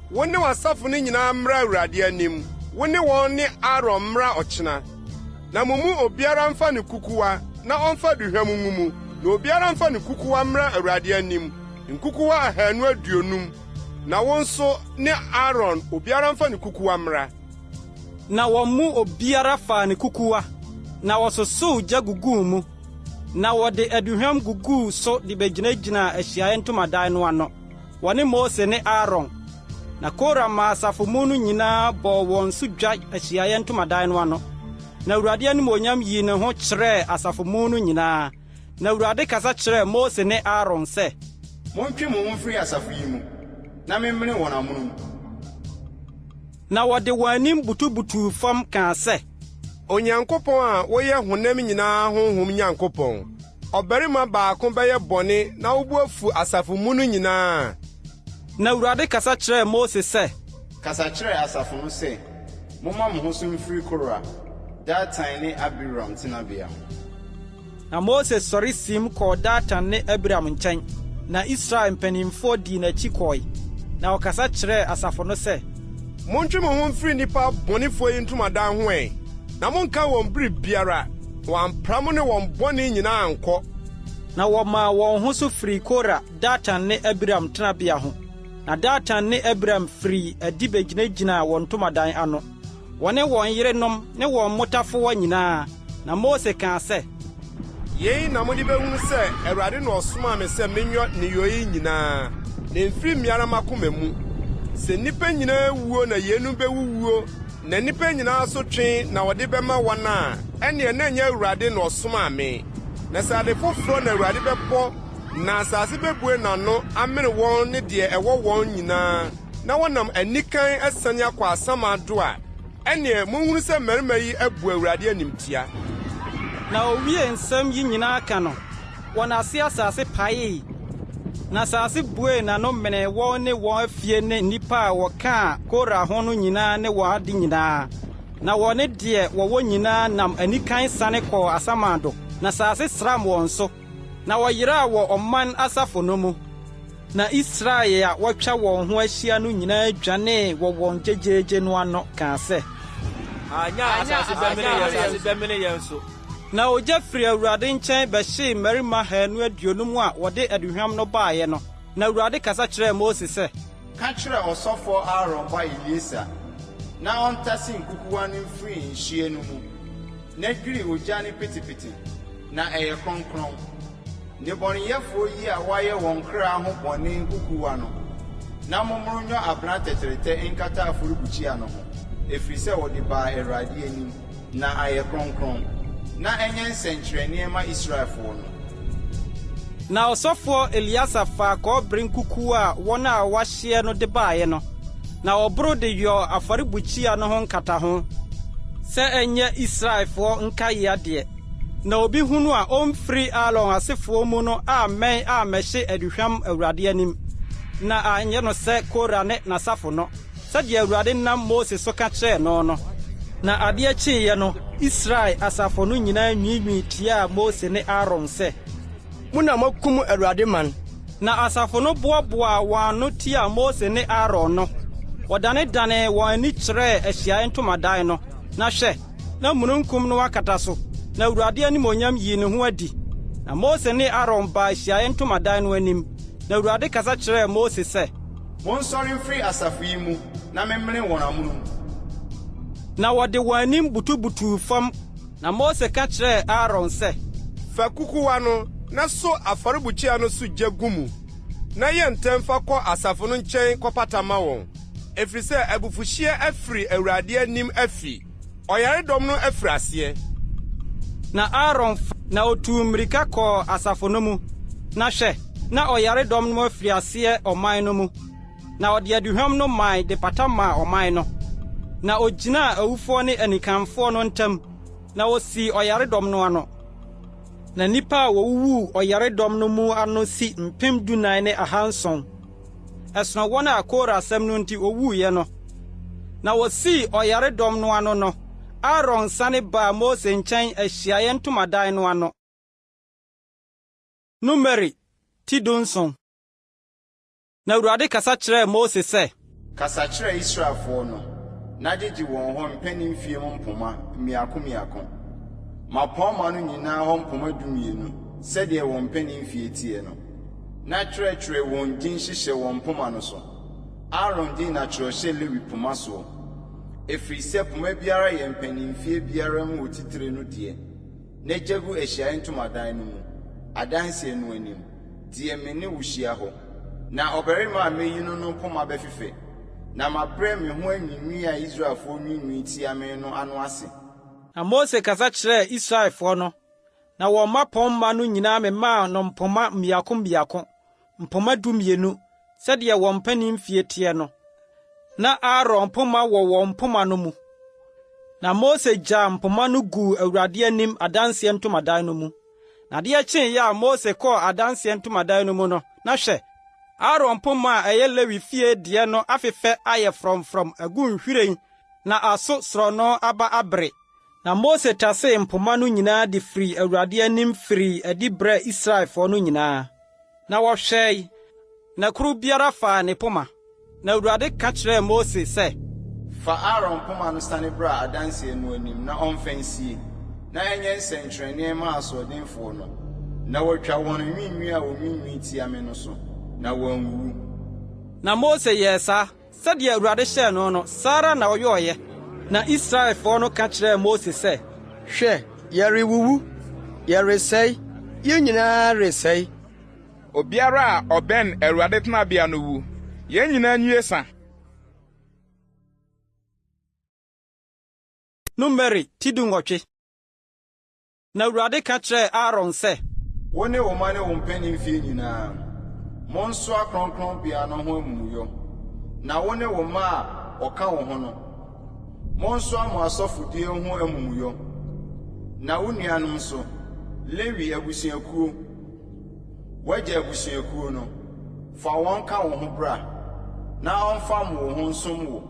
Wo ne w'asafo no nyinaa mmra Awurade anim, wo ne wɔn ne Aaron mmra ɔkyena. Na mo mu obiara mfa ne kukuwa na ɔmfa aduhwam ngu mu. Na obiara mfa ne kukuwa mmra Awurade anim, nkukuwa 250, na wo nso ne Aaron obiara mfa ne kukuwa mmra. Na wɔn mu obiara faa ne kukuwa, na wɔsosoo gya guguu mu, na wɔde aduhuam guguu so de begyinagyinaa ahyiae ntamadan no ano, wɔne Mose ne Aaron. Na Kora maa asafo mu no nyinaa bɔɔ wɔn so dwa ahyiae ntomadan no ano. Na Awurade animuonyam yii ne ho kyerɛɛ asafo mu no nyinaa. Na Awurade kasa kyerɛɛ Mose ne Aaron sɛ. Montwe mo ho mfiri asafo yi mu, na memmene wɔn amonom. Na wɔde wɔn anim butubutuu fam kaa sɛ. Onyankopɔn a woyɛ honam nyinaa honhom Nyankopɔn, ɔbarima baako bɛyɛ bɔne na wo bo afu asafo mu no nyinaa? Na Awurade kasa kyerɛɛ Mose sɛ. Kasa kyerɛ asafo no sɛ, 'Momma mo ho so mfiri Kora, Datan ne Abiram tenabea ho. Na Mose sɔre siim kɔɔ Datan ne Abiram nkyɛn, na Israel mpanimfoɔ dii n'akyi kɔe. Na ɔkasa kyerɛɛ asafo no sɛ. Montwe mo ho mfiri nnipa abɔnefoɔ yi ntomadan ho ɛ, na monnka wɔn biribiara, na wɔampra mo ne wɔn bɔne nyinaa ankɔ. Na wɔmaa wɔn ho so firii Kora, Datan ne Abiram tenabea ho. Na Datan ne Abiram firii adi begyinagyinaa wɔn ntomadan ano, wɔne wɔn yerenom ne wɔn mmotafowa nyinaa. Na Mose kaa sɛ. Yei na mode bɛhunu sɛ Awurade na ɔsomaa me sɛ menyɔ nneyɔɛ yi nyinaa, na ɛmfiri me ara m'akoma mu. Sɛ nnipa nyinaa wuo na yeinom bɛwuwuo, na nnipa nyinaa asotwe na wɔde bɛma wɔn a, ɛnneɛ na ɛnyɛ Awurade na ɔsomaa me. Na sɛ ade foforɔ na Awurade bɛbɔ na asase bɛbue n'ano amene wɔn ne deɛ ɛwɔ wɔn nyinaa, na wɔnam anikan asiane akɔ asamando a, ɛnneɛ monhunu sɛ mmarima yi abu Awurade animtia. Na owiee nsɛm yi nyinaa ka no, wɔn ase asase paee, na asase buee n'ano menee wɔn ne wɔn afie ne nnipa a wɔkaa Kora ho no nyinaa ne wɔn ade nyinaa. Na wɔne deɛ wɔwɔ nyinaa nam anikan siane kɔɔ asamando, na asase sram wɔn so. Na wɔyeraa wɔ ɔman asafo no mu. Na Israel a wɔatwa wɔn ho ahyia no nyinaa dwanee wɔ wɔn gyegyeegye no ano kaa sɛ. Anyɛ a asase bɛmene yɛn nso. Na ogya firii Awurade nkyɛn bɛhyee mmarima 250 a wɔde aduhwam no baeɛ no. Na Awurade kasa kyerɛɛ Mose sɛ. Ka kyerɛ ɔsɔfoɔ Aaron ba Eleasa na ɔntase nkukuwa no mfiri nhyeɛ no mu, na dwiri ogya no petepete, na ɛyɛ kronkron. Nnebɔneyɛfoɔ yi a wɔayɛ wɔn kra ho bɔne nkukuwa no, na mommoro nyɔ abena tɛtrɛtɛ nkata afɔrebukyia no ho, ɛfiri sɛ wɔde baa Awurade anim, na ayɛ kronkron, na ɛnyɛ nsɛnkyerɛnneɛ mma Israelfoɔ no. Na ɔsɔfoɔ Eleasa faa kɔbere nkukuwa a wɔn a wɔahyeɛ no de baeɛ no, na ɔboro de yɔɔ afɔrebukyia no ho nkataho, sɛ ɛnyɛ Israelfoɔ nkaeɛ adeɛ, na obi hunu a ɔmfiri Aaron asefoɔ mu no ammɛn ammɛhye aduhwam Awurade anim, na anyɛ no sɛ Kora ne n'asafo no, sɛdeɛ Awurade nam Mose so ka kyerɛɛ no no. Na adeɛ kyeeɛ no, Israel asafo no nyinaa nwiinwii tiaa Mose ne Aaron sɛ. Mo na moakum Awurade man. Na asafo no boaboaa wɔn ano tiaa Mose ne Aaron no, wɔdanedanee wɔn ani kyerɛɛ ahyiae ntomadan no, na hwɛ, na mununkum no akata so, na Awurade animuonyam yii ne ho adi. Na Mose ne Aaron baa ahyiae ntomadan no anim, na Awurade kasa kyerɛɛ Mose sɛ. Monsɔre mfiri asafo yi mu na memmene wɔn amonom. Na wɔde wɔn anim butubutuu fam. Na Mose ka kyerɛɛ Aaron sɛ. Fa kukuwa no na sɔ afɔrebukyia no so gya gu mu, na yɛ ntɛm fa kɔ asafo no nkyɛn kɔpata ma wɔn, ɛfiri sɛ abufuhyeɛ afiri Awurade anim afi. Ɔyaredɔm no afiri aseɛ. Na Aaron fa na otuu mmirika kɔɔ asafo no mu, na hwɛ, na ɔyaredɔm no afiri aseɛ ɔman no mu. Na ɔde aduhwam no mae de pata maa ɔman no. Na ogyinaa awufoɔ ne anikanfoɔ no ntam, na osii ɔyaredɔm no ano. Na nnipa a wɔwuwuu ɔyaredɔm no mu ano si 14,700. Ɛsono wɔn a Kora asɛm no nti wowuiɛ no. Na wɔsii ɔyaredɔm no ano no, Aaron sane baa Mose nkyɛn ahyiaeɛ ntomadan no ano. Numeri ti 17. Na Awurade kasa kyerɛɛ Mose sɛ. Kasa kyerɛ Israelfoɔ no, na gyegye wɔn hɔ mpanin mfeɛ mu mpoma mmiako mmiako, mmapɔmma no nyinaa hɔ mpoma 12. sɛdeɛ wɔn mpanimfie teɛ no, na twerɛtwerɛ wɔn din hyehyɛ wɔn mpoma no so. Aaron din na twerɛ hyɛ Lewi poma soɔ, ɛfiri sɛ poma biara yɛ mpanimfie biara mu otitire no deɛ, na gya gu ahyiaeɛ ntomadan no mu, Adanseɛ no anim, deɛ me ne wo hyia hɔ. Na ɔbarima a mɛyi no no poma bɛfefɛ, na mabrɛ me ho anwiinwii a Israelfoɔ nwiinwii tia me no ano ase. Na Mose kasa kyerɛɛ Israelfoɔ no, na wɔn mmapɔmma no nyinaa memaa no mpoma mmiako mmiako, mpoma dumienu, sɛdeɛ wɔn mpanin mfie teɛ no. Na Aaron poma wɔ wɔn mpoma no mu. Na Mose gyaa mpoma no guu Awurade anim adanseɛ ntomadan no mu. Na adeɛ kyeeɛ a Mose kɔɔ adanseɛ ntomadan no mu no, na hwɛ, Aaron poma a ɛyɛ Lewi fie deɛ no afefɛ ayɛ frɔmfrɔm agu nhwiren na aso sorɔno aba abere. Na Mose tasee mpoma no nyinaa de firii Awurade anim firii adi brɛɛ Israelfoɔ no nyinaa. Na wɔhwɛe, na koro biara faa ne poma. Na Awurade ka kyerɛɛ Mose sɛ. Fa Aaron poma no sane bra Adanseɛ no anim na ɔmfa nsie, na ɛnyɛ nsɛnkyerɛnneɛ mma asoɔdenfoɔ no, na wɔatwa wɔn anwiinwii a wɔnwiinwii tia me no so, na wɔanwuwu. Na Mose yɛɛ saa. Sɛdeɛ Awurade hyɛɛ no no, saa ara na ɔyɔeɛ. Na Israelfoɔ no ka kyerɛɛ Mose sɛ. Hwɛ, yɛrewuwu, yɛresɛe, yɛn nyinaa resɛe! Obiara a ɔbɛn Awurade tenabea no wu. Yɛn nyinaa nwie sa. Numeri ti dunwɔtwe. Na Awurade ka kyerɛɛ Aaron sɛ. Wo ne wo mma ne wo mpanimfie nyinaa, monsoa kronkronbea no ho amumuyɔ, na wo ne wo mma a wɔka wo ho no, monsoa mo asɔfodie ho amumuyɔ, na wo nuanom nso, Lewi abusuakuo, w'agya abusuakuo no, fa wɔn ka wo ho bra, na wɔmfam wo ho nsom wo.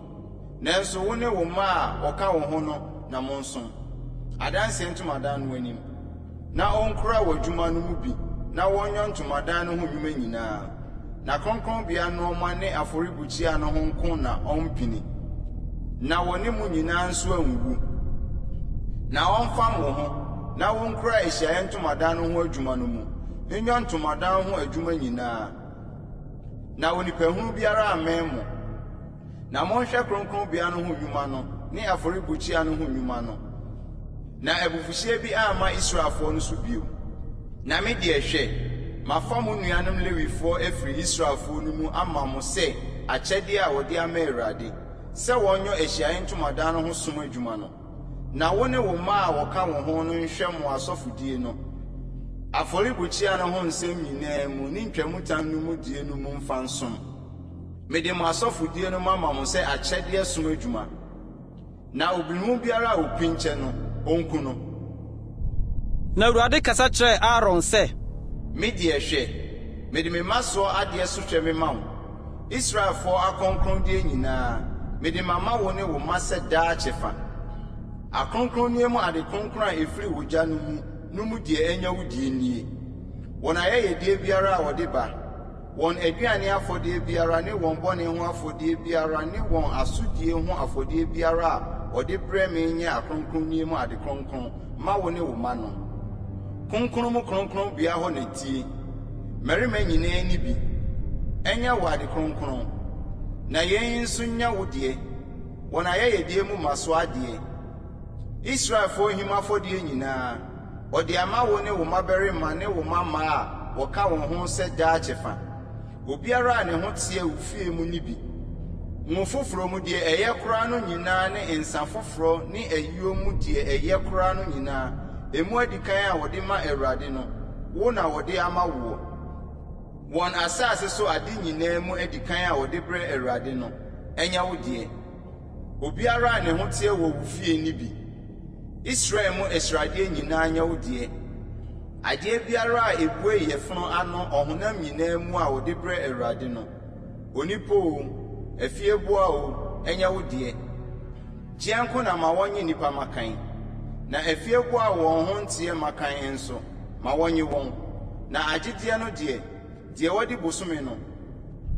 Nanso wo ne wo mma a wɔka wo ho no na monsom, Adanseɛ ntomadan no anim, na ɔnkura w'adwuma no mu bi na wɔnyɔ ntomadan no ho nnwuma nyinaa, na kronkronbea nnoɔma ne afɔrebukyia no ho nko na ɔmpini, na wɔne mo nyinaa nso anwuwu. Na ɔmfam wo ho, na wɔnkura ahyiaeɛ ntomadan no ho adwuma no mu, nyɔ ntomadan ho adwuma nyinaa, na onipahunu biara ammɛn mo. Na monhwɛ kronkronbea no ho nnwuma no ne afɔrebukyia no ho nnwuma no, na abufuhyeɛ bi amma Israelfoɔ no so bio. Na me deɛ, hwɛ, mafa mo nuanom Lewifoɔ afiri Israelfoɔ no mu ama mo sɛ akyɛdeɛ a wɔde ama Awurade, sɛ wɔnyɔ ahyiaeɛ ntomadan no ho som adwuma no. Na wo ne wo mma a wɔka wo ho no nhwɛ mo asɔfodie no, afɔrebukyia no ho nsɛm nyinaa mu ne ntwamutam no mu die no mu mfa nsom. Mede mo asɔfodie no mama mo sɛ akyɛdeɛ som adwuma, na obinom biara a ɔpinkyɛ no, ɔnku no. Na Awurade kasa kyerɛɛ Aaron sɛ. Me deɛ, hwɛ, mede me mmasoɔ adeɛ sohwɛ mema wo, Israelfoɔ akronkronneɛ nyinaa, mede mama wo ne wo mma sɛ daa kyɛfa. Akronkronneɛ mu ade kronkron a ɛfiri ogya no mu no mu deɛ ɛnyɛ wo deɛ nie, wɔn ayɛyɛdeɛ biara a wɔde ba, Wɔn aduane afɔdeɛ biara ne wɔn bɔne ho afɔdeɛ biara ne wɔn asodie ho afɔdeɛ biara a wɔde brɛ me nyɛ akronkronneɛ mu ade kronkron mma wo ne wo mma no. Kronkron mu kronkronbea hɔ na die. Mmarima nyinaa nni bi. Ɛnyɛ wo ade kronkron. Na yei nso nyɛ wo deɛ, wɔn ayɛyɛdeɛ mu mmasoɔ adeɛ, Israelfoɔ him afɔdeɛ nyinaa. Ɔde ama wo ne wo mmabarima ne wo mmammaa a wɔka wo ho sɛ daa kyɛfa. Obiara a ne ho teɛ wo fie mu nni bi. Ngo foforɔ mu deɛ ɛyɛ koraa no nyinaa ne nsã foforɔ ne ayuo mu deɛ ɛyɛ koraa no nyinaa, emu adikan a wɔde ma Awurade no, wo na wɔde ama woɔ. Wɔn asase so ade nyinaa mu adikan a wɔde brɛ Awurade no, ɛnyɛ wo deɛ. Obiara a ne ho teɛ wɔ wo fie nni bi. Israel mu asradeɛ nyinaa nyɛ wo deɛ. Adeɛ biara a ɛbue yafunu ano ɔhonam nyinaa mu a wɔde brɛ Awurade no, onipa oo, afieboa oo, ɛnyɛ wo deɛ. Gyeɛ nko na ma wɔnnye nnipa mmakan, na afieboa a wɔn ho nteɛ mmakan nso, ma wɔnnye wɔn. Na agyedeɛ no deɛ, Deɛ wadi bosome no,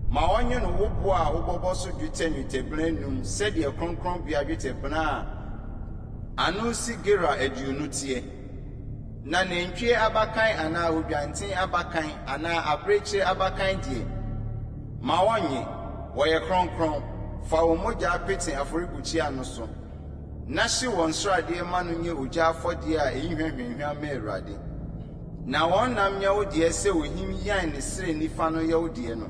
ma wɔnyɛ no wo boɔ a wobɔbɔ so dwetɛ nnwetɛbena nnum sɛdeɛ kronkronbea dwetɛbena a ano si gera 20 teɛ. Na nantwie abakan anaa odwanten abakan anaa abirekyie abakan deɛ, ma wɔnnye, wɔyɛ kronkron. Fa wɔn mogya pete afɔrebukyia no so, na hye wɔn sradeɛ ma no nyɛ ogya afɔdeɛ a ɛyi hwa hwanhwam ma Awurade. Na wɔn nam nyɛ wo deɛ sɛ ohim yan ne srɛ nifa no yɛ wo deɛ no.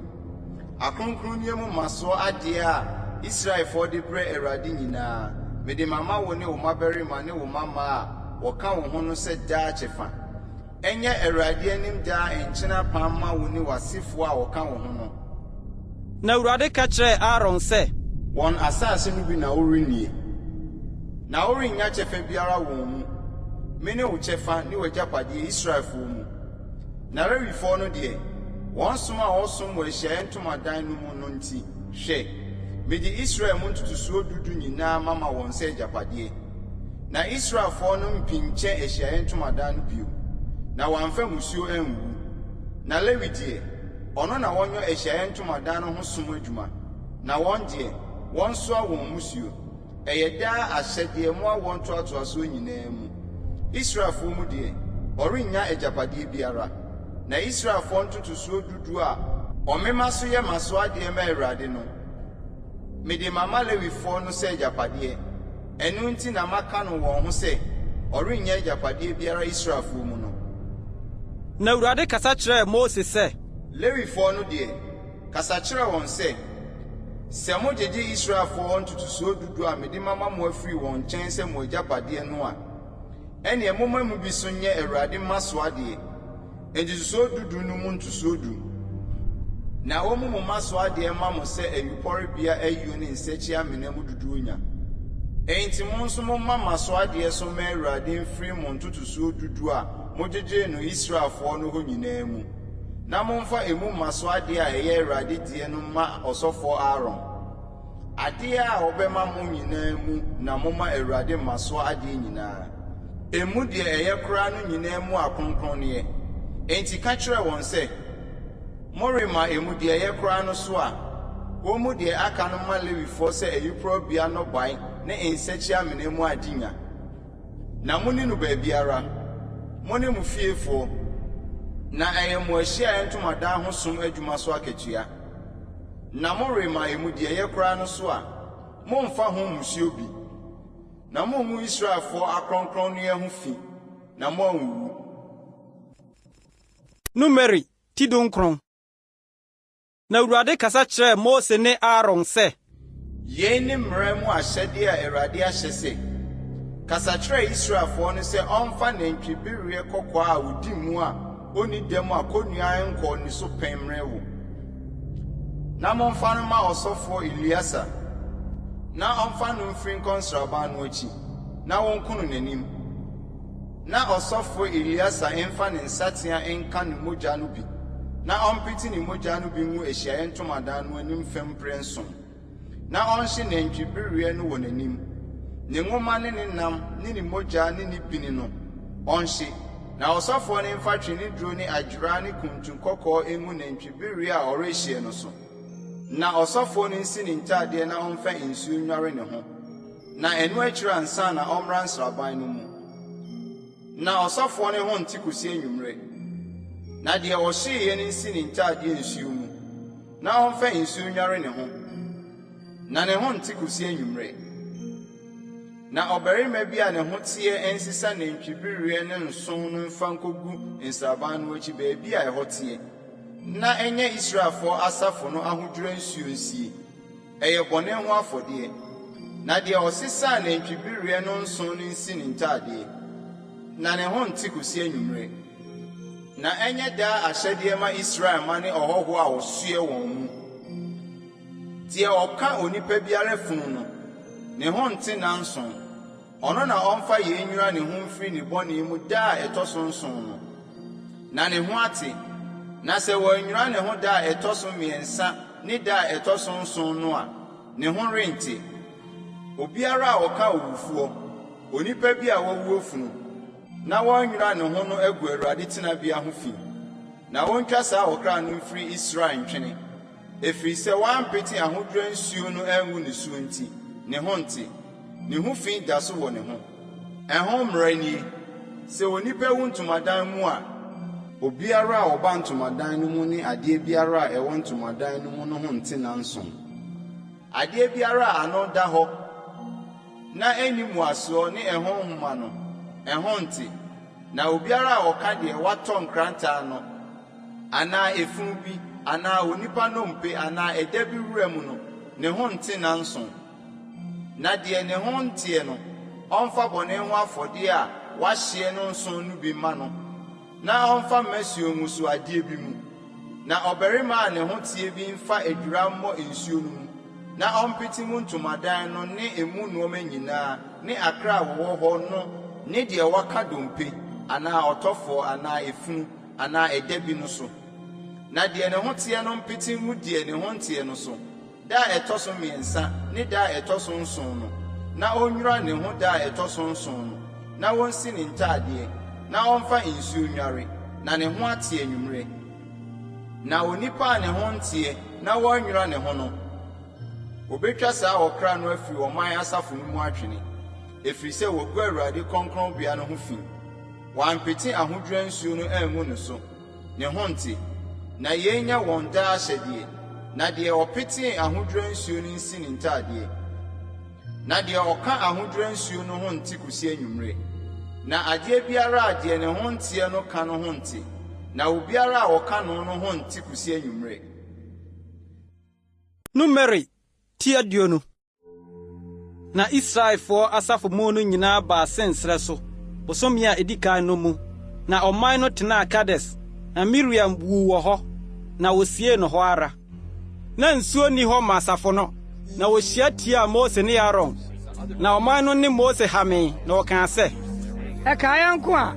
Akronkronneɛ mu mmasoɔ adeɛ a Israelfoɔ de brɛ Awurade nyinaa, mede mama wo ne wo mmabarima ne wo mmammaa a wɔka wo ho no sɛ daa kyɛfa. Ɛnyɛ Awurade anim daa nkyene apam mma wo ne w'asefoɔ a wɔka wo ho no. Na Awurade ka kyerɛɛ Aaron sɛ. Wɔn asase no bi na worennie, na worennya kyɛfa biara wɔn mu. Mene wo kyɛfa ne w'agyapadeɛ Israelfoɔ mu. Na Lewifoɔ no deɛ, wɔn som a wɔsom wɔ Ahyiaeɛ Ntomadan no mu no nti, hwɛ, mede Israel mu ntotosoɔ du du nyinaa mama wɔn sɛ agyapadeɛ. Na Israelfoɔ no mpinkyɛ Ahyiaeɛ Ntomadan no bio, na wɔamfa mmusuo anwuwu. Na Lewi deɛ, ɔno na wɔnyɔ Ahyiaeɛ Ntomadan no ho som adwuma, na wɔn deɛ, wɔnsoa wɔn mmusuo. Ɛyɛ daa ahyɛdeɛ mo awoɔ ntoatoasoɔ nyinaa mu. Israelfoɔ mu deɛ, ɔrennya agyapadeɛ biara. Na Israelfoɔ ntotosoɔ du du a wɔmema so yɛ mmasoɔ ma Awurade no, mede mama Lewifoɔ no sɛ agyapadeɛ. Ɛno nti na maka no wɔn ho sɛ, 'Ɔrennya agyapadeɛ biara Israelfoɔ mu no. Na Awurade kasa kyerɛɛ Mose sɛ. Lewifoɔ no deɛ, Kasa kyerɛ wɔn sɛ, 'Sɛ mogyegye Israelfoɔ hɔ ntotosoɔ du du a mede mama mo afiri wɔn nkyɛn sɛ mo agyapadeɛ no a, ɛnneɛ momma mu bi so nyɛ Awurade mmasoɔ adeɛ, ntotosoɔ du du no mu ntosoɔ du. Na wɔmmu mo mmasoɔ adeɛ mma mo sɛ ayuporebea ayuo ne nsakyi-amena mu dodoɔ nya. Enti mo nso momma mmasoɔ adeɛ so mma Awurade mfiri mo ntotosoɔ du du a mogyegyee no Israelfoɔ no hɔ nyinaa mu. Na momfa emu mmaso adeɛ a ɛyɛ Awurade deɛ no mma ɔsɔfoɔ Aaron. Adeɛ a ɔbɛma mo nyinaa mu na momma Awurade mmasoɔ adeɛ nyinaa. Emu deɛ ɛyɛ koraa no nyinaa mu akronkronneɛ. Enti ka kyerɛ wɔn sɛ, 'Morema emu deɛ ɛyɛ koraa no so a, wɔmmu deɛ aka no mma Lewifoɔ sɛ ayuporobea nnɔbae ne nsakyi-amena mu adenya. Na monni no baabiara, mo ne mo fiefoɔ, na ɛyɛ mo ahyiaeɛ ntomadan ho som adwuma so akatua. Na morema emu deɛ ɛyɛ koraa no so a, mommfa ho mmusuo bi, na monngu Israelfoɔ akronkronneɛ ho fi, na moanwuwu. Numeri ti 19. Na Awurade kasa kyerɛɛ Mose ne Aaron sɛ. Yei ne mmara mu ahyɛdeɛ a Awurade ahyɛ sɛ, Kasa kyerɛ Israelfoɔ no sɛ ɔmfa nantwibereɛ kɔkɔɔ a ɔdi mu a ɔnni dɛm a kɔnnua nkɔɔ ne so pɛn mmrɛ wo, na momfa no mma ɔsɔfoɔ Eleasa, na ɔmfa no mfiri nkɔ nsraban no akyi, na wɔnku no n'anim. Na ɔsɔfo Eleasar mfa ne nsateaa nka ne mogya no bi, na ɔmpete ne mogya no bi ngu Ahyiae Ntamadan no anim fam mprɛnson, na ɔnhye nantwibereɛ no wɔ n'anim. Ne nwoma ne ne nam ne ne mogya ne ne bini no, ɔnhye. Na ɔsɔfoɔ no mfa tweneduro ne adweraa ne kuntu kɔkɔɔ ngu nantwibereɛ a ɔrehyeɛ no so. Na ɔsɔfoɔ no nsi ne ntadeɛ na ɔmfa nsuo nnware ne ho. Na ɛno akyiri ansa na ɔmmra nsraban no mu. Na ɔsɔfoɔ no ho nte kɔsi anwummerɛ. Na deɛ ɔhyeeɛ no nsi ne ntadeɛ nsuo mu, na ɔmfa nsuo nnware ne ho, na ne ho nte kɔsi anwummerɛ. Na ɔbarima bi a ne ho teɛ nsesa nantwibereɛ no nsõ no mfa nkɔgu nsraban no akyi baabi a ɛhɔ teɛ, na ɛnyɛ Israelfoɔ asafo no ahodwira nsuo nsie. Ɛyɛ bɔne ho afɔdeɛ. Na deɛ ɔsesaa nantwibereɛ no nsõ no nsi ne ntadeɛ, na ne ho nte kɔsi anwummerɛ. Na ɛnyɛ daa ahyɛdeɛ mma Israel mma ne ɔhɔhoɔ a ɔsoɛ wɔn mu. Deɛ ɔka onipa biara funu no, ne ho nte nnanson. Ɔno na ɔmfa yei nnwira ne ho mfiri ne bɔne mu da a ɛtɔ so nson no, na ne ho ate. Na sɛ wannwira ne ho da a ɛtɔ so mmiɛnsa ne da a ɛtɔ so nson no a, ne ho rente. Obiara a ɔka owufoɔ, onipa bi a wawuo funu, na wannwira ne ho no agu Awurade tenabea ho fi, na wɔntwa saa ɔkra no mfiri Israel ntwene. Ɛfiri sɛ wampete ahodwira nsuo no angu ne soɔ nti, ne ho nte. Ne ho fi da so wɔ ne ho. Ɛho mmara nie. Sɛ onipa wu ntomadan mu a, obiara a ɔba ntomadan no mu ne adeɛ biara a ɛwɔ ntomadan no mu no ho nte nnanson. Adeɛ biara a ano da hɔ na ɛnni mmuasoɔ ne ɛho nhoma no, ɛho nte. Na obiara a ɔka deɛ watɔ nkrantɛ ano, anaa efunu bi, anaa onipa nnompe anaa ɛda bi wura mu no, ne ho nte nnanson. Na deɛ ne ho nteɛ no, ɔmfa bɔne ho afɔdeɛ a wɔahyeɛ no nsõ no bi mma no, na ɔmfa mmasuo ngu so adeɛ bi mu. Na ɔbarima a ne ho teɛ bi mfa adwira mmɔ nsuo no mu, na ɔmpete mu ntomadan no ne emu nnoɔma nyinaa ne akra a wɔwɔ hɔ no ne deɛ waka dompe anaa ɔtɔfoɔ anaa efunu anaa ɛda bi no so. Na deɛ ne ho teɛ no mpete ngu deɛ ne ho nteɛ no so da a ɛtɔ so mmiɛnsa ne da a ɛtɔ so nson no, na ɔnnwira ne ho da a ɛtɔ so nson no, na ɔnsi ne ntadeɛ, na ɔmfa nsuo nnware, na ne ho ate anwummerɛ. Na onipa a ne ho nteɛ na wannwira ne ho no, wɔbɛtwa saa ɔkra no afiri ɔman asafo no mu atwene, ɛfiri sɛ wagu Awurade kronkronbea no ho fi. Wɔampete ahodwira nsuo no angu ne so. Ne ho nte. Na yei nyɛ wɔn daa ahyɛdeɛ. Na deɛ ɔpetee ahodwira nsuo no nsi ne ntadeɛ, na deɛ ɔka ahodwira nsuo no ho nte kɔsi anwummerɛ. Na adeɛ biara a deɛ ne ho nteɛ no ka no ho nte, na obiara a ɔka no no ho nte kɔsi anwummerɛ. Numeri ti 20. Na Israelfoɔ asafo mu no nyinaa baa Sin serɛ so, bosome a ɛdi kan no mu, na ɔman no tenaa Kades. Na Miriam wuu wɔ hɔ, na wɔsiee no hɔ ara. Na nsuo nni hɔ ma asafo no, na wɔhyia tiaa Mose ne Aaron. Na ɔman no ne Mose hamee, na wɔkaa sɛ, Ɛkaa yɛn nko a,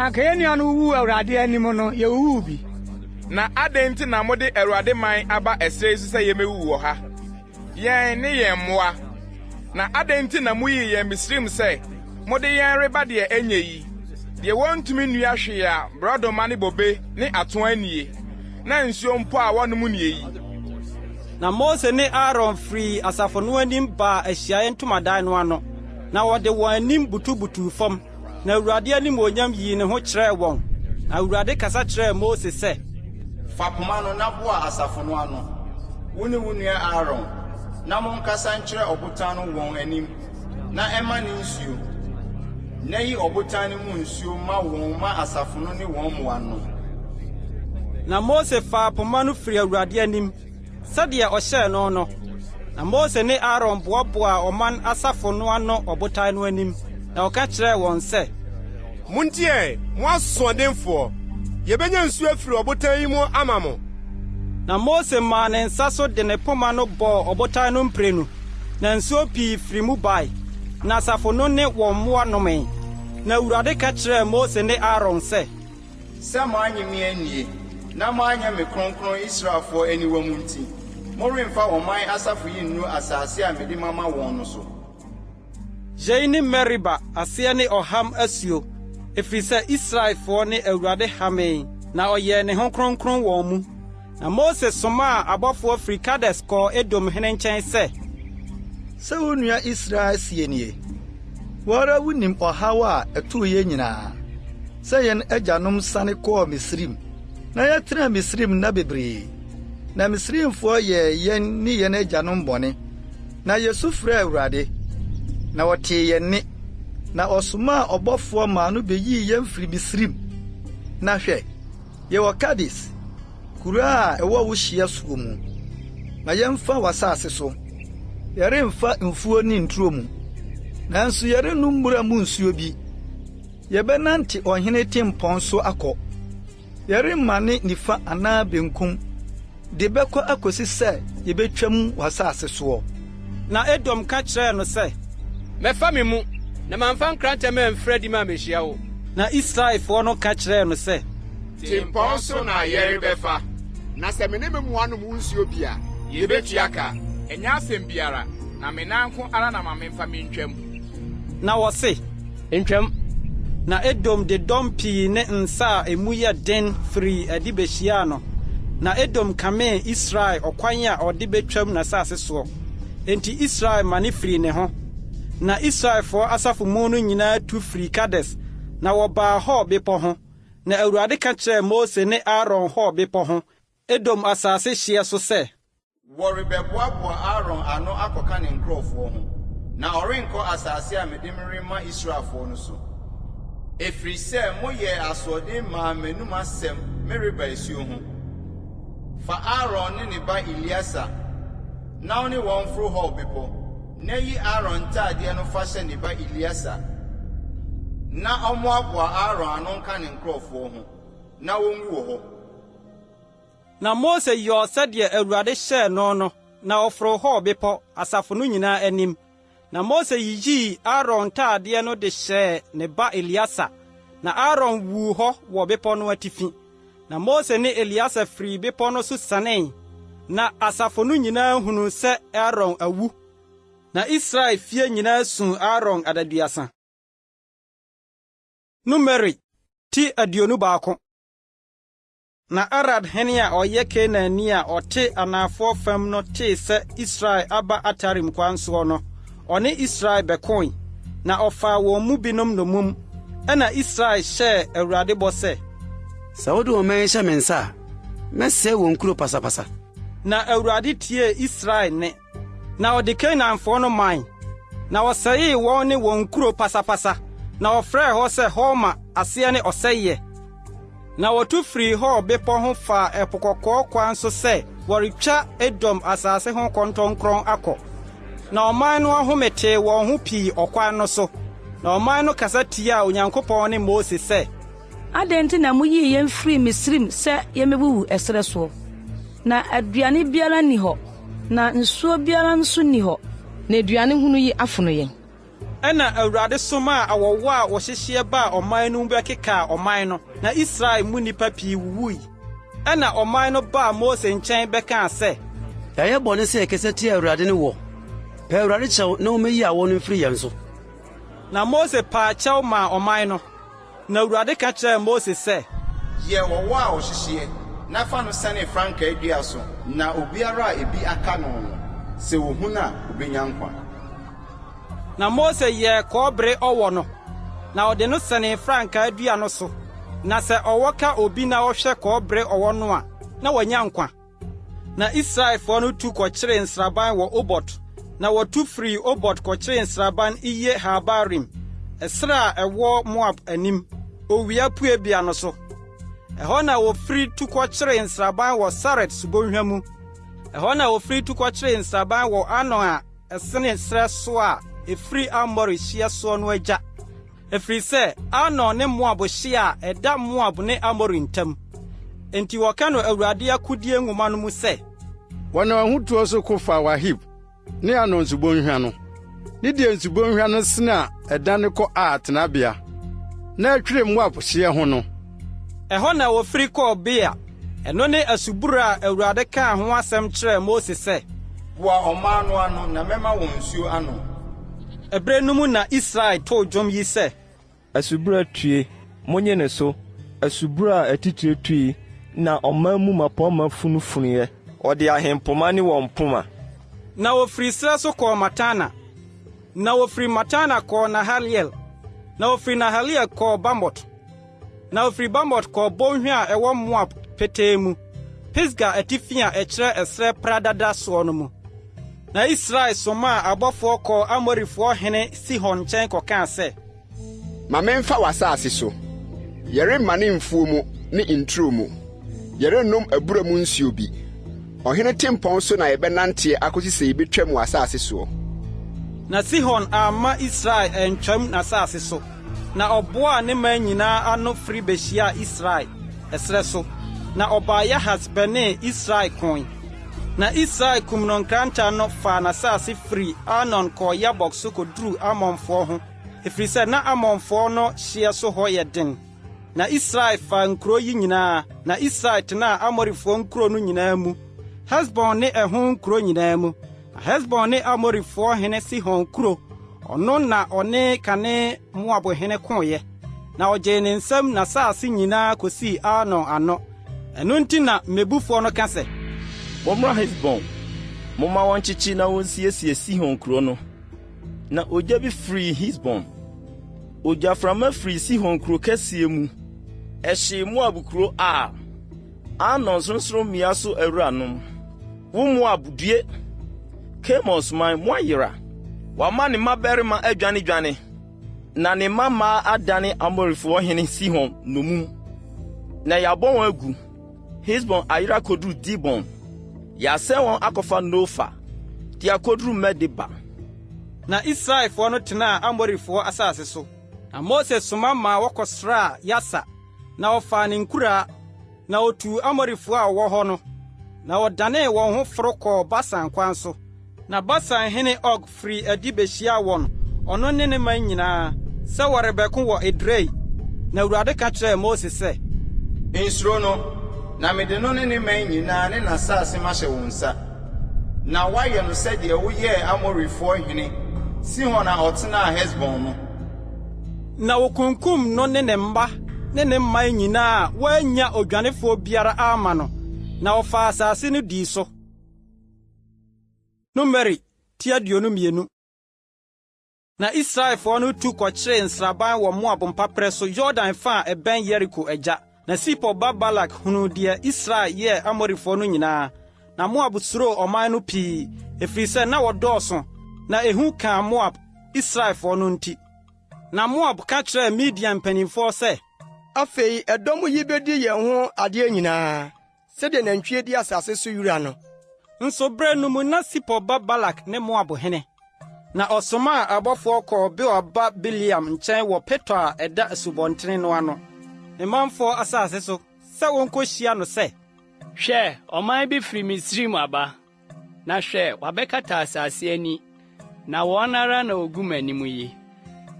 anka yɛn nuanom wuwuu Awurade anim no, yewuwuu bi. Na adɛn nti na mode Awurade man aba ɛserɛ yi so sɛ yemmewuwu wɔ ha? yɛn ne yɛn mmoa. Na adɛn nti na muyii yɛn Misraim sɛ mode yɛn reba deɛ ɛnyɛ yi, deɛ wɔntumi nnua hwee a borɔdɔma ne bobe ne atoaa nnie, na nsuo mpo a wɔnom nnie yi? Na Mose ne Aaron firii asafo no anim baa ahyiae ntomadan no ano, na wɔde wɔn anim butubutuu fam. Na Awurade animuonyam yii ne ho kyerɛɛ wɔn. Na Awurade kasa kyerɛɛ Mose sɛ. Fa poma no na boa asafo no ano, wo ne wo nua Aaron, na monkasa nkyerɛ ɔbotan no wɔn anim, na ɛmma ne nsuo. Na yi ɔbotan no mu nsuo ma wɔn ma asafo no ne wɔn mmoa nnom. Na Mose faa poma no firii Awurade anim. Sɛdeɛ ɔhyɛɛ no no, na Mose ne Aaron boaboaa ɔman asafo no ano ɔbotan no anim, na ɔka kyerɛɛ wɔn sɛ. Montie ɛ, mo asoɔdenfoɔ! Yɛbɛnya nsuo afiri ɔbotan yi mu ama mo? Na Mose maa ne nsa so de ne poma no bɔɔ ɔbotan no mprenu, na nsuo pii firii mu bae, na asafo no ne wɔn mmoa nomee. Na Awurade ka kyerɛɛ Mose ne Aaron sɛ. Sɛ moannye me annie, na moanyɛ me kronkron Israelfoɔ aniwa mu nti, moremfa ɔman asafo yi nnuru asase a mede mama wɔn no so. Yei ne Meriba, aseɛ ne Ɔham Asuo, ɛfiri sɛ Israelfoɔ ne Awurade hamee, na ɔyɛɛ ne ho kronkron wɔn mu. Na Mose somaa abɔfoɔ firi Kades kɔɔ Edom hene nkyɛn sɛ. Sɛ wo nua Israel seɛ nie, Wo ara wunim ɔhaw a ɛtoo yɛn nyinaa, sɛ yɛn agyanom siane kɔɔ Misraim, na yɛtenaa Misraim nna bebree. Na Misraimfoɔ yɛɛ yɛn ne yɛn agyanom bɔne, na yesu frɛɛ Awurade, na ɔtee yɛn nne, na ɔsomaa ɔbɔfoɔ maa no beyii yɛn firii Misraim. Na hwɛ, Yɛwɔ Kades, kuro a ɛwɔ wo hyeɛ soɔ mu. Ma yɛmfa w'asase so. Yɛremfa mfuo ne nturo mu, nanso yɛrennom mmura mu nsuo bi. Yɛbɛnante ɔhene tempɔn so akɔ. Yɛremmane nifa anaa benkum de bɛkɔ akosi sɛ yebetwam w'asase soɔ. Na Edom ka kyerɛɛ no sɛ. Mɛfa me mu, na mamfa nkrantɛ mamfiri adi mammehyia wo. Na Israelfoɔ no ka kyerɛɛ no sɛ. Tempɔn so na yɛrebɛfa, na sɛ me ne me mmoa nom wo nsuo bi a, yɛbɛtua ka. Ɛnyɛ asɛm biara, na me nan nko ara na ma memfa mentwam. Na wɔse. Ntwam. Na Edom de dɔm pii ne nsa a emu yɛ den firii adi behyiaa no, na Edom kamee Israel ɔkwan a ɔde betwam n'asase soɔ. Enti Israel mane firii ne ho. Na Israelfoɔ asafo mu no nyinaa tu firii Kades, Na wɔbaa Hor bepɔ ho. Na Awurade ka kyerɛɛ Mose ne Aaron Hor bepɔ ho, Edom asase hyeɛ so sɛ. Wɔrebɛboaboa Aaron ano akɔka ne nkurɔfoɔ ho, na ɔrenkɔ asase a mede merema Israelfoɔ no so, ɛfiri sɛ moyɛɛ asoɔden maa m'anom asɛm Meriba asuo ho. Fa Aaron ne ne ba Eleasa na wo ne wɔn mforo Hor bepɔ, na yi Aaron ntadeɛ no fa hyɛ ne ba Eleasa, na ɔmmoaboa Aaron ano nka ne nkurɔfoɔ ho, na wɔnwu wɔ hɔ. Na Mose yɔɔ sɛdeɛ Awurade hyɛɛ no no, na ɔforoo Hor bepɔ, asafo no nyinaa anim. Na Mose yiyii Aaron ntadeɛ no de hyɛɛ ne ba Eleasa, na Aaron wuu hɔ wɔ bepɔ no atifi. Na Mose ne Eleasa firii bepɔ no so sianee, na asafo no nyinaa hunuu sɛ Aaron awu. Na Israel fie nyinaa suu Aaron adaduasa. Numeri ti 21. Na Arad hene a ɔyɛ Kanaanni a ɔte anafoɔ fam no tee sɛ Israel aba Atarim kwan soɔ no, ɔne Israel bɛkoe, na ɔfaa wɔn mu binom nnommum. Ɛnna Israel hyɛɛ Awurade bɔ sɛ. Sɛ wode ɔman yi hyɛ me nsa a, mɛsɛe wɔn nkuro pasapasa. Na Awurade tiee Israel nne. Na ɔde Kanaanfoɔ no mae, na ɔsɛee wɔn ne wɔn nkuro pasapasa, na ɔfrɛɛ hɔ sɛ Horma, aseɛ ne Ɔsɛeɛ. Na wɔtu firii Hor bepɔ ho faa Ɛpo Kɔkɔɔ kwan so sɛ wɔretwa Edom asase ho kɔntɔnkrɔn akɔ. Na ɔman no ahome tee wɔn ho pii ɔkwan no so, na ɔman no kasa tiaa Onyankopɔn ne Mose sɛ, Adɛn nti na muyii yɛn firii Misraim sɛ yemmewuwu ɛserɛ soɔ? Na aduane biara nni hɔ, na nsuo biara nso nni hɔ. Na aduane hunu yi afono yɛn. Ɛnna Awurade somaa awɔwɔ a wɔhyehyeɛ baa ɔman no mu bɛkekaa ɔman no, na Israel mu nnipa pii wuwui. Ɛnna ɔman no baa Mose nkyɛn bɛkaa sɛ. Yɛayɛ bɔne sɛ yɛkasa tiaa Awurade ne woɔ. Pɛ Awurade kyɛw na ɔmmɛyi awɔ no mfiri yɛn so. Na Mose paa kyɛw maa ɔman no. Na Awurade ka kyerɛɛ Mose sɛ. Yɛ ɔwɔ a ɔhyehyeɛ, na fa no sɛne frankaa dua so, na obiara a ebi aka no no, sɛ ɔhu no a, ɔbɛnya nkwa. Na Mose yɛɛ kɔbere ɔwɔ no, na ɔde no sɛnee frankaa dua no so, na sɛ ɔwɔ ka obi na ɔhwɛ kɔbere ɔwɔ no a, na wanya nkwa. Na Israelfoɔ no tu kɔkyeree nsraban wɔ Obot. Na wɔtu firii Obot kɔkyeree nsraban Iye-Haabarim, ɛserɛ a ɛwɔ Moab anim, owia puebea no so. Ɛhɔ na wɔfiri tu kɔkyeree nsraban wɔ Sared subonhwa mu. Ɛhɔ na wɔfiri tu kɔkyeree nsraban wɔ Arnon a ɛsene serɛ so a ɛfiri Amori hyeɛ soɔ no agya. Ɛfiri sɛ Arnon ne Moab hye a ɛda Moab ne Amori ntam. Enti wɔka no Awurade akodie nwoma no mu sɛ. Wɔnam ahotuo so ko faa Waheb ne Arnon nsubɔnhwa no, ne deɛ nsubɔnhwa no sene a ɛdane kɔ Ar tenabea, na ɛtwere Moab hyeɛ ho no. Ɛhɔ na wɔfiri kɔɔ Beer, ɛno ne asubura a Awurade kaa ho asɛm kyerɛɛ Mose sɛ. Boa ɔman no ano, na mɛma wɔn nsuo anom. Ɛberɛ no mu na Israel too dwom yi sɛ. Asubura tue, monnye no so, asubura a atitire tui na ɔman mu mmapɔmma funufunuiɛ. Ɔde ahempoma ne wɔn poma. Na wɔfirii serɛ so kɔɔ Matana. Na wɔfirii Matana kɔɔ Nahaliel. Na wɔfirii Nahaliel kɔɔ Bamot. Na wɔfirii Bamot kɔɔ bɔnhwa a ɛwɔ Moab petee mu, Pisga atifi a ɛkyerɛ ɛserɛ pradada soɔ no mu. Na Israel somaa abɔfoɔ kɔɔ Amorifoɔ hene Sihon nkyɛn kɔkaa sɛ. Ma memfa w'asase so. Yɛremmane mfuo mu ne nturo mu. Yɛrennom abura mu nsuo bi. Ɔhene tempɔn so na yɛbɛnanteɛ akɔsi sɛ yɛbɛtwam w'asase soɔ. Na Sihon amma Israel antwam n'asase so, na ɔboaa ne man nyinaa ano firi behyiaa Israel, ɛserɛ so, na ɔbaa Yahas bɛnee Israel koe. Na Israel kum no nkrantɛ ano faa n'asase firii Arnon kɔɔ Yabok so kɔduruu Amonfoɔ ho, ɛfiri sɛ na Amonfoɔ no hyeɛ so hɔ yɛ den. Na Israel faa nkuro yi nyinaa, na Israel tenaa Amorifoɔ nkuro no nyinaa mu, Hesbon ne ɛho nkuro nyinaa mu. Na Hesbon ne Amorifoɔ hene Sihon kuro, ɔno na ɔne kane Moab hene koeɛ, na ɔgyee ne nsam n'asase nyinaa kɔsii Arnon ano. Ɛno nti na mmebufoɔ no ka sɛ. Mommra Hesbon, momma wɔnkyekye na wonsiesie Sihon kuro no. Na ogya bi firii Hesbon. Ogyaframa firii Sihon kuro kɛseɛ mu, ɛhyee Moab kuro Ar, Arnon sorɔnsorɔmmea so awuranom. Wo Moab, due! Kemos man, moayera! Wama ne mmabarima adwanedwane, na ne mmammaa adane Amorifoɔ hene Sihon nnommum. Na yɛabɔ wɔn agu. Hesbon ayera koduru Dibon. Yɛasɛe wɔn akɔfa Nofa de akoduru Medeba. Na Israelfoɔ no tenaa Amorifoɔ asase so. Na Mose soma maa wɔkɔsraa Yaser, na wɔfaa ne nkuraa, na otuu Amorifoɔ a wɔwɔ hɔ no, na wɔdanee wɔn ho foro kɔɔ Basan kwan so. Na Basan hene Og firii adi behyiaa wɔn, ɔno ne ne man nyinaa, sɛ wɔrebɛko wɔ Edrei. Na Awurade ka kyerɛɛ Mose sɛ. Nsuro no, na mede no ne ne man nyinaa ne n'asase mahyɛ wo nsa, na woayɛ no sɛdeɛ woyɛɛ Amorifoɔ hene Sihon a ɔtenaa Hesbon no. Na wokunkum no ne ne mma ne ne man nyinaa a wɔannya odwanefoɔ biara amma no, na wɔfaa asase no dii so. Numeri ti 22. Na Israelfoɔ no tu kɔkyeree nsraban wɔ Moab mpaperɛ so Yordan fa a ɛbɛn Yeriko agya. Na Sipor ba Balak hunuu deɛ Israel yɛɛ Amorifoɔ no nyinaa. Na Moab suroo ɔman no pii, ɛfiri sɛ na wɔdɔɔso, na ehu kaa Moab, Israelfoɔ no nti. Na Moab ka kyerɛɛ Midian mpanimfoɔ sɛ, Afei ɛdɔm yi bedi yɛn ho adeɛ nyinaa. Sɛdeɛ nantwie di asase so wira no. Nso berɛ no mu na Sipor ba Balak ne Moab hene. Na ɔsomaa abɔfoɔ kɔɔ Beor ba Bileam nkyɛn wɔ Petor a ɛda asubɔntene no ano, ne manfoɔ asase so, sɛ wɔnkɔhyia no sɛ. Hwɛ, ɔman bi firi Misraim aba, Na hwɛ, wɔabɛkata asase ani, na wɔn ara na wogu m'anim yi.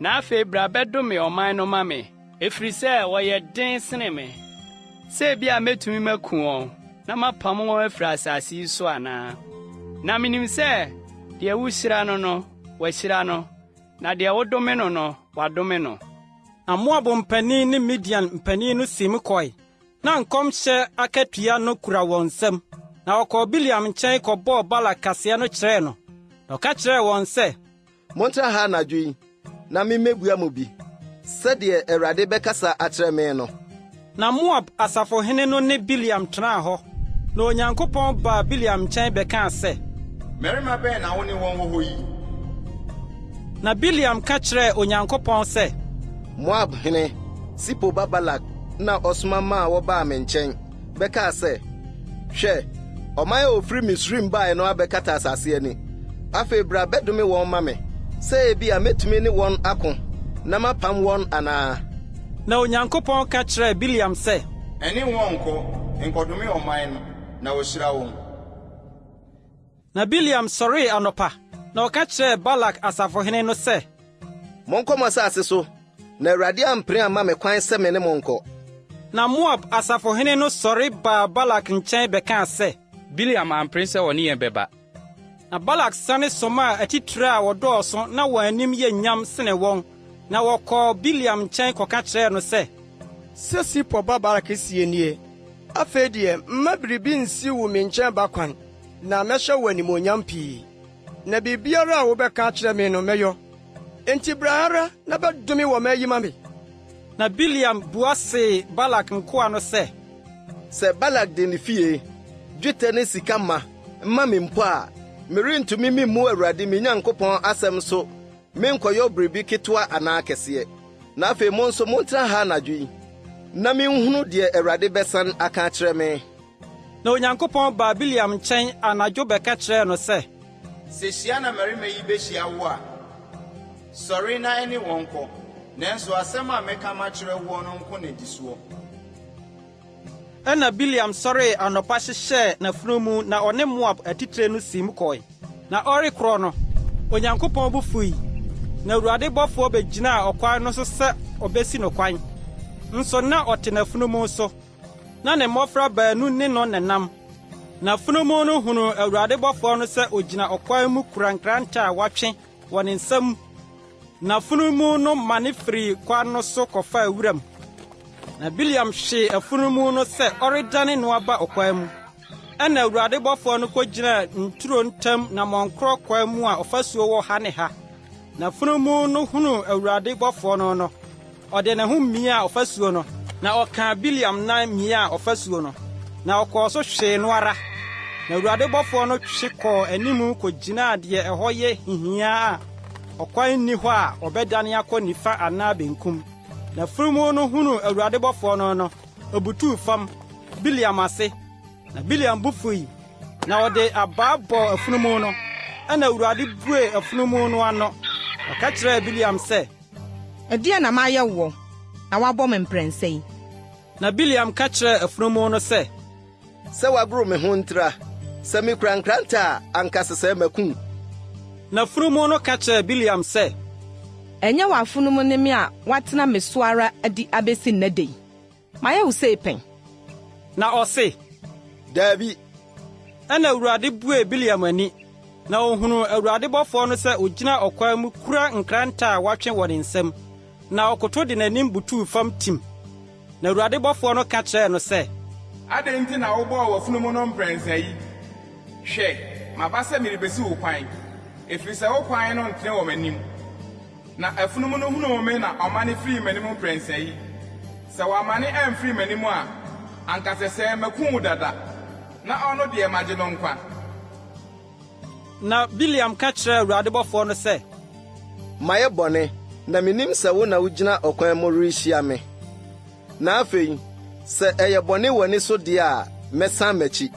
Na afei bra bɛdome ɔman no ma me, ɛfiri sɛ wɔyɛ den sene me. Sɛ ebia mɛtumi maku wɔn na mapam wɔn afiri asase yi so anaa. Na menim sɛ deɛ wohyira no no, wɔahyira no, na deɛ wodome no no, wɔadome no. Na Moab mpanin ne Midian mpanin no siim kɔe, Na nkɔmhyɛ akatua no kura wɔn nsam. Na wɔkɔɔ Bileam nkyɛn kɔbɔɔ Balak kaseɛ no kyerɛɛ no. Na ɔka kyerɛɛ wɔn sɛ, Montena ha anadwo yi, na mimmebua mo bi, sɛdeɛ Awurade bɛkasa akyerɛ me no. Na Moab asafohene no ne Bileam tenaa hɔ. Na Onyankopɔn baa Bileam nkyɛn bɛkaa sɛ. Mmarima bɛn na wo ne wɔn wɔ hɔ yi? Na Bileam ka kyerɛɛ Onyankopɔn sɛ. Moab hene Sipor ba Balak na ɔsoma maa wɔbaa me nkyɛn bɛkaa sɛ, 'Hwɛ, ɔman a wɔfiri Misraim bae no abɛkata asase ani. Afei bra bɛdome wɔn ma me, sɛ ebia metumi ne wɔn ako na mapam wɔn anaa. Na Onyankopɔn ka kyerɛɛ Bileam sɛ. Ɛne wɔn nkɔ, nkɔdome ɔman no, na wɔahyira wɔn. Na Bileam sɔree anɔpa, na ɔka kyerɛɛ Balak asafohene no sɛ. Monkɔ mo asase so, na Awurade ampene amma me kwan sɛ me ne mo nkɔ. Na Moab asafohene no sɔre baa Balak nkyɛn bɛkaa sɛ. Bileam ampene sɛ ɔne yɛn bɛba. Na Balak sane somaa atitire a wɔdɔɔso na wɔn anim yɛ nyam sene wɔn, na wɔkɔɔ Bileam nkyɛn kɔka kyerɛɛ no sɛ. Sɛ Sipor ba Balak seɛ nie, Afei deɛ, mma biribi nnsi wo me nkyɛn ba kwan, na mɛhyɛ wo animuonyam pii. Na biribiara a wobɛka akyerɛ me no, mɛyɔ. Enti bra ara na bɛdome wɔn ayi ma me. Na Bileam bua see Balak nkoa no sɛ. Sɛ Balak de ne fie, dwetɛ ne sika ma ma me mpo a, merentumi mimmu Awurade me Nyankopɔn asɛm so menkɔyɔ biribi ketewa anaa kɛseɛ. Na afei mo nso montena ha anadwo yi, na minhunu deɛ Awurade bɛsan aka akyerɛ me. Na Onyankopɔn baa Bileam nkyɛn anadwo bɛka kyerɛɛ no sɛ. Sɛ hyia na mmarima yi behyia wo a, sɔre na ɛne wɔn nkɔ, nanso asɛm a mɛka makyerɛ woɔ no nko na di soɔ. Ɛnna Bileam sɔree anɔpa hyehyɛɛ n'afunumu na ɔne Moab atitire no siim kɔe. Na ɔrekorɔ no, Onyankopɔn bo fui, na Awurade bɔfoɔ bɛgyinaa ɔkwan no so sɛ ɔbɛsi no kwan. Nso na ɔte n'afunumu so, na ne mmɔfra baanu ne no nenam. Na afunumu no hunuu Awurade bɔfoɔ no sɛ ɔgyina ɔkwan mu kura nkrantɛ a watwe wɔ ne nsa mu. Na afunumu no mane firii kwan no so kɔfaa wuram. Na Bileam hwee afunumu no sɛ ɔredane no aba ɔkwan mu. Ɛnna Awurade bɔfoɔ no kogyinaa nturo ntam nammɔnkorɔ kwan mu a ɔfasuo wɔ ha ne ha. Na afunumu no hunuu Awurade bɔfoɔ no no, ɔde ne ho miaa ɔfasuo no, na ɔkaa Bileam nan miaa ɔfasuo no, na ɔkɔɔ so hwee no ara. Na Awurade bɔfoɔ no twe kɔɔ anim kogyinaa deɛ ɛhɔ yɛ hihiaa a ɔkwan nni hɔ a wɔbɛdane akɔ nifa anaa benkum. Na afunumu no hunuu Awurade bɔfoɔ no no, obutuu fam, Bileam ase. Na Bileam bo fui, na ɔde abaa bɔɔ afunumu no. Ɛnna Awurade buee afunumu no ano. Ɔka kyerɛɛ Bileam sɛ, Ɛdeɛn na mayɛ woɔ, na woabɔ me mprɛnsa yi? Na Bileam ka kyerɛɛ afunumu no sɛ, Sɛ woagoro me ho ntira. Sɛ mikura nkrante a, anka sesɛɛ maku wo. Na afunumu no ka kyerɛɛ Bileam sɛ, Ɛnyɛ w'afunumu ne me a woatena me so ara de abesi nnɛ da yi? Mayɛ wo sei pɛn? Na ɔse, Dabi. Ɛnna Awurade buee Bileam ani, na ohunuu Awurade bɔfoɔ no sɛ ogyina ɔkwan mu kura nkrante a watwe wɔ ne nsam. Na ɔkoto de n'anim butuu fam tim. Na Awurade bɔfoɔ no ka kyerɛɛ no sɛ. Adɛn nti na wobɔɔ w'afunumu no mprɛnsa yi? Hwɛ, maba sɛ merebesi wo kwan, ɛfiri sɛ wo kwan no ntene wɔ m'anim. Na afunumu no hunuu me na ɔmane firii m'anim mprɛnsa yi. Sɛ wammane amfiri m'anim a, anka sɛsɛɛ maku wo dada, na ɔno deɛ magye no nkwa. Na Bileam ka kyerɛɛ Awurade bɔfoɔ no sɛ. Mayɛ bɔne, na minnim sɛ wo na wugyina ɔkwan mu rehyia me. Na afei, sɛ ɛyɛ bɔne w'ani so deɛ a, mɛsan m'akyi.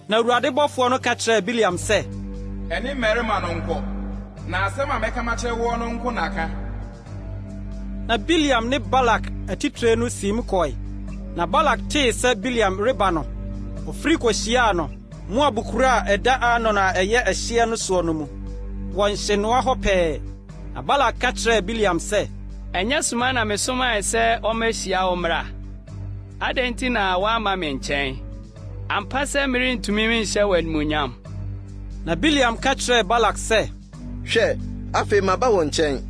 Na Awurade bɔfoɔ no ka kyerɛɛ Bileam sɛ. Ɛne mmarima no nkɔ, na asɛm a mɛka makyerɛ woɔ no nko na ka. Na Bileam ne Balak atitire no siim kɔe. Na Balak tee sɛ Bileam reba no, ɔfiri kɔhyiaa no, Moab kuro a ɛda Arnon a ɛyɛ ɛhyeɛ no soɔ no mu, wɔ nhyenoa hɔ pɛɛ. Na Balak ka kyerɛɛ Bileam sɛ. Ɛnyɛ soma na mesomae sɛ ɔmmɛhyia wo mmra? Adɛn nti na woamma me nkyɛn? Ampa sɛ merentumi menhyɛ wo animuonyam. Na Bileam ka kyerɛɛ Balak sɛ. Hwɛ, afei maba wo nkyɛn.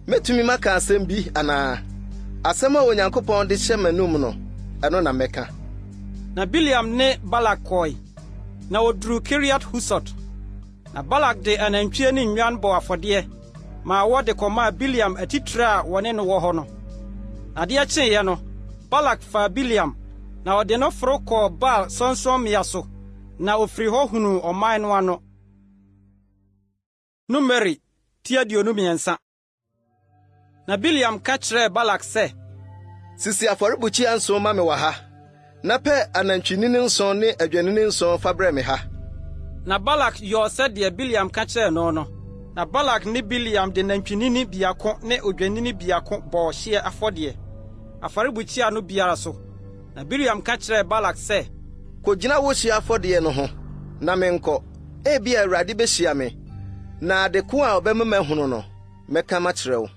Mɛtumi maka asɛm bi anaa? Asɛm a Onyankopɔn de hyɛ m'anom no, ɛno na mɛka. Na Bileam ne Balak kɔe, na wɔduruu Kiriat-Husot. Na Balak de anantwie ne nnwan bɔɔ afɔdeɛ maa wɔde kɔmaa Bileam atitire a wɔne no wɔ hɔ no. Na adeɛ kyeeɛ no, Balak faa Bileam, na ɔde no foro kɔɔ Baal sorɔnsorɔmmea so, na ɔfiri hɔ hunuu ɔman no ano. Numeri ti 23. Na Bileam ka kyerɛɛ Balak sɛ, Sisi afɔrebukyia nson ma me wɔ ha, na pɛ anantwinini nson ne adwennini nson fa brɛ me ha. Na Balak yɔɔ sɛdeɛ Bileam ka kyerɛɛ no no. Na Balak ne Bileam de nantwinini biako ne odwennini biako bɔɔ hyeɛ afɔdeɛ, afɔrebukyia no biara so. Na Bileam ka kyerɛɛ Balak sɛ. Kogyina wo hyeɛ afɔdeɛ no ho, na menkɔ. Ebia Awurade behyia me, na ade ko a ɔbɛma mahunu no, mɛka makyerɛ wo.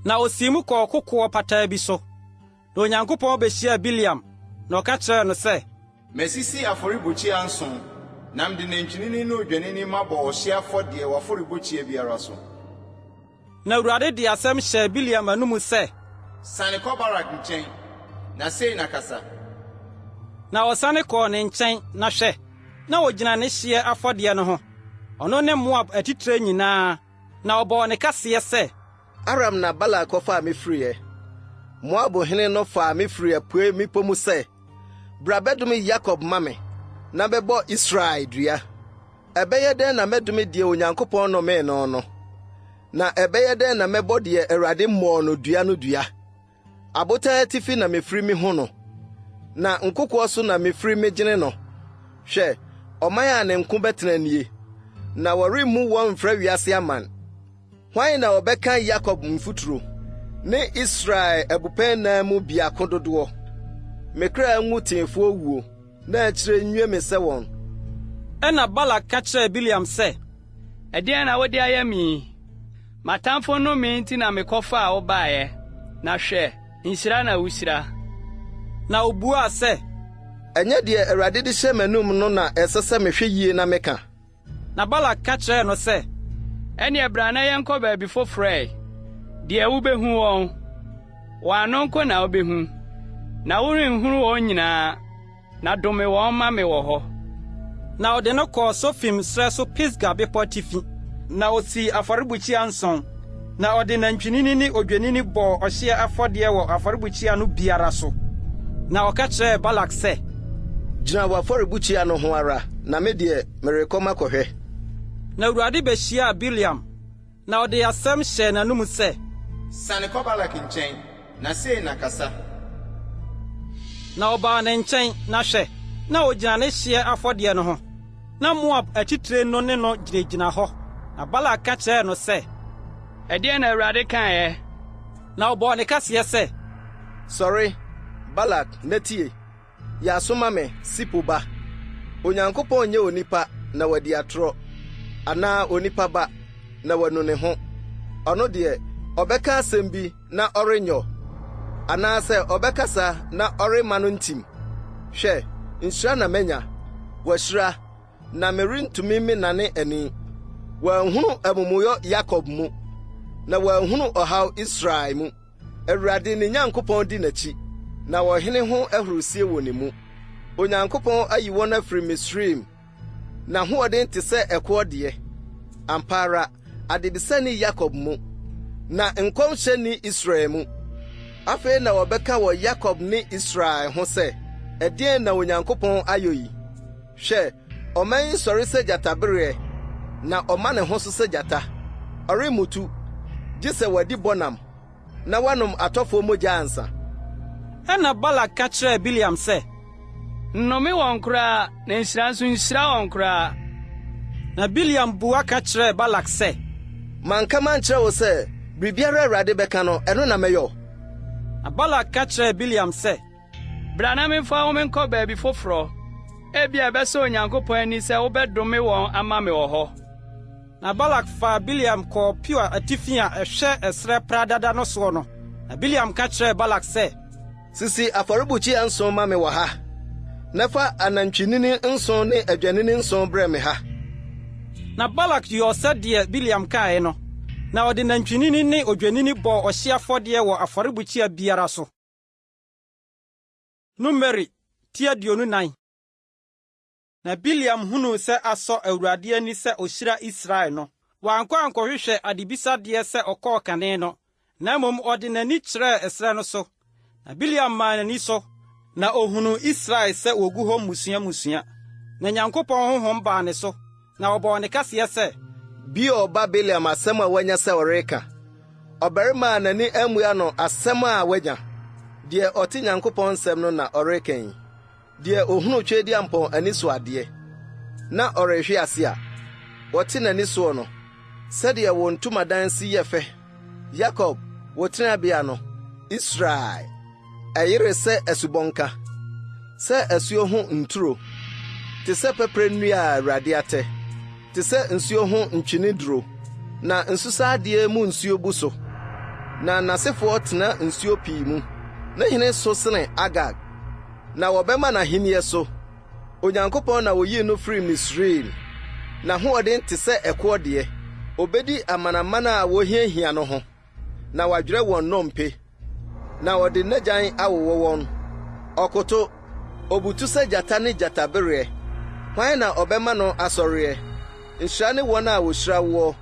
Na osii mu kɔɔ kokoɔ pataa bi so. Na Onyankopɔn behyiaa Bileam, na ɔka kyerɛɛ no sɛ. Masisi afɔrebukyia nson, na mede nantwinini ne odwennini mabɔ ɔhyeɛ afɔdeɛ w'afɔrebukyia biara so. Na Awurade de asɛm hyɛɛ Bileam anom sɛ. Siane kɔ Balak nkyɛn, na sei na kasa. Na ɔsane kɔɔ ne nkyɛn, na hwɛ, na ogyina ne hyeɛ afɔdeɛ no ho, ɔno ne Moab atitire nyinaa, na ɔbɔɔ ne kaseɛ sɛ. Aram na Balak kɔfaa me firiiɛ, Moab hene no faa me firii apuei mmepɔ mu sɛ, 'Bra bɛdome Yakob ma me, na bɛbɔ Israel dua. Ɛbɛyɛ dɛn na mɛdome deɛ Onyankopɔn nnomee no no? Na ɛbɛyɛ dɛn na mɛbɔ deɛ Awurade mmɔɔ no dua no dua? Abotan atifi na mefiri mehu no, na nkokoɔ so na mefiri megyene no. Hwɛ, ɔman a ne nko bɛtena nie, na wɔremmu wɔn mfra wiase aman. Hwan na ɔbɛkan Yakob mfuturo, ne Israel abupɛn nnan mu biako dodoɔ? Me kra nwu teefoɔ wuo. Na akyire nnue me sɛ wɔn. Ɛnna Balak ka kyerɛɛ Bileam sɛ. Ɛdeɛn na wode ayɛ me yi? M'atamfo nnome nti na mekɔfaa wo baeɛ, na hwɛ, nhyira na wohyira. Na ɔbuaa sɛ. Ɛnyɛ deɛ Awurade de hyɛ m'anom no na ɛsɛ sɛ mehwɛ yie na meka? Na Balak ka kyerɛɛ no sɛ. Ɛnneɛ bra na yɛnkɔ baabi foforɔ ɛ, deɛ wobɛhu wɔn. Wɔn ano nko na wobɛhu, na worenhunu wɔn nyinaa, na dome wɔn ma me wɔ hɔ. Na ɔde no kɔɔ Sofim serɛ so Pisga bepɔ atifi. Na osii afɔrebukyia nson, na ɔde nantwinini ne odwennini bɔɔ ɔhyeɛ afɔdeɛ wɔ afɔrebukyia no biara so. Na ɔka kyerɛɛ Balak sɛ, Gyina w'afɔrebukyia no ho ara, na me deɛ, merekɔ makɔhwɛ. Na Awurade behyiaa Bileam, na ɔde asɛm hyɛɛ n'anom sɛ. Siane kɔ Balak nkyɛn, na sei na kasa. Na ɔbaa ne nkyɛn, na hwɛ, na ogyina ne hyeɛ afɔdeɛ no ho, na Moab atitire no ne no gyinagyina hɔ. Na Balak ka kyerɛɛ no sɛ. Ɛdeɛn na Awurade kaeɛ? Na ɔbɔɔ ne kaseɛ sɛ. Sɔre, Balak, na tie. Yɛ aso ma me, Sipor ba. Onyankopɔn nyɛ onipa na wadi atorɔ, anaa onipa ba, na wanu ne ho. Ɔno deɛ, ɔbɛka asɛm bi na ɔrenyɔ, anaasɛ ɔbɛkasa na ɔremma no ntim? Hwɛ, nhyira na manya, wahyira, na merentumi mennane ani. Wɔanhunu amumuyɔ Yakob mu, na wɔanhunu ɔhaw Israel mu. Awurade ne Nyankopɔn di n'akyi, na ɔhene ho ahurisie wɔ ne mu. Onyankopɔn ayi wɔn afiri Misraim, n'ahoɔden te sɛ ɛkoɔ deɛ. Ampa ara, adebisa nni Yakob mu, na nkɔmhyɛ nni Israel mu. Afei na wɔbɛka wɔ Yakob ne Israel ho sɛ, Ɛdeɛn na Onyankopɔn ayɔ yi? Hwɛ, ɔman yi sɔre sɛ gyatabereɛ, na ɔma ne ho so sɛ gyata. Ɔremmutu, gye sɛ wadi bɔnam, na wanom atɔfoɔ mogya ansa. Ɛnna Balak ka kyerɛɛ Bileam sɛ. Nnome wɔn koraa, na nhyira nso, nhyira wɔn koraa. Na Bileam bua ka kyerɛɛ Balak sɛ. Manka mankyerɛ wo sɛ, biribiara a Awurade bɛka no, ɛno na mɛyɔ? Na Balak ka kyerɛɛ Bileam sɛ. Bra na memfa wo menkɔ baabi foforɔ. Ebia ɛbɛsɔ Onyankopɔn ani sɛ wobɛdome wɔn ama me wɔ hɔ. Na Balak faa Bileam kɔɔ Peor atifi a ɛhwɛ ɛserɛ pradada no soɔ no. Na Bileam ka kyerɛɛ Balak sɛ. Sisi afɔrebukyia nson ma me wɔ ha, na fa anantwinini nson ne adwennini nson brɛ me ha. Na Balak yɔɔ sɛdeɛ Bileam kaeɛ no, na ɔde nantwinini ne odwennini bɔɔ ɔhyeɛ afɔdeɛ wɔ afɔrebukyia biara so. Numeri ti 24. Na Bileam hunuu sɛ asɔ Awurade ani sɛ ɔhyira Israel no, wankɔ ankɔhwehwɛ adebisadeɛ sɛ ɔkɔɔ kane no, na mmom ɔde n'ani kyerɛɛ ɛserɛ no so. Na Bileam maa n'ani so, na ɔhunuu Israel sɛ wɔgu hɔ mmusua mmusua. Na Nyankopɔn honhom baa ne so, na ɔbɔɔ ne kaseɛ sɛ. Beor ba Bileam asɛm a wanya sɛ ɔreka, ɔbarima a n'ani ammua no asɛm a wanya, deɛ ɔte Nyankopɔn nsɛm no na ɔreka yi, deɛ ɔhunu Tweaduampɔn ani so adeɛ, na ɔrehwe ase a, wɔte n'ani soɔ no, sɛdeɛ wo ntomadan si yɛ fɛ, Yakob, wo tenabea no, Israel! Ɛyere sɛ asubɔnka, sɛ asuo ho nturo, te sɛ pɛprɛ nnua a Awurade atɛ, te sɛ nsuo ho ntweneduro, na nsusa adeɛ mu nsuo bu so. Na n'asefoɔ tena nsuo pii mu. Ne hene so sene Agag, na wɔbɛma n'ahennie so. Onyankopɔn na oyii no firii Misraim. N'ahoɔden te sɛ ɛkoɔ deɛ. Obedi amanaman a wohiahia no ho, na wadwerɛ wɔn nnompe, na ɔde n'agyan awowɔ wɔn. Ɔkoto, obutu sɛ gyata ne gyatabereɛ. Hwan na ɔbɛma no asɔreɛ? Nhyira ne wɔn a wɔhyira woɔ,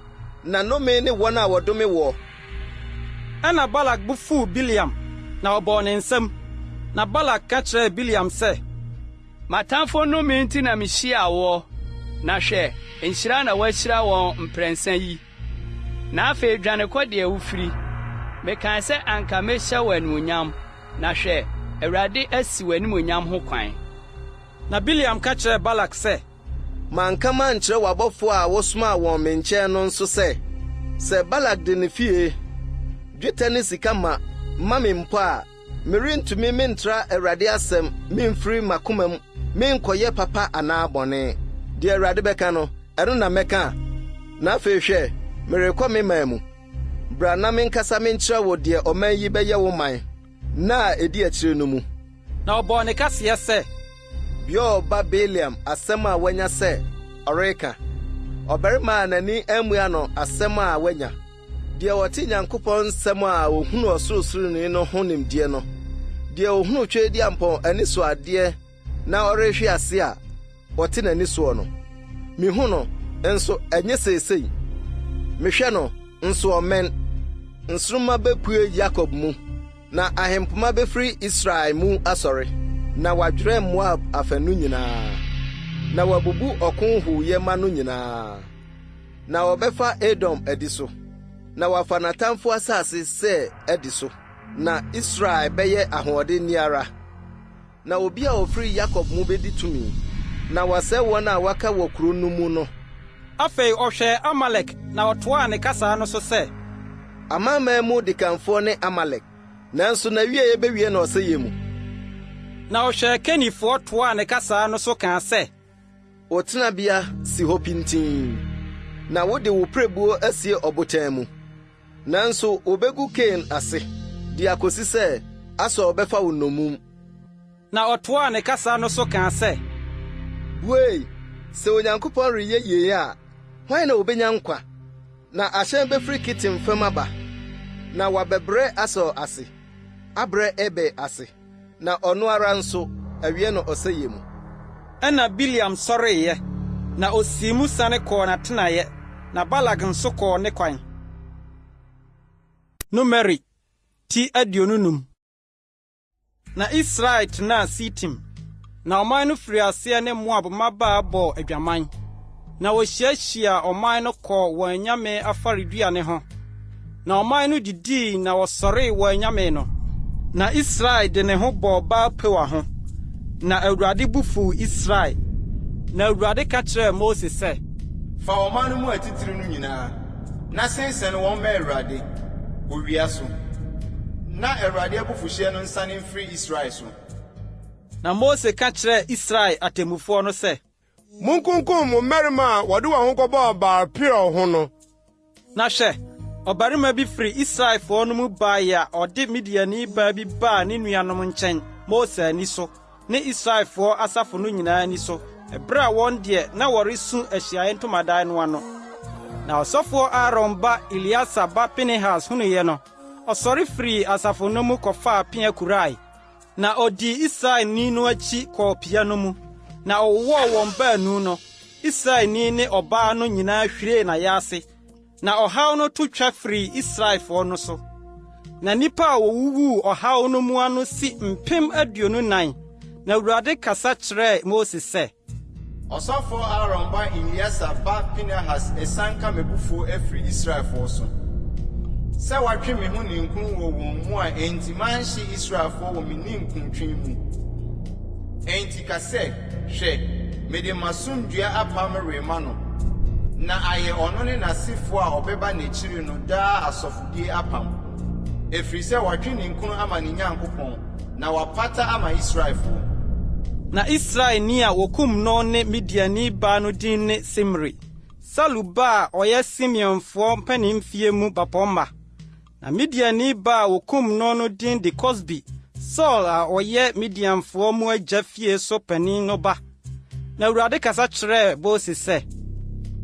na nnome ne wɔn a wɔdome woɔ. Ɛnna Balak bo fuw Bileam, na ɔbɔɔ ne nsam. Na Balak ka kyerɛɛ Bileam sɛ. M'atamfo nnome nti na mihyiaa woɔ, na hwɛ, nhyira na woahyira wɔn mprɛnsa yi. Na afei dwane kɔ deɛ wofiri. Mekae sɛ anka mehyɛ wo anuonyam, na hwɛ, Awurade asi w'animuonyam ho kwan. Na Bileam ka kyerɛɛ Balak sɛ. Manka mankyerɛ w'abɔfoɔ a wosomaa wɔn me nkyɛn no nso sɛ, sɛ Balak de ne fie, dwetɛ ne sika ma ma me mpo a, merentumi mentra Awurade asɛm memfiri m'akoma mu menkɔyɛ papa anaa bɔne? Deɛ Awurade bɛka no, ɛno na mɛka. Na afei hwɛ, merekɔ me man mu. Bra na menkasa menkyerɛ wo deɛ ɔman yi bɛyɛ wo man nna a ɛdi akyire no mu. Na ɔbɔɔ ne kaseɛ sɛ. Beor ba Bileam asɛm a wanya sɛ ɔreka, ɔbarima a n'ani ammua no asɛm a wanya, deɛ ɔte Nyankopɔn nsɛm a ɔhunu Ɔsorosoroni no ho nimdeɛ no, deɛ ɔhunu Tweaduampɔn ani so adeɛ na ɔrehwe ase a wɔte n'ani soɔ no. Mehu no, nso ɛnyɛ seesei. Mehwɛ no, nso ɔmmɛn. Nsoromma bepue Yakob mu, na ahempoma befiri Israel mu asɔre, na wadwerɛ Moab afanu nyinaa, na wabubu ɔko hooyɛ ma no nyinaa. Na ɔbɛfa Edom adi so, na wafa n'atamfo asase sɛ adi so, na Israel bɛyɛ ahoɔdenni ara. Na obi a ɔfiri Yakob mu bedi tumi, na wasɛe wɔn a wɔaka wɔ kurow no mu no. Afei ɔhwɛɛ Amalek na ɔtoaa ne kasa no so sɛ. Amanaman mu dikanfo ne Amalek, nanso n'awiei bewie no ɔsɛe mu. Na ɔhwɛɛ Kenifoɔ toaa ne kasa no so kaa sɛ. Wo tenabea si hɔ pintinn, na wode wo pirebuo asie ɔbotan mu. Nanso wobegu Kain ase de akosi sɛ Asur bɛfa wo nnommum. Na ɔtoaa ne kasa no so kaa sɛ. Buei! Sɛ Onyankopɔn reyɛ yei a, hwan na obenya nkwa? Na ahyɛn befiri Kitim fam aba, na wɔabɛbrɛ Asur ase, abrɛ Eber ase, na ɔno ara nso, awie no ɔsɛeɛ mu. Ɛnna Bileam sɔreeɛ, na ɔsii mu sane kɔɔ n'atenaeɛ, na Balak nso kɔɔ ne kwan. Numeri ti 25. Na Israel tenaa Sitim, na ɔman no firii aseɛ ne Moab mmabaa bɔɔ adwaman. Na wɔhyiahyiaa ɔman no kɔɔ wɔn anyame afɔreduane no ho, na ɔman no didii na wɔsɔree wɔn anyame no. Na Israel de ne ho bɔɔ Baal-Peor ho, na Awurade bo fuw Israel. Na Awurade ka kyerɛɛ Mose sɛ. Fa ɔman no mu atitiriw no nyinaa, na sensɛn wɔn ma Awurade, owia so, na Awurade abufuhyeɛ no nsane mfiri Israel so. Na Mose ka kyerɛɛ Israel atemmufoɔ no sɛ. Munkunkum mo mmarima a wɔde wɔn ho kɔbɔɔ Baal-Peor ho no. Na hwɛ, ɔbarima bi firi Israelfoɔ no mu bae a ɔde Midianni baa bi baa ne nuanom nkyɛn Mose ani so ne Israelfoɔ asafo no nyinaa ani so, ɛberɛ a wɔn deɛ, na wɔresu ahyiaeɛ ntomadan no ano. Na ɔsɔfoɔ Aaron ba Eleasa ba Pinehas hunuiɛ no, ɔsɔre firii asafo no mu kɔfaa pea kurae. Na odii Israelni no akyi kɔɔ pia no mu, na ɔwowɔɔ wɔn baanu no, Israelni ne ɔbaa no nyinaa hwiree n'ayaase, na ɔhaw no to twa firii Israelfoɔ no so. Na nnipa a wɔwuwuu ɔhaw no mu ano si 24,000. Na Awurade kasa kyerɛɛ Mose sɛ. Ɔsɔfoɔ Aaron ba Eleasa ba Pinehas asianka m'abufuo afiri Israelfoɔ so, sɛ wɔatwe me ho ninkunu wɔ wɔn mu a enti manhye Israelfoɔ wɔ me ninkuntwe mu. Enti ka sɛ, 'Hwɛ, mede m'asomdwoeɛ apam rema no, na ayɛ ɔno ne n'asefoɔ a wɔbɛba n'akyiri no daa asɔfodie apam, ɛfiri sɛ watwe ninkunu ama ne Nyankopɔn. Na wapata ama Israelfoɔ. Na Israelni a wɔkum no ne Midianni baa no din ne Simri, Salu ba a ɔyɛ Simeonfoɔ mpanimfie mu bapɔmma. Na Midianni baa a wɔkum no no din de Kosbi, Saul a ɔyɛ Midianfoɔ mu agya fie so panin no ba. Na Awurade kasa kyerɛɛ Mose sɛ.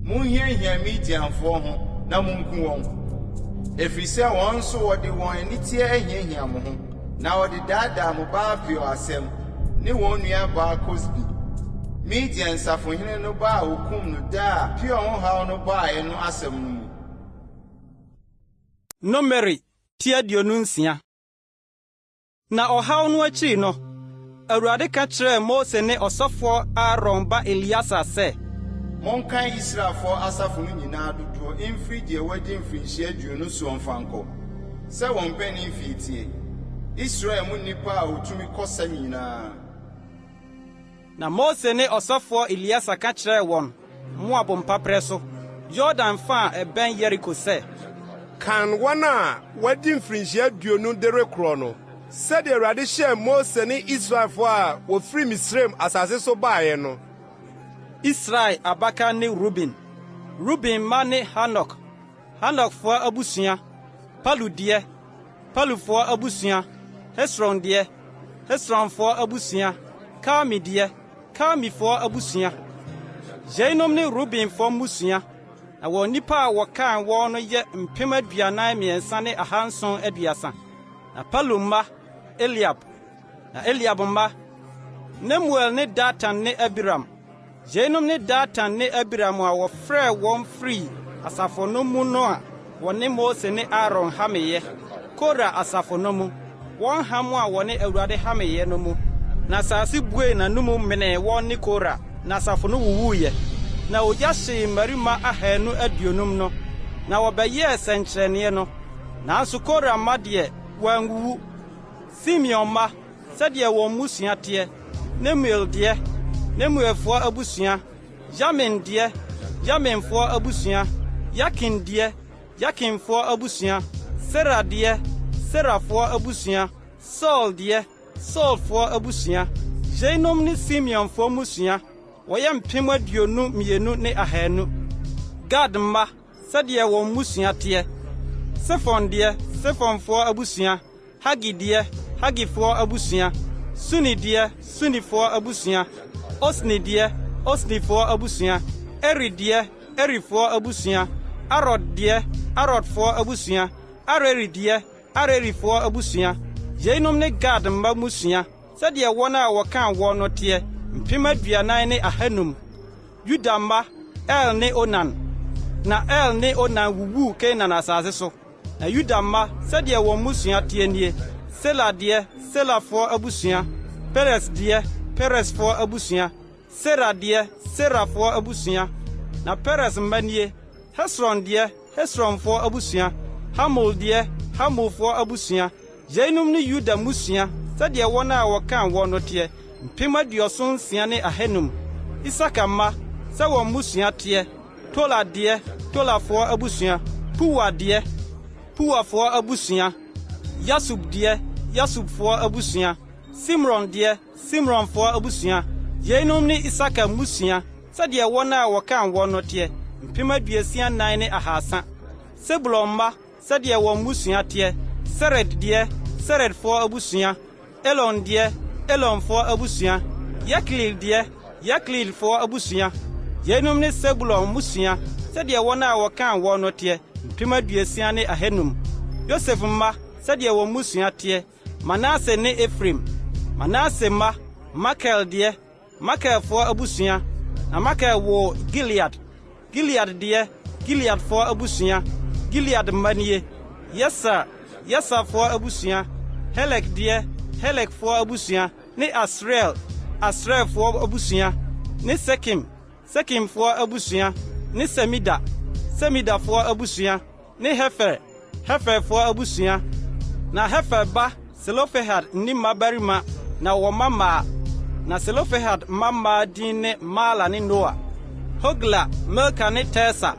Monhiahia Midianfoɔ ho na monku wɔn, ɛfiri sɛ wɔn nso wɔde wɔn aniteɛ ahiahia mo ho, na wɔde daadaa mo Baal-Peor asɛm, ne wɔn nuabaa Kosbi, Midian safohene no ba a wɔkum no da a Peor ho haw no baeɛ no asɛm no mu. Numeri ti 26. Na ɔhaw no akyiri no, Awurade ka kyerɛɛ Mose ne ɔsɔfoɔ Aaron ba Eleasa sɛ. Monkan Israelfoɔ asafo no nyinaa dodoɔ mfiri deɛ wadi mfirinhyia 20 soɔ mfa nkɔ, sɛ wɔn mpanin mfeɛ teɛ, Israel mu nnipa a wɔtumi kɔ sa nyinaa. Na Mose ne ɔsɔfoɔ Eleasa ka kyerɛɛ wɔn Moab mpaperɛ so, Yordan fa a ɛbɛn Yeriko sɛ. Kan wɔn a wɔadi mfirinhyia 20 de rekorɔ no, sɛdeɛ Awurade hyɛɛ Mose ne Israelfoɔ a wɔfiri Misraim asase so baeɛ no. Israel abakan ne Ruben. Ruben mma ne Hanok, Hanokfoɔ abusua, Palu deɛ, Palufoɔ abusua, Hesron deɛ, Hesronfoɔ abusua, Karmi deɛ, Karmifoɔ abusua. Yeinom ne Rubenfoɔ mmusua, na wɔn nnipa a wɔkan wɔn no yɛ 43,730. Na Palu mma, Eliab. Na Eliab mma, Nemuel ne Datan ne Abiram. Yeinom ne Datan ne Abiram a wɔfrɛɛ wɔn firii asafo no mu no a wɔne Mose ne Aaron hameeɛ, Kora asafo no mu, wɔn ham a wɔne Awurade hameeɛ no mu. Na asase buee n'anomu menee wɔn ne Kora, na asafo no wuwuiɛ. Na ogya hyee mmarima 250 no, na wɔbɛyɛɛ sɛnkyerɛnneɛ no. Nanso Kora mma deɛ, wɔanwuwu. Simeon mma, sɛdeɛ wɔn mmusua teɛ, Nemuel deɛ, Nemuelfoɔ abusua; Yamin deɛ, Yaminfoɔ abusua; Yakin deɛ, Yakinfoɔ abusua; Sera deɛ, Serafoɔ abusua; Saul deɛ, Saulfoɔ abusua. Yeinom ne Simeonfoɔ mmusua, wɔyɛ 22,200. Gad mma, sɛdeɛ wɔn mmusua teɛ, Sefon deɛ, Sefonfoɔ abusua; Hagi deɛ, Hagifoɔ abusua; Suni deɛ, Sunifoɔ abusua; Osni deɛ, Osnifoɔ abusua; Eri deɛ, Erifoɔ abusua; Arod deɛ, Arodfoɔ abusua; Areli deɛ, Arelifoɔ abusua. Yeinom ne Gad mma mmusua, sɛdeɛ wɔn a wɔkan wɔn no teɛ, 40,500. Yuda mma, Er ne Onan. Na Er ne Onan wuwuu Kanaan asase so. Na Yuda mma, sɛdeɛ wɔn mmusua teɛ nie: Sela deɛ, Selafoɔ abusua; Peres deɛ, Peresfoɔ abusua; Sera deɛ, Serafoɔ abusua. Na Peres mma nie: Hesron deɛ, Hesronfoɔ abusua; Hamul deɛ, Hamulfoɔ abusua. Yeinom ne Yuda mmusua, sɛdeɛ wɔn a wɔkan wɔn no teɛ, 76,500. Isakar mma, sɛ wɔn mmusua teɛ, Tola deɛ, Tolafoɔ abusua; Puwa deɛ, Puwafoɔ abusua; Yasub deɛ, Yasubfoɔ abusua; Simron deɛ, Simronfoɔ abusua. Yeinom ne Isakar mmusua, sɛdeɛ wɔn a wɔkan wɔn no teɛ, 64,300. Sebulon mma, sɛdeɛ wɔn mmusua teɛ, Sered deɛ, Seredfoɔ abusua; Elon deɛ, Elonfoɔ abusua; Yakleel deɛ, Yakleelfoɔ abusua. Yeinom ne Sebulon mmusua, sɛdeɛ wɔn a wɔkan wɔn no teɛ, 60,500. Yosef mma, sɛdeɛ wɔn mmusua teɛ, Manase ne Efraim. Manase mma, Makir deɛ, Makirfoɔ abusua. Na Makir woo Gilead. Gilead deɛ, Gileadfoɔ abusua. Gilead mma nie: Yeser, Yeserfoɔ abusua; Helek deɛ, Helekfoɔ abusua; ne Asriel, Asrielfoɔ abusua; ne Sekem, Sekemfoɔ abusua; ne Semida, Semidafoɔ abusua; ne Hefer, Heferfoɔ abusua. Na Hefer ba Selofehad nni mmabarima na ɔwɔ mma mmaa. Na Selofehad mma mmaa din ne Mahla ne Noa, Hogla, Milka ne Tirsa.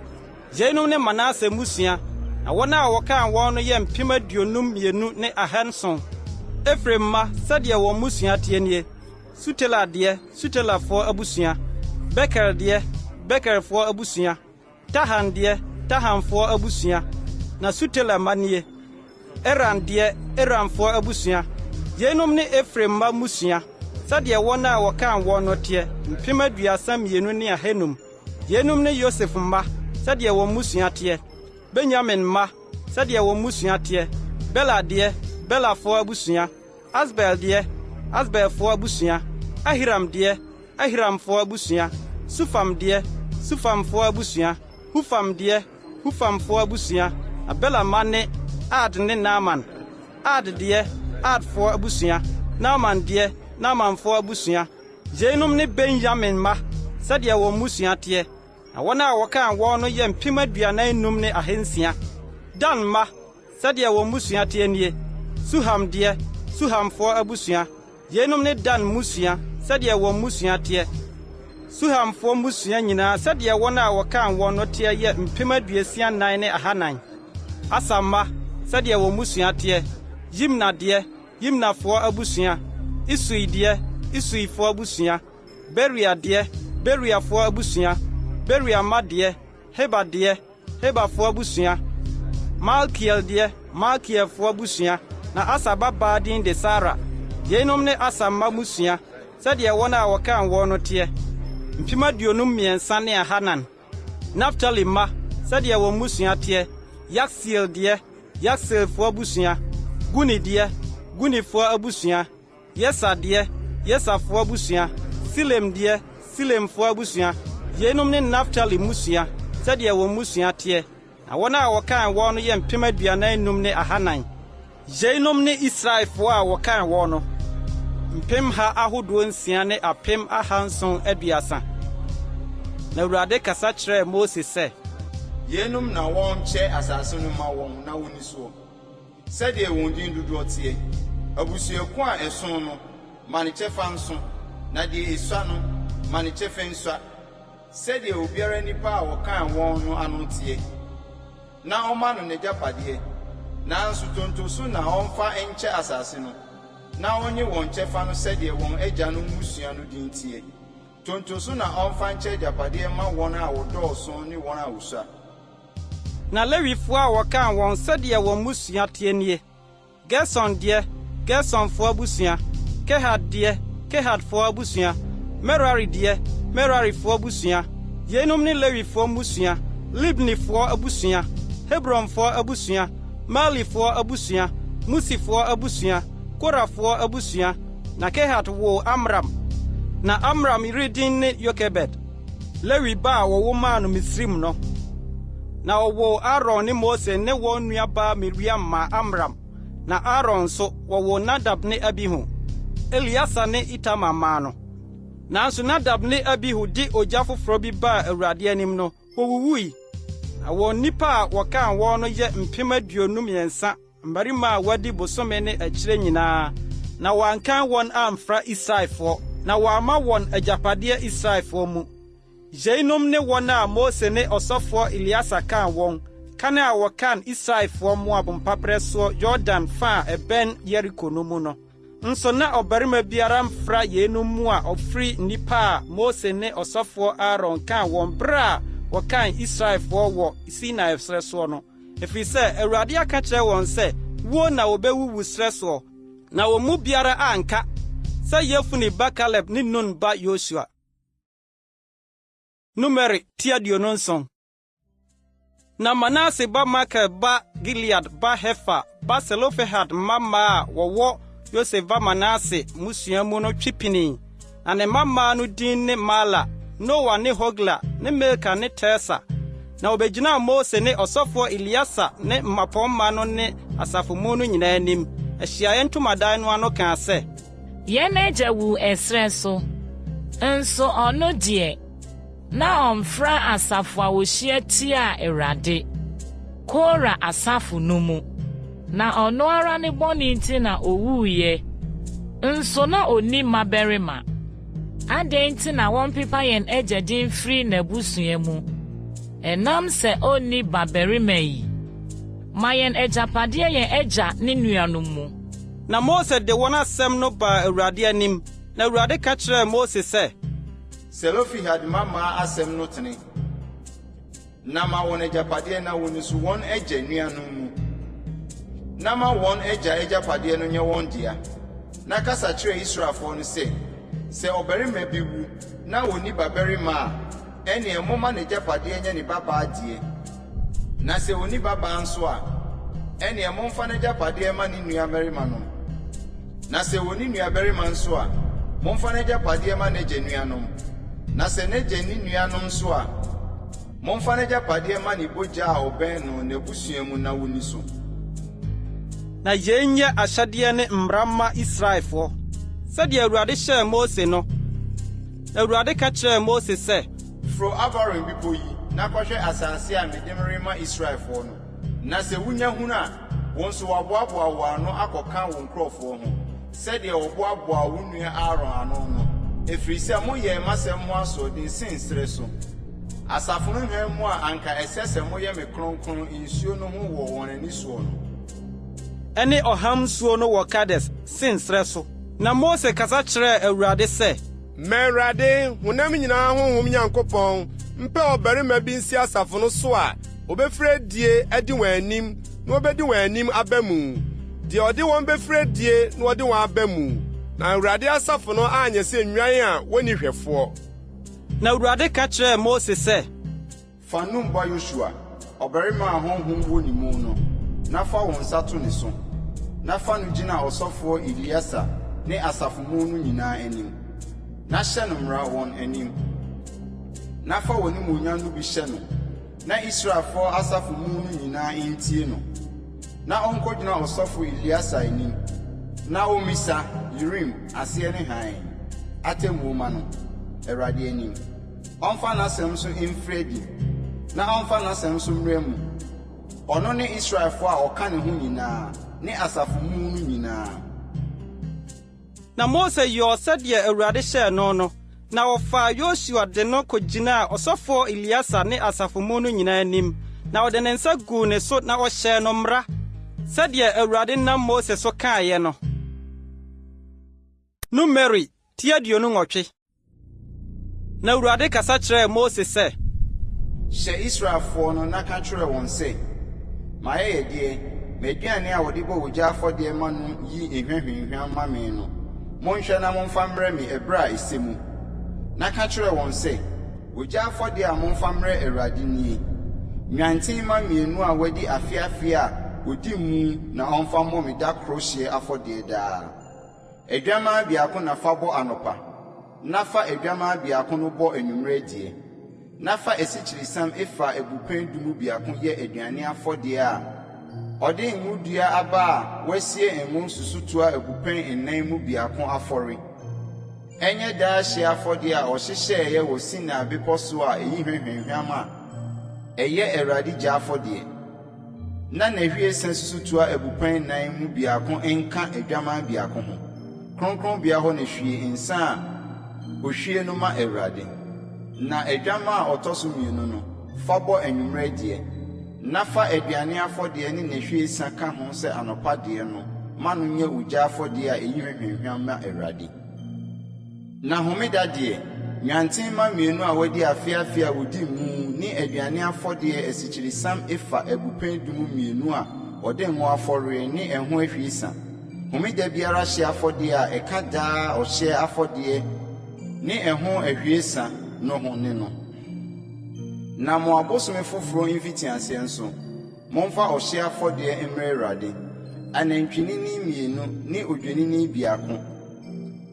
Yeinom ne Manase mmusua, na wɔn a wɔkan wɔn no yɛ 52,700. Efraim mma, sɛdeɛ wɔn mmusua teɛ nie: Sutela deɛ, Sutelafoɔ abusua; Beker deɛ, Bekerfoɔ abusua. Tahan deɛ, Tahanfoɔ abusua. Na Sutela mma nie: Eran deɛ, Eranfoɔ abusua. Yeinom ne Efraim mma mmusua, sɛdeɛ wɔn a wɔkan wɔn no teɛ, 32,500. Yeinom ne Yosef mma, sɛdeɛ wɔn mmusua teɛ. Benyamin mma, sɛdeɛ wɔn mmusua teɛ: Bela deɛ, Belafoɔ abusua; Asbel deɛ, Asbelfoɔ abusua; Ahiram deɛ, Ahiramfoɔ abusua; Sufam deɛ, Sufamfoɔ abusua; Hufam deɛ, Hufamfoɔ abusua. Na Bela mma ne: Ard ne Naaman. Ard deɛ, Ardfoɔ abusua; Naaman deɛ, Naamanfoɔ abusua. Yeinom ne Benyamin mma, sɛdeɛ wɔn mmusua teɛ. Na wɔn a wɔkan wɔn no yɛ 45,600. Dan mma, sɛdeɛ wɔn mmusua teɛ nie: Suham deɛ, Suhamfoɔ abusua. Yeinom ne Dan mmusua, sɛdeɛ wɔn mmusua teɛ. Suhamfoɔ mmusua nyinaa sɛdeɛ wɔn a wɔkan wɔn no teɛ yɛ 64,400. Aser mma, sɛdeɛ wɔn mmusua teɛ: Yimna deɛ, Yimnafoɔ abusua; Isui deɛ, Isuifoɔ abusua; Beria deɛ, Beriafoɔ abusua; Beria mma deɛ, Heber deɛ, Heberfoɔ abusua; Malkiel deɛ, Malkielfoɔ abusua. Na Aser babaa din de Sara. Yeinom ne Aser mma mmusua, sɛdeɛ wɔn a wɔkan wɔn no teɛ, 53,400. Naftali mma, sɛdeɛ wɔn mmusua teɛ: Yaksiel deɛ, Yakseelfoɔ abusua; Guni deɛ, Gunifoɔ abusua; Yeser deɛ, Yeserfoɔ abusua; Silem deɛ, Silemfoɔ abusua. Yeinom ne Naftali mmusua, sɛdeɛ wɔn mmusua teɛ, na wɔn a wɔkan wɔn no yɛ 45,000. Yeinom ne Israelfoɔ a wɔkan wɔn no, mpemha ahodoɔ nsia ne 730. Na Awurade kasa kyerɛɛ Mose sɛ, Yeinom na wɔnkyɛ asase no mma wɔn na wɔnni soɔ, sɛdeɛ wɔn din dodoɔ teɛ. Abusuakuo a ɛso no, ma ne kyɛfa nso, na deɛ esua no, ma ne kyɛfa nsua, sɛdeɛ obiara nnipa a wɔkan wɔn no ano teɛ, na ɔmma no n'agyapadeɛ. Nanso tonto so na ɔmfa nkyɛ asase no, na ɔnnye wɔn kyɛfa no sɛdeɛ wɔn agyanom mmusua no din teɛ. Tonto so na ɔmfa nkyɛ agyapadeɛ mma wɔn a wɔdɔɔso ne wɔn a wɔsua. Na Lewifoɔ a wɔkan wɔn sɛdeɛ wɔn mmusua teɛ nie: Gerson deɛ, Gersonfoɔ abusua; Kehat deɛ, Kehatfoɔ abusua; Merari deɛ, Merarifoɔ abusua. Yeinom ne Lewifoɔ mmusua: Libnifoɔ abusua, Hebronfoɔ abusua, Mahlifoɔ abusua, Musifoɔ abusua, Korafoɔ abusua. Na Kehat woo Amram. Na Amram yere din ne Yokebed, Lewi ba a wɔwo maa no Misraim no. Na ɔwoo Aaron ne Mose ne wɔn nuabaa Miriam maa Amram. Na Aaron nso, wɔwoo Nadab ne Abihu, Eleasar ne Itamar maa no. Nanso Nadab ne Abihu de ogya foforo bi baa Awurade anim no, wowuwui. Na wɔn nnipa a wɔkan wɔn no yɛ 23,000 mmarima a wɔadi bosome ne akyire nyinaa, na wɔankan wɔn amfra Israelfoɔ, na wɔamma wɔn agyapadeɛ Israelfoɔ mu. Yeinom ne wɔn a Mose ne ɔsɔfoɔ Eleasa kaa wɔn, kan a wɔkan Israelfoɔ Moab mpaperɛ soɔ Yordan fa a ɛbɛn Yeriko no mu no. Nso na ɔbarima biara mfra yeinom mu a ɔfiri nnipa a Mose ne ɔsɔfoɔ Aaron kaa wɔn berɛ a wɔkan Israelfoɔ wɔ Sinai serɛ soɔ no. Ɛfiri sɛ Awurade aka kyerɛ wɔn sɛ wuo na wɔbɛwuwu serɛ soɔ, na wɔn mu biara anka sɛ Yefune ba Kaleb ne Nun ba Yosua. Numeri ti 27. Na Manase ba Makir ba Gilead ba Hefer ba Selofehad mma mmaa a wɔwɔ Yosef ba Manase mmusua mu no twe pinii, na ne mma mmaa no din ne Mahla, Noa ne Hogla ne Milka ne Tirsa. Na wɔbɛgyinaa Mose ne ɔsɔfoɔ Eleasa ne mmapɔmma no ne asafo mu no nyinaa anim, ahyiaeɛ ntomadan no ano kaa sɛ. Yɛn agya wuu ɛserɛ so, nso ɔno deɛ, na ɔmfra asafo a wɔhyia tiaa Awurade, Kora asafo no mu. Na ɔno ara ne bɔne nti na ɔwuiɛ, nso na ɔnni mmabarima. Adɛn nti na wɔmpepa yɛn agya din mfiri n'abusua mu, ɛnam sɛ ɔnni babarima yi? Ma yɛn agyapadeɛ yɛn agya ne nuanom mu. Na Mose de wɔn asɛm no baa Awurade anim, na Awurade ka kyerɛɛ Mose sɛ. Selofehad mmammaa asɛm no tene. Na ma wɔn agyapadeɛ na wɔnni so wɔn agya nuanom mu, na ma wɔn agya agyapadeɛ no nyɛ wɔn dea. Na kasa kyerɛ Israelfoɔ no sɛ, 'Sɛ ɔbarima bi wu na ɔnni babarima a, ɛnneɛ momma n'agyapadeɛ nyɛ ne babaa deɛ. Na sɛ ɔnni babaa nso a, ɛnneɛ momfa n'agyapadeɛ mma ne nuammarimanom. Na sɛ ɔnni nuabarima nso a, momfa n'agyapadeɛ mma n'agya nuanom. Na sɛ n'agya nni nuanom nso a, momfa n'agyapadeɛ mma ne bogya a ɔbɛn no n'abusua mu na wɔnni so. Na yei nyɛ ahyɛdeɛ ne mmara mma Israelfoɔ, sɛdeɛ Awurade hyɛɛ Mose no. Na Awurade ka kyerɛɛ Mose sɛ. Foro Abarim bepɔ yi na kɔhwɛ asase a mede merema Israelfoɔ no. Na sɛ wunya hunu a, wo nso wɔaboaboa wo ano akɔka wo nkurɔfoɔ ho, sɛdeɛ wɔboaboaa wo nua Aaron ano no, ɛfiri sɛ moyɛɛ m'asɛm ho asoɔden Sin serɛ so. Asafo no hwan mu a anka ɛsɛ sɛ moyɛ me kronkron nsuo no ho wɔ wɔn ani soɔ no. Ɛne ɔham nsuo no wɔ Kades, Sin serɛ so. Na Mose kasa kyerɛɛ Awurade sɛ. Ma Awurade, honam nyinaa honhom Nyankopɔn, mpɛ ɔbarima bi nsi asafo no so a obefiri adie adi wɔn anim na obedi wɔn anim aba mu, deɛ ɔde wɔn befiri adie na ɔde wɔn aba mu, na Awurade asafo no anyɛ sɛ nnwan a wonni hwɛfoɔ. Na Awurade ka kyerɛɛ Mose sɛ. Fa Nun ba Yosua, ɔbarima a honhom wɔ ne mu no, na fa wo nsa to ne so, na fa no gyina ɔsɔfoɔ Eleasa ne asafo mu no nyinaa anim, na hyɛ no mmara wɔn anim. Na fa w'animuonyam no bi hyɛ no. na Israelfoɔ asafo mu no nyinaa ntie no. Na ɔnkɔgyina ɔsɔfo Eleasa anim, na ɔmmisa Urim aseɛ ne hann atemmuo mma no, Awurade anim. Ɔmfa n'asɛm so mfiri adi, na ɔmfa n'asɛm so mmra mu, ɔno ne Israelfoɔ a wɔka ne ho nyinaa ne asafo mu no nyinaa. Na Mose yɔɔ sɛdeɛ Awurade hyɛɛ no no, na ɔfaa Yosua de no kogyinaa ɔsɔfoɔ Eleasa ne asafo mu no nyinaa anim, na ɔde ne nsa guu ne so na ɔhyɛɛ no mmara, sɛdeɛ Awurade nam Mose so kaeɛ no. Numeri ti 28. Na Awurade kasa kyerɛɛ Mose sɛ. Hyɛ Israelfoɔ no na ka kyerɛ wɔn sɛ, 'M'ayɛyɛdeɛ, m'aduane a wɔde bɔ ogya afɔdeɛ ma no yi ehwa hwamhwam ma me no, monhwɛ na momfa mmrɛ me ɛberɛ a ɛsɛ mu. Na ka kyerɛ wɔn sɛ, Ogya afɔdeɛ a momfa mmrɛ Awurade nie, Nnwanten mma mmienu a wɔadi afe afe a wɔdi mu na ɔmfa mmɔ me da koro hyeɛ afɔdeɛ daa. Adwammaa biako na fa bɔ anɔpa, na fa adwammaa biako no bɔ anwummerɛ deɛ. Na fa asikyiresiam efa abupɛn du mu biako yɛ aduane afɔdeɛ a ɔde ngodua aba a wɔasie ngo susutoa abupɛn nnan mu biako afɔre. Ɛnyɛ daa hyeɛ afɔdeɛ a ɔhyehyɛeɛ wɔ Sinai bepɔ so a ɛyi hwa hwamhwam a ɛyɛ Awurade gya afɔdeɛ. Na n'ahwiesa susutoa abupɛn nnan mu biako nka adwammaa biako ho. Kronkronbea hɔ na hwie nsa a ohwie no ma Awurade. Na adwammaa a ɔtɔ so mmienu no, fa bɔ anwummere deɛ, na fa aduane afɔdeɛ ne n'ahwiesa ka ho sɛ anɔpa deɛ no ma no nyɛ ogya afɔdeɛ a eyi hwa hwamhwam ma Awurade. Na homeda deɛ, nnwanten mma mmienu a wɔadi afe afe a wɔdi mu ne aduane afɔdeɛ asikyiresiam efa abupɛn du mu mmienu a wɔde ngo afɔreɛ ne ɛho ahwiesa, homeda biara hyeɛ afɔdeɛ a ɛka daa ɔhyeɛ afɔdeɛ ne ɛho ahwiesa no ho ne no. Na mo abosome foforɔ mfitiaseɛ nso, momfa ɔhyeɛ afɔdeɛ mmrɛ Awurade, anantwinini mmienu ne odwennini biako,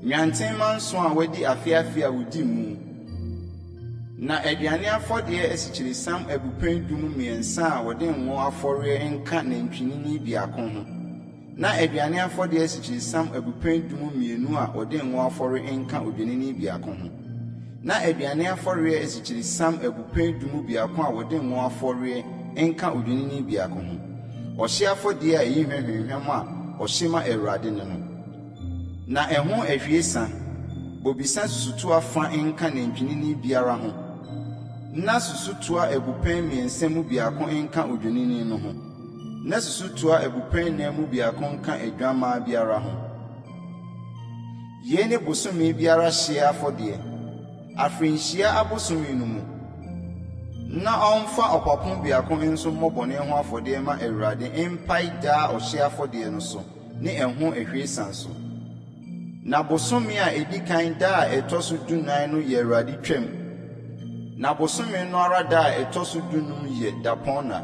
nnwanten mma nson a wɔadi afe afe a wɔdi mu, na aduane afɔdeɛ asikyiresiam abupɛn du mu mmiɛnsa a wɔde ngo afɔreɛ nka nantwinini biako ho, na aduane afɔdeɛ asikyiresiam abupɛn du mu mmienu a wɔde ngo afɔre nka odwennini biako ho, na aduane afɔreɛ asikyiresiam abupɛn du mu biako a wɔde ngo afɔreɛ nka odwennini biako ho. Ɔhyeɛ afɔdeɛ a ɛyi hwa hwamhwam a ɔhye ma Awurade ne no. Na ɛho ahwiesa, bobesa susutoa fa nka nantwinini biara ho, na susutoa abupɛn mmiɛnsa mu biako nka odwennini no ho, na susutoa abupɛn nnan mu biako nka adwammaa biara ho. Yei ne bosome biara hyeɛ afɔdeɛ, afirinhyia abosome no mu. Na ɔmfa ɔpapo biako nso mmɔ bɔne ho afɔdeɛ mma Awurade mpae daa ɔhyeɛ afɔdeɛ no so. ne ɛho ahwiesa nso. Na bosome a edi kan da a ɛtɔ so dunan no yɛ Awurade Twam, na bosome no ara da a ɛtɔ so dunum yɛ dapɔnna.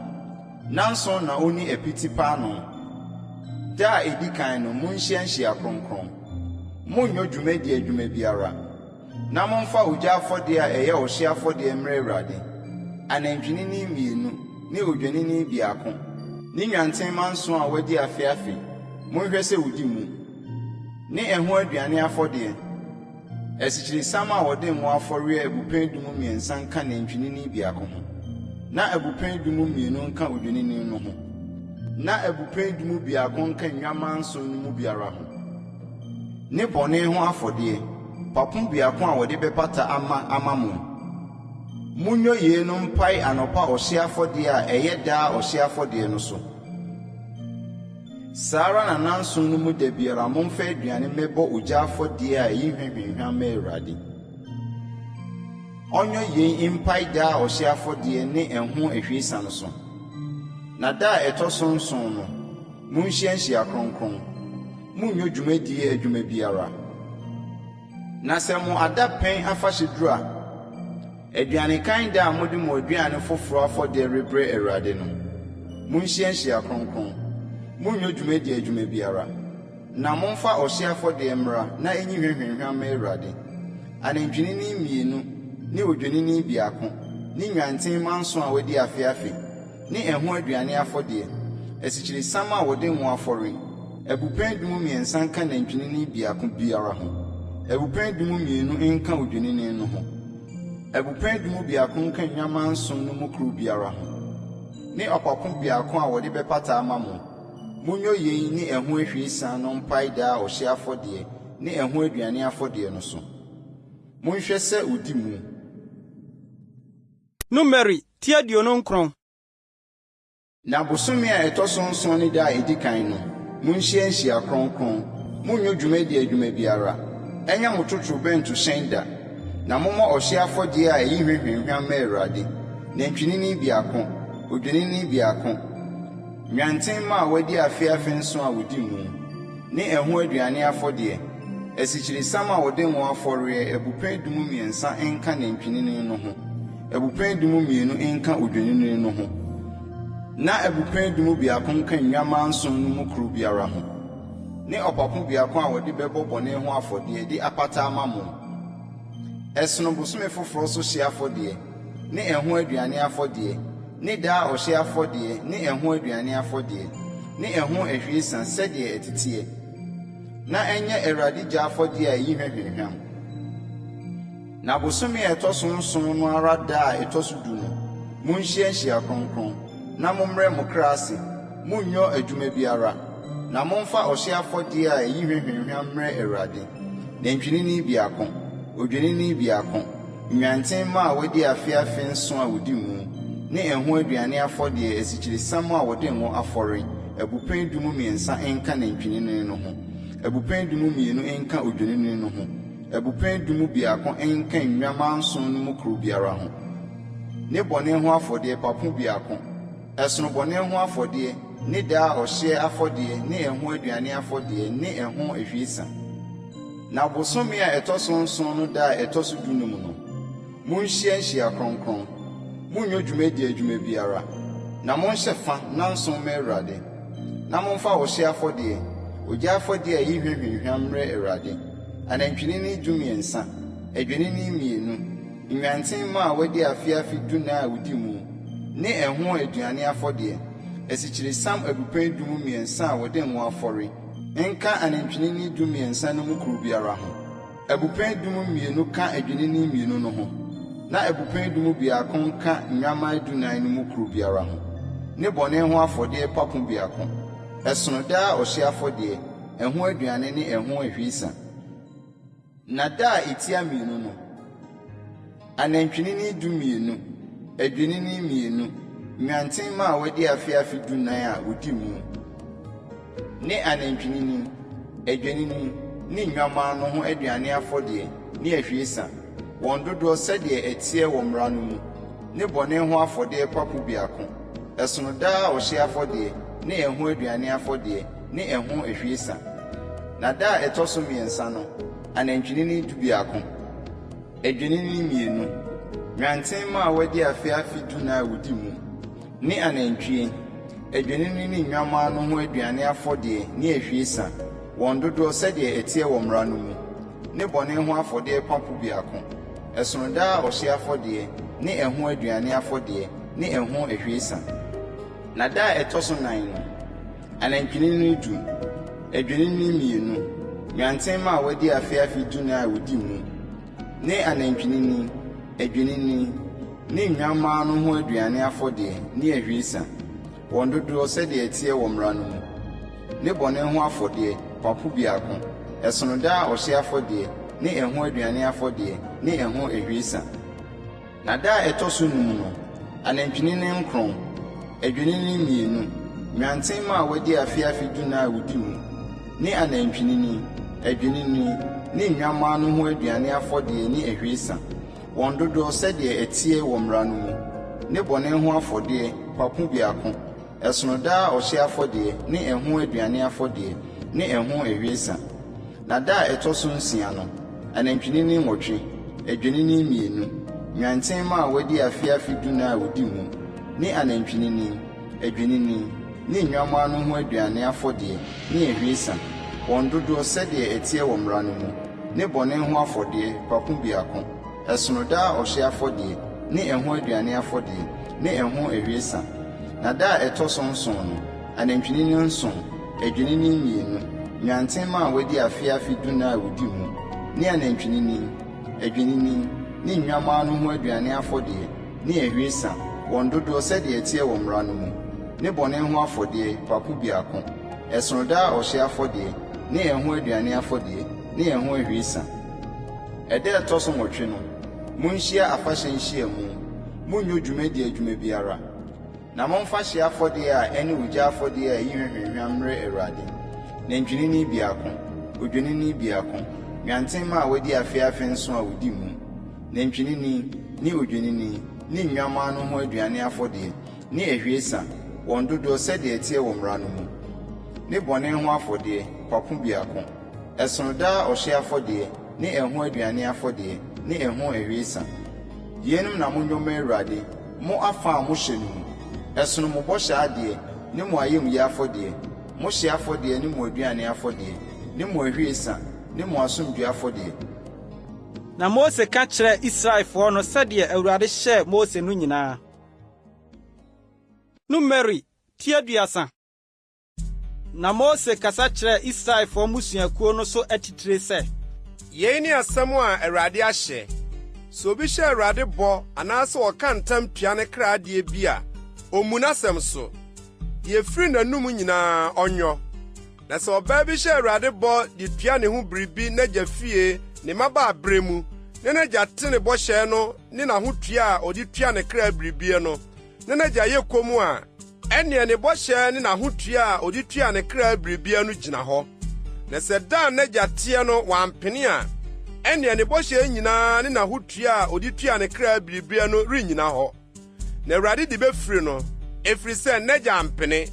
Nnanson na onni apiti paanoo. Da a edi kan no, munhyia nhyia kronkron. Monnyɔ dwumadi adwuma biara. Na momfa ogya afɔdeɛ a ɛyɛ ɔhyeɛ afɔdeɛ mmrɛ Awurade, anantwinini mmienu ne odwennini biako ne nnwanten mma nson a wɔadi afe afe, monhwɛ sɛ wodi mu, ne ɛho aduane afɔdeɛ, asikyiresiam a wɔde ngo afɔre abupɛn du mu mmiɛnsa nka nantwinini biako ho, na abupɛn du mu mmienu nka odwennini no ho, na abupɛn du mu biako nka nnwammaa nson no mu biara ho. Ne bɔne ho afɔdeɛ, papo biako a wɔde bɛpata ama ama mo. Monyɔ yeinom mpae anɔpa ɔhyeɛ afɔdeɛ a ɛyɛ daa ɔhyeɛ afɔdeɛ no so. Saa ara na nnanson no mu da biara momfa aduane mmɛbɔ ogya afɔdeɛ a ɛyi hwa hwanhwam ma Awurade. Ɔnyɔ yei mpae daa ɔhyeɛ afɔdeɛ ne ɛho ahwiesa no so. Na da a ɛtɔ so nson no, monhyia nhyia kronkron. Monnyɔ dwumadie adwuma biara. Na sɛ mo adapɛn afahyɛ duru a, aduanekan da a mode mo aduane foforɔ afɔdeɛ rebrɛ Awurade no, monhyia nhyia kronkron. Monnyɔ dwumadie adwuma biara. Na momfa ɔhyeɛ afɔdeɛ mmra na ɛnyi hwa hwamhwam mma Awurade, anantwinini mmienu ne odwennini biako. ne nnwanten mma nson a wɔadi afe afe, ne ɛho aduane afɔdeɛ, asikyiresiam a wɔde ngo afɔre, abupɛn du mu mmiɛnsa nka nantwinini biako biara ho, abupɛn du mu mmienu nka odwennini no ho, abupɛn du mu biako nka nnwammaa nson no mu koro biara ho, ne ɔpapo biako a wɔde bɛpata ama mo. Monyɔ yei ne ɛho ahwiesa no mpae daa ɔhyeɛ afɔdeɛ ne ɛho aduane afɔdeɛ no so. Monhwɛ sɛ odi mu. Numeri ti 29. Na bosome a ɛtɔ so nson ne da a edi kan no, munhyia nhyia kronkron. Monnyɔ dwumadi adwuma biara. Ɛnyɛ mo totorobɛntohyɛn da. Na mommɔ ɔhyeɛ afɔdeɛ a ɛyi hwa hwamhwam mma Awurade, nantwinini biako, odwennini biako, nnwanten mma a wɔadi afe afe nson a wɔdi mu, ne ɛho aduane afɔdeɛ, asikyiresiam a wɔde ngo afɔreɛ abupɛn du mu mmiɛnsa nka nantwinini no ho, abupɛn du mu mmienu nka odwennini no ho, na abupɛn du mu biako nka nnwammaa nson no mu koro biara ho, ne ɔpapo biako a wɔde bɛbɔ bɔne ho afɔdeɛ de apata ama mo. Ɛsono bosome foforɔ so hyeɛ afɔdeɛ, ne ɛho aduane afɔdeɛ, ne daa ɔhyeɛ afɔdeɛ ne ɛho aduane afɔdeɛ, ne ɛho ahwiesa sɛdeɛ ɛteteɛ, na ɛnyɛ Awurade gya afɔdeɛ a ɛyi hwa hwamhwam. Na bosome a ɛtɔ so nson no ara da a ɛtɔ so du no, monhyia nhyia kronkron, na mommrɛ mo kra ase, monnyɔ adwuma biara, na momfa ɔhyeɛ afɔdeɛ a ɛyi hwa hwamhwam mmrɛ Awurade, nantwinini biako, odwennini biako, nnwanten mma a wɔadi afe afe nson a wɔdi mu, ne ɛho aduane afɔdeɛ, asikyiresiam a wɔde ngo afɔre, abupɛn du mu mmiɛnsa nka nantwinini no ho, abupɛn du mu mmienu nka odwennini no ho, abupɛn du mu biako nka nnwammaa nson no mu koro biara ho, ne bɔne ho afɔdeɛ papo biako, ɛsono bɔne ho afɔdeɛ ne daa ɔhyeɛ afɔdeɛ ne ɛho aduane afɔdeɛ ne ɛho ahwiesa. Na bosome a ɛtɔ so nson no da a ɛtɔ so dunum no, munhyia nhyia kronkron. Monnyɔ dwumadi adwuma biara, na monhyɛ fa nnanson mma Awurade. Na momfa ɔhyeɛ afɔdeɛ, ogya afɔdeɛ a ɛyi hwa hwamhwam mmrɛ Awurade, anantwinini dumiɛnsa, adwennini mmienu, nnwanten mma a wɔadi afe afe dunan a wodi mu, ne ɛho aduane afɔdeɛ, asikyiresiam abupɛn du mu mmiɛnsa a wɔde ngo afɔre, nka anantwinini dumiɛnsa no mu koro biara ho. Abupɛn du mu mmienu ka adwennini mmienu no ho, na abupɛn du mu biako nka nnwammaa dunan no mu koro biara ho, ne bɔne ho afɔdeɛ papo biako. Ɛsono daa ɔhyeɛ afɔdeɛ, ɛho aduane ne ɛho ahwiesa. Na da a etia mmienu no, anantwinini dumienu, adwennini mmienu, nnwanten mma a wɔadi afe afe dunan a wodi mu, ne anantwinini, adwennini ne nnwammaa no ho aduane afɔdeɛ ne ahwiesa, wɔn dodoɔ sɛdeɛ ɛteɛ wɔ mmara no mu, ne bɔne ho afɔdeɛ papo biako, ɛsono daa ɔhyeɛ afɔdeɛ ne ɛho aduane afɔdeɛ ne ɛho ahwiesa. Na da a ɛtɔ so mmiɛnsa no, anantwinini dubiako, adwennini mmienu, nnwanten mma a wɔadi afe afe dunan a wodi mu, ne anantwie, adwennini ne nnwammaa no ho aduane afɔdeɛ ne ahwiesa, wɔn dodoɔ sɛdeɛ ɛteɛ wɔ mmara no mu, ne bɔne ho afɔdeɛ papo biako, ɛsono daa ɔhyeɛ afɔdeɛ ne ɛho aduane afɔdeɛ ne ɛho ahwiesa. Na da a ɛtɔ so nan no, anantwinini du, adwennini mmienu, nnwanten mma a wɔadi afe afe dunan a wodi mu, ne anantwinini, adwennini, ne nnwammaa no ho aduane afɔdeɛ ne ahwiesa, wɔn dodoɔ sɛdeɛ ɛteɛ wɔ mmara no mu, ne bɔne ho afɔdeɛ papo biako, ɛsono daa ɔhyeɛ afɔdeɛ ne ɛho aduane afɔdeɛ ne ɛho ahwiesa. Na da a ɛtɔ so num no, anantwinini nkron, adwennini mmienu, nnwanten mma a wɔadi afe afe dunan a wodi mu, ne anantwinini, adwennini, ne nnwammaa no ho aduane afɔdeɛ ne ahwiesa, wɔn dodoɔ sɛdeɛ ɛteɛ wɔ mmara no mu, ne bɔne ho afɔdeɛ papo biako, ɛsono daa ɔhyeɛ afɔdeɛ ne ɛho aduane afɔdeɛ ne ɛho ahwiesa. Na da a ɛtɔ so nsia no, anantwinini nwɔtwe, adwennini mmienu, nnwanten mma a wɔadi afe afe dunan a wɔdi mu, ne anantwinini, adwennini, ne nnwammaa no ho aduane afɔdeɛ ne ahwiesa, wɔn dodoɔ sɛdeɛ ɛteɛ wɔ mmara no mu, ne bɔne ho afɔdeɛ papo biako, ɛsono daa ɔhyeɛ afɔdeɛ. ne ɛho aduane afɔdeɛ, ne ɛho ahwiesa. Na da a ɛtɔ so nson no, anantwinini nson, adwennini mmienu, nnwanten mma a wɔadi afe afe dunan a wɔdi mu, ne anantwinini, adwennini, ne nnwammaa no ho aduane afɔdeɛ, ne ahwiesa, wɔn dodoɔ sɛdeɛ ɛteɛ wɔ mmara no mu, ne bɔne ho afɔdeɛ, papo biako. Ɛsono daa ɔhyeɛ afɔdeɛ, ne ɛho aduane afɔdeɛ, ne ɛho ahwiesa. Ɛda a ɛtɔ so nwɔtwe no, monhyia afahyɛ nhyiamu, monnyɔ dwumadi adwuma biara. Na momfa hyeɛ afɔdeɛ a ɛne ogya afɔdeɛ a ɛyi hwa hwamhwam mmrɛ Awurade, nantwinini biako, odwennini biako, nnwanten mma a wɔadi afe afe nson a wɔdi mu, nantwinini, ne odwennini, ne nnwammaa no ho aduane afɔdeɛ, ne ahwiesa, wɔn dodoɔ sɛdeɛ ɛteɛ wɔ mmara no mu, ne bɔne ho afɔdeɛ, papo biako. Ɛsono daa ɔhyeɛ afɔdeɛ, ne ɛho aduane afɔdeɛ, ne ɛho ahwiesa. Yeinom na monyɔ mma Awurade, mo afa a mohyɛ no mu. Ɛsono mo bɔhyɛ adeɛ, ne mo ayamyɛ afɔdeɛ, mo hyeɛ afɔdeɛ ne mo aduane afɔdeɛ, ne mo ahwiesa, ne mo asomdwoeɛ afɔdeɛ. Na Mose ka kyerɛɛ Israelfoɔ no sɛdeɛ Awurade hyɛɛ Mose no nyinaa. Numeri ti aduasa. Na Mose kasa kyerɛɛ Israelfoɔ mmusuakuo no so atitire sɛ. Yei ne asɛm a Awurade ahyɛ, Sɛ obi hyɛ Awurade bɔ anaasɛ ɔka ntam tua ne kra adeɛ bi a, ɔmmu n'asɛm so. Deɛ ɛfiri n'anom nyinaa ɔnyɔ. Na sɛ ɔbaa bi hyɛ Awurade bɔ de tua ne ho biribi n'agya fie ne mmabaaberɛ mu, na n'agya te ne bɔhyɛ no ne n'ahotua a ɔde tua ne kra biribi no, na n'agya yɛ komm a, ɛnneɛ ne bɔhyɛ ne n'ahotua a ɔde tua ne kra biribiara no gyina hɔ. Na sɛ da a n'agya teɛ no wampene a, ɛnneɛ ne bɔhyɛ nyinaa ne n'ahotua a ɔde tua ne kra biribiara no rennyina hɔ. Na Awurade de befiri no, ɛfiri sɛ n'agya ampene.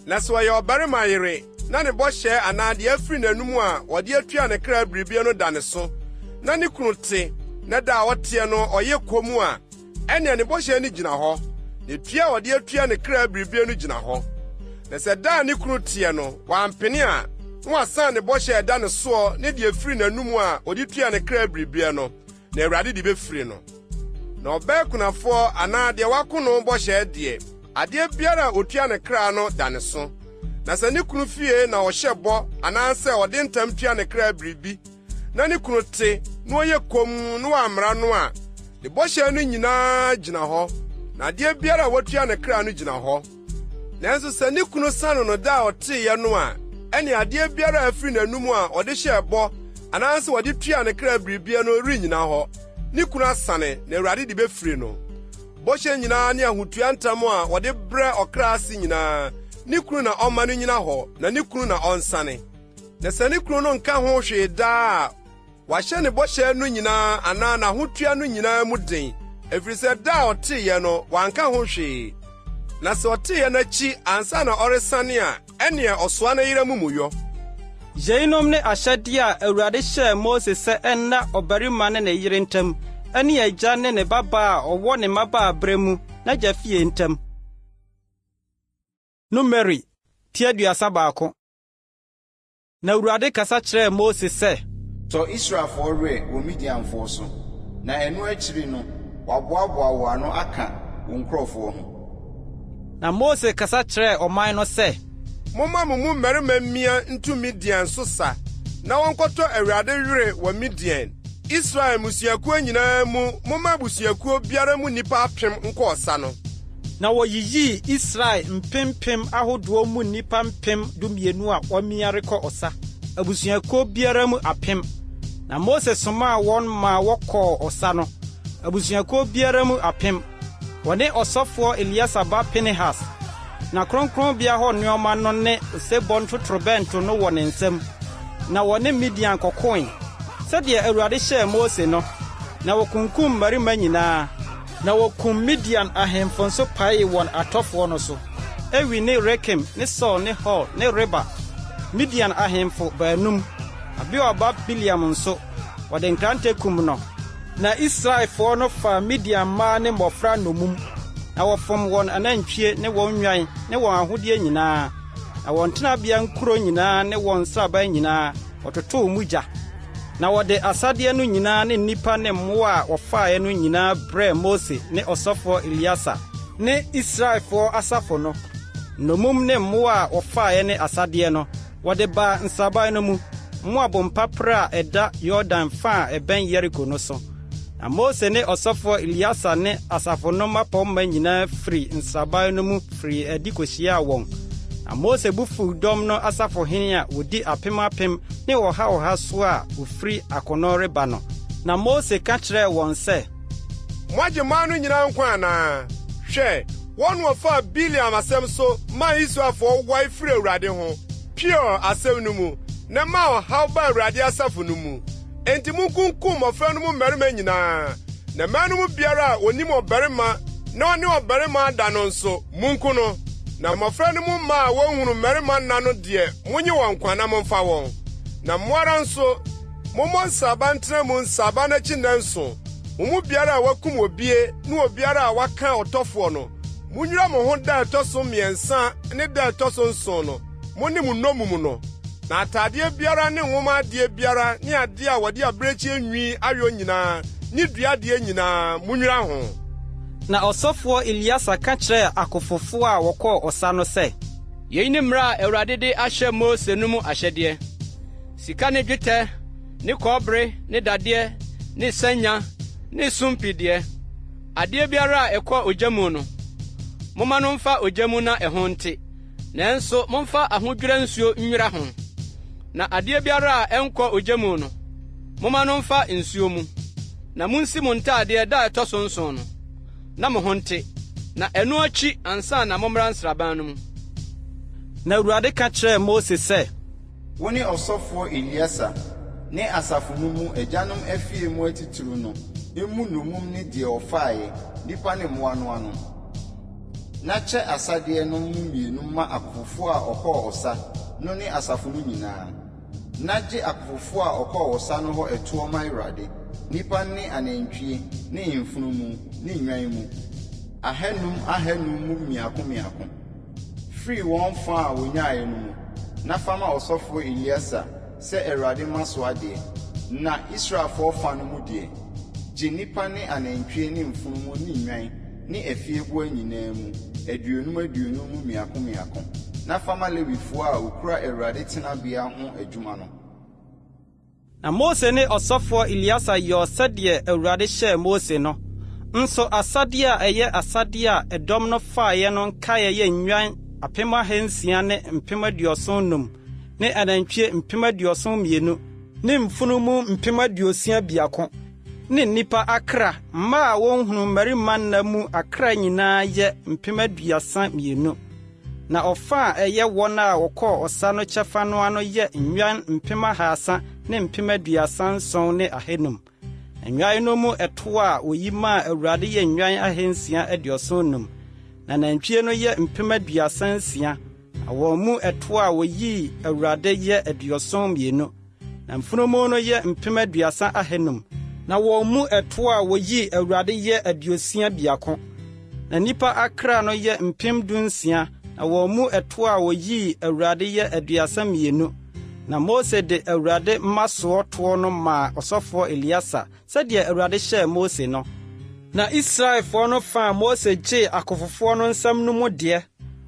Na sɛ ɔyɛ ɔbarima yere, na ne bɔhyɛ anaa deɛ afiri n'anom a ɔde atua ne kra biribiara no da ne so, na ne kunu te, na da a ɔteɛ no ɔyɛ komm a, ɛnneɛ ne bɔhyɛ no gyina hɔ, na tua a ɔde atua ne kra biribiara no gyina hɔ. Na sɛ da a ne kunu teɛ no, wampene a, na wasan ne bɔhyɛ a ɛda ne soɔ ne deɛ ɛfiri n'anom a ɔde tua ne kra biribiara no, na Awurade de bɛfiri no. Na ɔbaa kunafoɔ anaa deɛ wɔako no bɔhyɛ deɛ, adeɛ biara a ɔtua ne kra no da ne so. Na sɛ ne kunu fie na ɔhyɛ bɔ anaasɛ ɔde ntam tua ne kra biribi, na ne kunu te na ɔyɛ komm na wammara no a, ne bɔhyɛ no nyinaa gyina hɔ, na adeɛ biara a watua ne kra no gyina hɔ. Nanso sɛ ne kunu sane no da a ɔteeɛ no a, ɛnne adeɛ biara a afiri n'anom a ɔde hyɛɛ bɔ anaasɛ ɔde tuaa ne kra biribiara no rennyina hɔ. Ne kunu asane, na Awurade de befiri no. Bɔhyɛ nyinaa ne ahotua ntam a wɔde brɛ ɔkra ase nyinaa, ne kunu na ɔmma no nnyina hɔ, na ne kunu na ɔnsane. Na sɛ ne kunu no nka ho hwee daa a, wahyɛ ne bɔhyɛ no nyinaa anaa n'ahotua no nyinaa mu den, ɛfiri sɛ da a ɔteeɛ no, wanka ho hwee. Na sɛ ɔteeɛ no akyi ansa na ɔresane a, ɛnneɛ ɔsoa ne yere amumuyɔ. Yeinom ne ahyɛdeɛ a Awurade hyɛɛ Mose sɛ ɛnna ɔbarima ne ne yere ntam, ne agya ne ne babaa a ɔwɔ ne mmabaaberɛ mu, n'agya fie ntam. Numeri ti 31. Na Awurade kasa kyerɛɛ Mose sɛ. Tɔ Israelfoɔ werɛ wɔ Midianfoɔ so, na ɛno akyiri no, wɔaboaboa wo ano aka wo nkurɔfoɔ ho. Na Mose kasa kyerɛɛ ɔman no sɛ. Momma mo mu mmarima mmia ntu Midian so sa, na wɔnkɔtɔ Awurade werɛ wɔ Midian. Israel mmusuakuo nyinaa mu momma abusuakuo biara mu nnipa apem nkɔ ɔsa no. Na wɔyiyii Israel mpempem ahodoɔ mu nnipa mpem dumienu a wɔamia rekɔ ɔsa, abusuakuo biara mu apem. Na Mose somaa wɔn maa wɔkɔɔ ɔsa no, abusuakuo biara mu apem, wɔne ɔsɔfoɔ Eleasa ba Pinehas. Na kronkronbea hɔ nneɛma no ne osebɔ ntotorobɛnto no wɔ ne nsam. Na wɔne Midian kɔkoe, sɛdeɛ Awurade hyɛɛ Mose no, na wɔkunkum mmarima nyinaa. Na wɔkum Midian ahemfo nso paee wɔn atɔfoɔ no so, Ewi ne Rekem ne Sur ne Hur ne Reba, Midian ahemfo baanum. Na Beor ba Bileam nso, wɔde nkrantɛ kum no. Na Israelfoɔ no faa Midian mmaa ne mmɔfra nnommum, na wɔfom wɔn anantwie ne wɔn nnwan ne wɔn ahodeɛ nyinaa, na wɔn tenabea nkuro nyinaa ne wɔn nsraban nyinaa, wɔtotoo mu gya. Na wɔde asadeɛ no nyinaa ne nnipa ne mmoa a wɔfaeɛ no nyinaa brɛɛ Mose ne ɔsɔfoɔ Eleasa ne Israelfoɔ asafo no. Nnommum ne mmoa a wɔfaeɛ ne asadeɛ no, wɔde baa nsraban no mu, Moab mpaperɛ a ɛda Yordan fa a ɛbɛn Yeriko no so. Na Mose ne ɔsɔfoɔ Eleasa ne asafo no mmapɔmma nyinaa firii nsraban no mu firii adi kohyiaa wɔn. Na Mose bo fuw dɔm no asafohene a wɔdi apem apem ne ɔha ɔha so a wɔfiri akono reba no. Na Mose ka kyerɛɛ wɔn sɛ. Moagye mmaa no nyinaa nkwa anaa? Hwɛ, wɔn na wɔfaa Bileam asɛm so maa Israelfoɔ wae firii Awurade ho, Peor asɛm no mu, na ɛmaa ɔhaw baa Awurade asafo no mu. Enti munkunkum mmofra no mu mmarima nyinaa, na mmaa no mu biara a onim ɔbarima na ɔne ɔbarima ada no nso, munku no. Na mmofra no mu mmaa a wonhunu mmarima nna no deɛ, munnye wɔn nkwa na momfa wɔn. Na mo ara nso, mommɔ nsraban ntena mu nsraban no akyi nnanson. Mo mu biara a wakum obie ne obiara a waka ɔtɔfoɔ no, munnwira mo ho da a ɛtɔ so mmiɛnsa ne da a ɛtɔ so nson no. Mo ne mo nnommum no. Na atadeɛ biara ne nwoma adeɛ biara ne adeɛ a wɔde abirekyie nwi ayɔ nyinaa ne dua adeɛ nyinaa, monnwira ho. Na ɔsɔfoɔ Eleasa ka kyerɛɛ akofofoɔ a wɔkɔɔ ɔsa no sɛ. Yei ne mmara a Awurade de ahyɛ Mose no mu ahyɛdeɛ, Sika ne dwetɛ ne kɔbere ne dadeɛ ne sanya ne sumpii deɛ, adeɛ biara a ɛkɔ ogya mu no, momma no mfa ogya mu na ɛho nte. Nanso momfa ahodwira nsuo nnwira ho, na adeɛ biara a ɛnkɔ ogya mu no, momma no mfa nsuo mu. Na munsi mo ntadeɛ da a ɛtɔ so nson no, na mo ho nte, na ɛno akyi ansa na mommra nsraban no mu. Na Awurade ka kyerɛɛ Mose sɛ. Wo ne ɔsɔfoɔ Eleasa ne asafo no mu agyanom afie mu atitiriw no mmu nnommum ne deɛ wɔfaeɛ, nnipa ne mmoa no ano. Na kyɛ asadeɛ no mu mmienu ma akofofoɔ a wɔkɔɔ ɔsa no ne asafo no nyinaa. Na gye akofofoɔ a wɔkɔɔ ɔsa no hɔ ɛtoɔ ma Awurade, nnipa ne anantwie ne mfunumu ne nnwan mu, ahanum ahanum mu mmiako mmiako, firi wɔn fa a wɔnyaeɛ no mu, na fa ma ɔsɔfoɔ Eleasa sɛ Awurade mmasoɔ adeɛ. Na Israelfoɔ fa no mu deɛ, gye nnipa ne anantwie ne mfunumu ne nnwan ne afieboa nyinaa mu aduonum aduonum mu mmiako mmiako, na fa ma Lewifoɔ a wɔkura Awurade tenabea ho adwuma no. Na Mose ne ɔsɔfoɔ Eleasa yɔɔ sɛdeɛ Awurade hyɛɛ Mose no. Nso asadeɛ a ɛyɛ asadeɛ a ɛdɔm no faeɛ no nkaeɛ yɛ nnwan 600 ne 75,000 ne anantwie 72,000 ne mfunumu 61,000. Ne nnipa akra, mmaa a wonhunuu mmarima nna mu akra nyinaa yɛ 32,000. Na ɔfã a ɛyɛ wɔn a wɔkɔɔ ɔsa no kyɛfa no ano yɛ nnwan 337 500. Na nnwan no mu ɛtoɔ a woyi maa Awurade yɛ nnwan 675, na anantwie no yɛ 36,000, na wɔn mu ɛtoɔ a woyii Awurade yɛ 72. Na mfunumu no yɛ 30,500, na wɔn mu ɛtoɔ a woyii Awurade yɛ 61, na nnipa akra no yɛ 16,000, na wɔn mu ɛtoɔ a woyii Awurade yɛ 32. Na Mose de Awurade mmasoɔ toɔ no maa ɔsɔfoɔ Eleasa sɛdeɛ Awurade hyɛɛ Mose no. Na Israelfoɔ no fa a Mose gyee akofofoɔ no nsam no mu deɛ,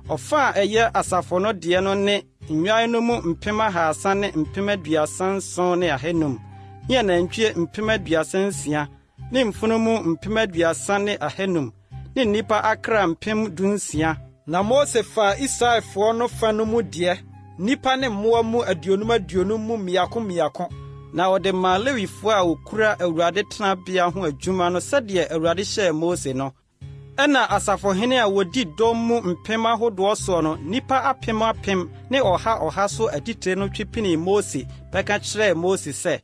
ɔfa a ɛyɛ asafo no deɛ no ne nnwan no mu 337 500, ne anantwie 36,000, ne mfunumu 30,500, ne nnipa akra 16,000. Na Mose faa Israelfoɔ no fa no mu deɛ, nnipa ne mmoa mu aduonum aduonum mu mmiako mmiako, na ɔde maa Lewifoɔ a wɔkura Awurade tenabea ho adwuma no sɛdeɛ Awurade hyɛɛ Mose no. Ɛnna asafohene a wɔdi dɔm mu mpem ahodoɔ soɔ no, nnipa apem apem ne ɔha ɔha so atitire no twe pinii Mose bɛka kyerɛɛ Mose sɛ,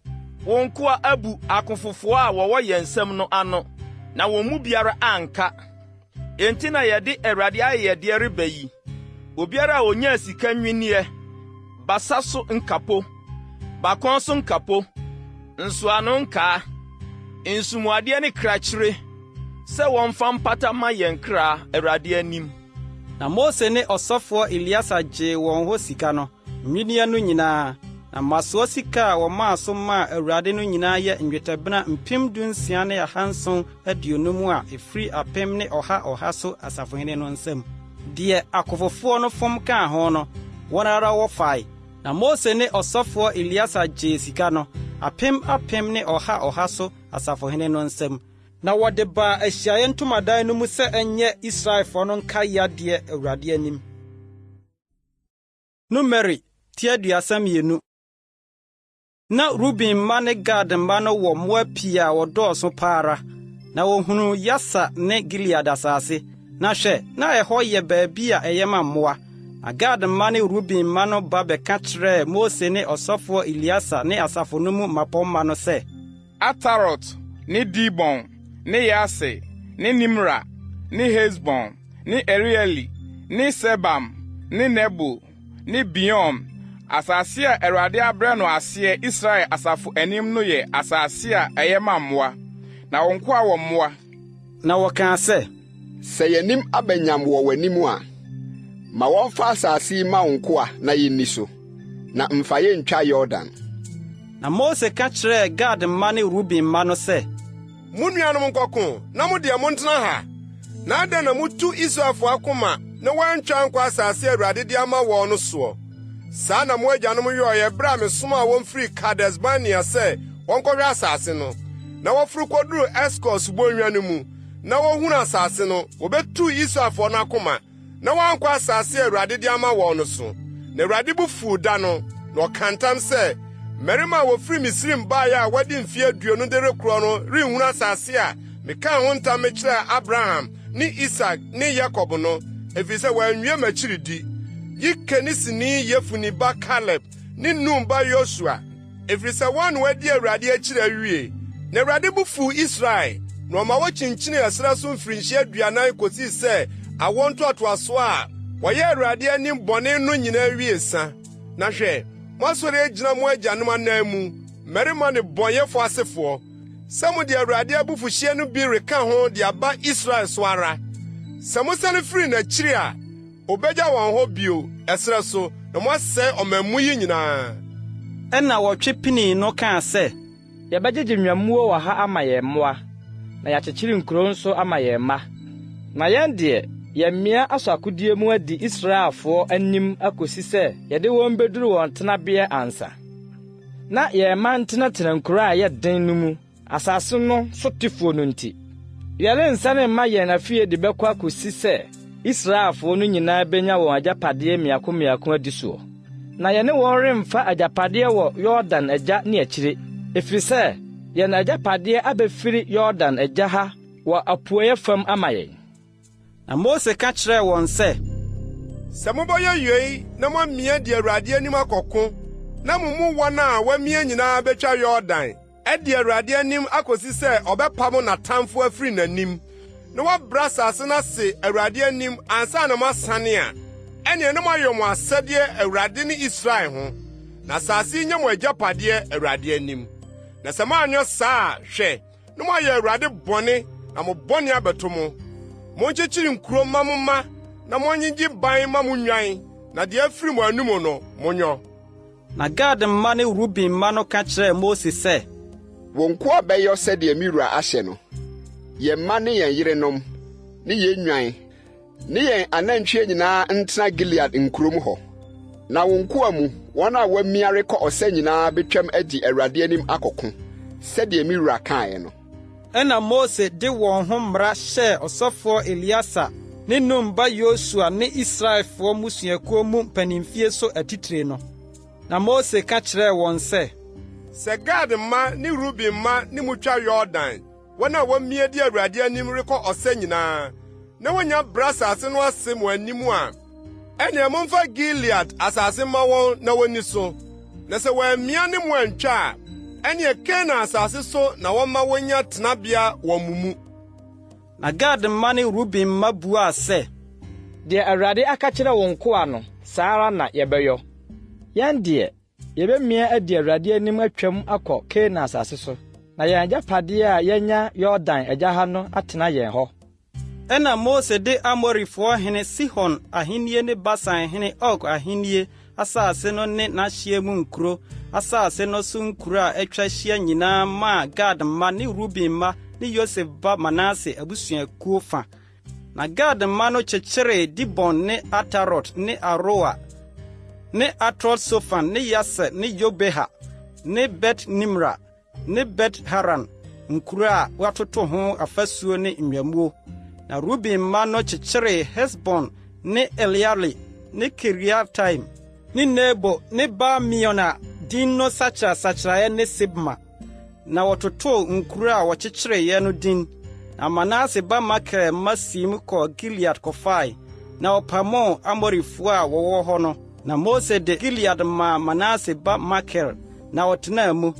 Wo nkoa abu akofofoɔ a wɔwɔ yɛn nsam no ano, na wɔn mu biara anka. Enti na yɛde Awurade ayɛyɛdeɛ reba yi. Obiara a ɔnyaa sika nnwinneɛ, basa so nkapo, bakɔn so nkapo, nsɔano nkaa, nsomuadeɛ ne krakyire, sɛ wɔmfa mpata mma yɛn kra Awurade anim. Na Mose ne ɔsɔfoɔ Eleasa gyee wɔn hɔ sika no, nnwinneɛ no nyinaa. Na mmasoɔ sika a wɔmaa so maa Awurade no nyinaa yɛ nnwetɛbena 16,750 a ɛfiri apem ne ɔha ɔha so asafohene no nsam. Deɛ akofofoɔ no fom kaa ho no, wɔn ara wɔfae. Na Mose ne ɔsɔfoɔ Eleasa gyee sika no, apem apem ne ɔha ɔha so asafohene no nsam, na wɔde baa ahyiaeɛ ntomadan no mu sɛ ɛnyɛ Israelfoɔ no nkaeɛ adeɛ Awurade anim. Numeri ti 32. Na Ruben mma ne Gad mma no wɔ mmoa pii a wɔdɔɔso pa ara, na wohunuu Yaser ne Gilead asase, na hwɛ, na ɛhɔ yɛ baabi a ɛyɛ ma mmoa. Na Gad mma ne Ruben mma no ba bɛka kyerɛɛ Mose ne ɔsɔfoɔ Eleasa ne asafo no mu mmapɔmma no sɛ. Atarot ne Dibon ne Yaser ne Nimra ne Hesbon ne Eleale ne Sebam ne Nebo ne Beon, asase a Awurade abrɛ no aseɛ Israel asafo anim no yɛ asase a ɛyɛ ma mmoa, na wo nkoa wɔ mmoa. Na wɔkaa sɛ, Sɛ yɛn anim aba nyam wɔ w'anim a, ma wɔmfa asase yi mma wo nkoa na yenni so, na mfa yɛn ntwa Yordan. Na Mose ka kyerɛɛ Gad mma ne Ruben mma no sɛ, Mo nuanom nkɔko, na mo deɛ montena ha? Na adɛn na mutu Israelfo akoma na wɔantwa ankɔ asase a Awurade de ama wɔn no soɔ? Saa na mo agyanom yɔeɛ berɛ a mesomaa wɔn firii Kades-Barnea sɛ wɔnkɔhwɛ asase no. Na wɔforo kɔduruu Eskol subonhwa no mu, na wɔhunuu asase no, wɔbɛtuu Israelfoɔ no akoma, na wɔankɔ asase a Awurade de ama wɔn no so. Na Awurade bo fuw da no, na ɔkaa ntam sɛ, Mmarima a wɔfiri Misraim baeɛ a wɔadi mfeɛ 20 de rekorɔ no renhunu asase a mekaa ho ntam mekyerɛɛ Abraham ne Isak ne Yakob no, ɛfiri sɛ wɔanwie m'akyiri di. Yi Kenisini Yefune ba Kaleb ne Nun ba Yosua. Ɛfiri sɛ wɔn na wɔadi Awurade akyiri awie. Na Awurade bo fuw Israel, na ɔma wokyinkyinii ɛserɛ so mfirinhyia 40 kosii sɛ awo ntoatoaso a wɔyɛɛ Awurade anim bɔne no nyinaa wiee sa. Na hwɛ, moasɔre agyina mo agyanom ananmu, mmarima nnebɔneyɛfo asefoɔ, sɛ mode Awurade abufuhyeɛ no bi reka ho de aba Israel so ara. Sɛ mosane firi n'akyiri a, Obegya wɔn hɔ bio, ɛserɛ so, na moasɛe ɔman mu yi nyinaa. Ɛnna wɔtwe pinii no kaa sɛ. Yɛbɛgyegye nnwammuo wɔ ha ama yɛn mmoa, na yɛakyekyere nkuro nso ama yɛn mma. Na yɛn deɛ, yɛamia asɔ akodie mu adi Israelfoɔ anim akɔsi sɛ yɛde wɔn bɛduru wɔn tenabea ansa. Na yɛn mma ntenatena nkuro a ɛyɛ den no mu Asase no sotefoɔ no nti, yɛrensane mma yɛn afie de bɛkɔ akɔsi sɛ Israelfoɔ no nyinaa bɛnya wɔn agyapadeɛ mmiako mmiako adi soɔ. Na yɛne wɔn remfa agyapadeɛ wɔ Yordan agya ne akyire, ɛfiri sɛ yɛn agyapadeɛ abɛfiri Yordan agya ha wɔ apueeɛ fam ama yɛn. Na Mose ka kyerɛɛ wɔn sɛ, Sɛ mobɛyɛ yei na moamia adi Awurade anim akɔko, na mo mu wɔn a wɔamia nyinaa betwa Yordan adi Awurade anim akosi sɛ ɔbɛpam n'atamfo afiri n'anim, na wabrɛ asase no ase Awurade anim ansa na moasane a, ɛnneɛ na moayɛ mo asɛdeɛ Awurade ne Israel ho, na asase yi nyɛ mo agyapadeɛ Awurade anim. Na sɛ moanyɛ saa a, hwɛ, na moayɛ Awurade bɔne na mo bɔne abɛto mo. Monkyekyere nkuro mma mo mma na monnyegye ban mma mo nnwan, na deɛ afiri mo anom no, monyɔ. Na Gad mma ne Ruben mma no ka kyerɛɛ Mose sɛ, Wo nkoa bɛyɔ sɛdeɛ me wura ahyɛ no. Yɛn mma ne yɛn yerenom, ne yɛn nnwan, ne yɛn anantwie nyinaa ntena Gilead nkurom hɔ. Na wo nkoa mu, wɔn a wɔamia rekɔ ɔsa nyinaa betwam adi Awurade anim akɔko, sɛdeɛ me wura kaeɛ no. Ɛnna Mose de wɔn ho mmara hyɛɛ ɔsɔfoɔ Eleasa ne Nun ba Yosua ne Israelfoɔ mmusuakuo mu mpanimfie so atitire no. Na Mose ka kyerɛɛ wɔn sɛ. Sɛ Gad mma ne Ruben mma ne mo twa Yordan, wɔn a wɔamia di Awurade anim rekɔ ɔsa nyinaa, na wonya brɛ asase no ase mo anim a, ɛnneɛ momfa Gilead asase mma wɔn na wonni so. Na sɛ wɔammia ne mo antwa a, ɛnneɛ Kanaan asase so na wɔmma wonnya tenabea wɔ mo mu. Na Gad mma ne Ruben mma buaa sɛ. Deɛ Awurade aka kyerɛ wo nkoa no, saa ara na yɛbɛyɔ. Yɛn deɛ, Yebemia adi Awurade anim atwam akɔ Kanaan asase so, na yɛn agyapadeɛ a yɛanya Yordan agya ha no atena yɛn hɔ. Ɛnna Mose de Amorifoɔ hene Sihon ahennie ne Basan hene Og ahennie asase no ne n'ahyeɛ mu nkuro asase no so nkuro a atwa ahyia nyinaa maa Gad mma ne Ruben mma ne Yosef ba Manase abusuakuo fa. Na Gad mma no kyekyeree Dibon ne Atarot ne Aroer ne Atrot-Sofan ne Yaser ne Yogbeha ne Bet-Nimra ne Bet-Haran, nkuro a wɔatoto ho afasuo ne nnwammuo. Na Ruben mma no kyekyeree Hesbon ne Eleale ne Kiriataim ne Nebo ne Baal-Meon a din no sakyerasakyeraeɛ ne Sibma. Na wɔtotoo nkuro a wɔkyekyereeɛ no din. Na Manase ba Makir mma siim kɔɔ Gilead kɔfae, na wɔpamoo Amorifoɔ a wɔwɔ hɔ no. Na Mose de Gilead maa Manase ba Makir, na ɔtenaa mu.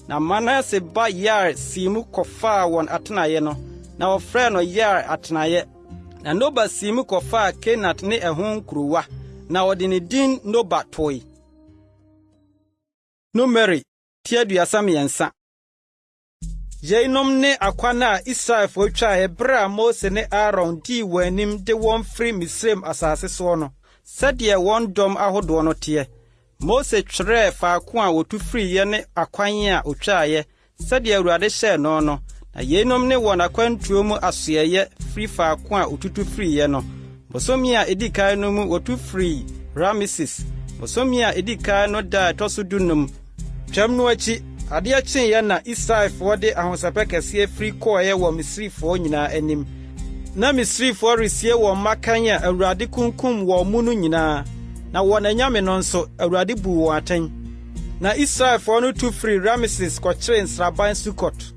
Na Manase ba Yair sii mu kɔfaa wɔn atenaeɛ no, na wɔfrɛɛ no Yair atenaeɛ. Na Noba sii mu kɔfaa Kenat ne ɛho nkurowa, na ɔde ne din Noba toe. Numeri ti 33. Yeinom ne akwan a Israelfoɔ twaeɛ berɛ a Mose ne Aaron dii wɔn anim de wɔn firi Misraim asase soɔ no, sɛdeɛ wɔn dɔm ahodoɔ no teɛ. Mose twerɛɛ faako a wɔtu firiiɛ ne akwan a wɔtwaeɛ sɛdeɛ Awurade hyɛɛ no no, na yeinom ne wɔn akwantuo mu asoɛeɛ firi faako a wɔtutu firiiɛ no. Bosome a ɛdi kan no mu wɔtu firii Rameses, bosome a ɛdi kan no da a ɛtɔ so dunum. Twam no akyi, adeɛ kyeeɛ na Israelfoɔ de ahosɛpɛ kɛseɛ firi kɔeɛ wɔ Misrifoɔ nyinaa anim. Na Misrifoɔ resie wɔn mmakan a Awurade kunkum wɔn mu no nyinaa, na wɔn anyame no nso, Awurade buu wɔn atɛn. Na Israelfoɔ no tu firii Rameses kɔkyeree nsraban Sukot.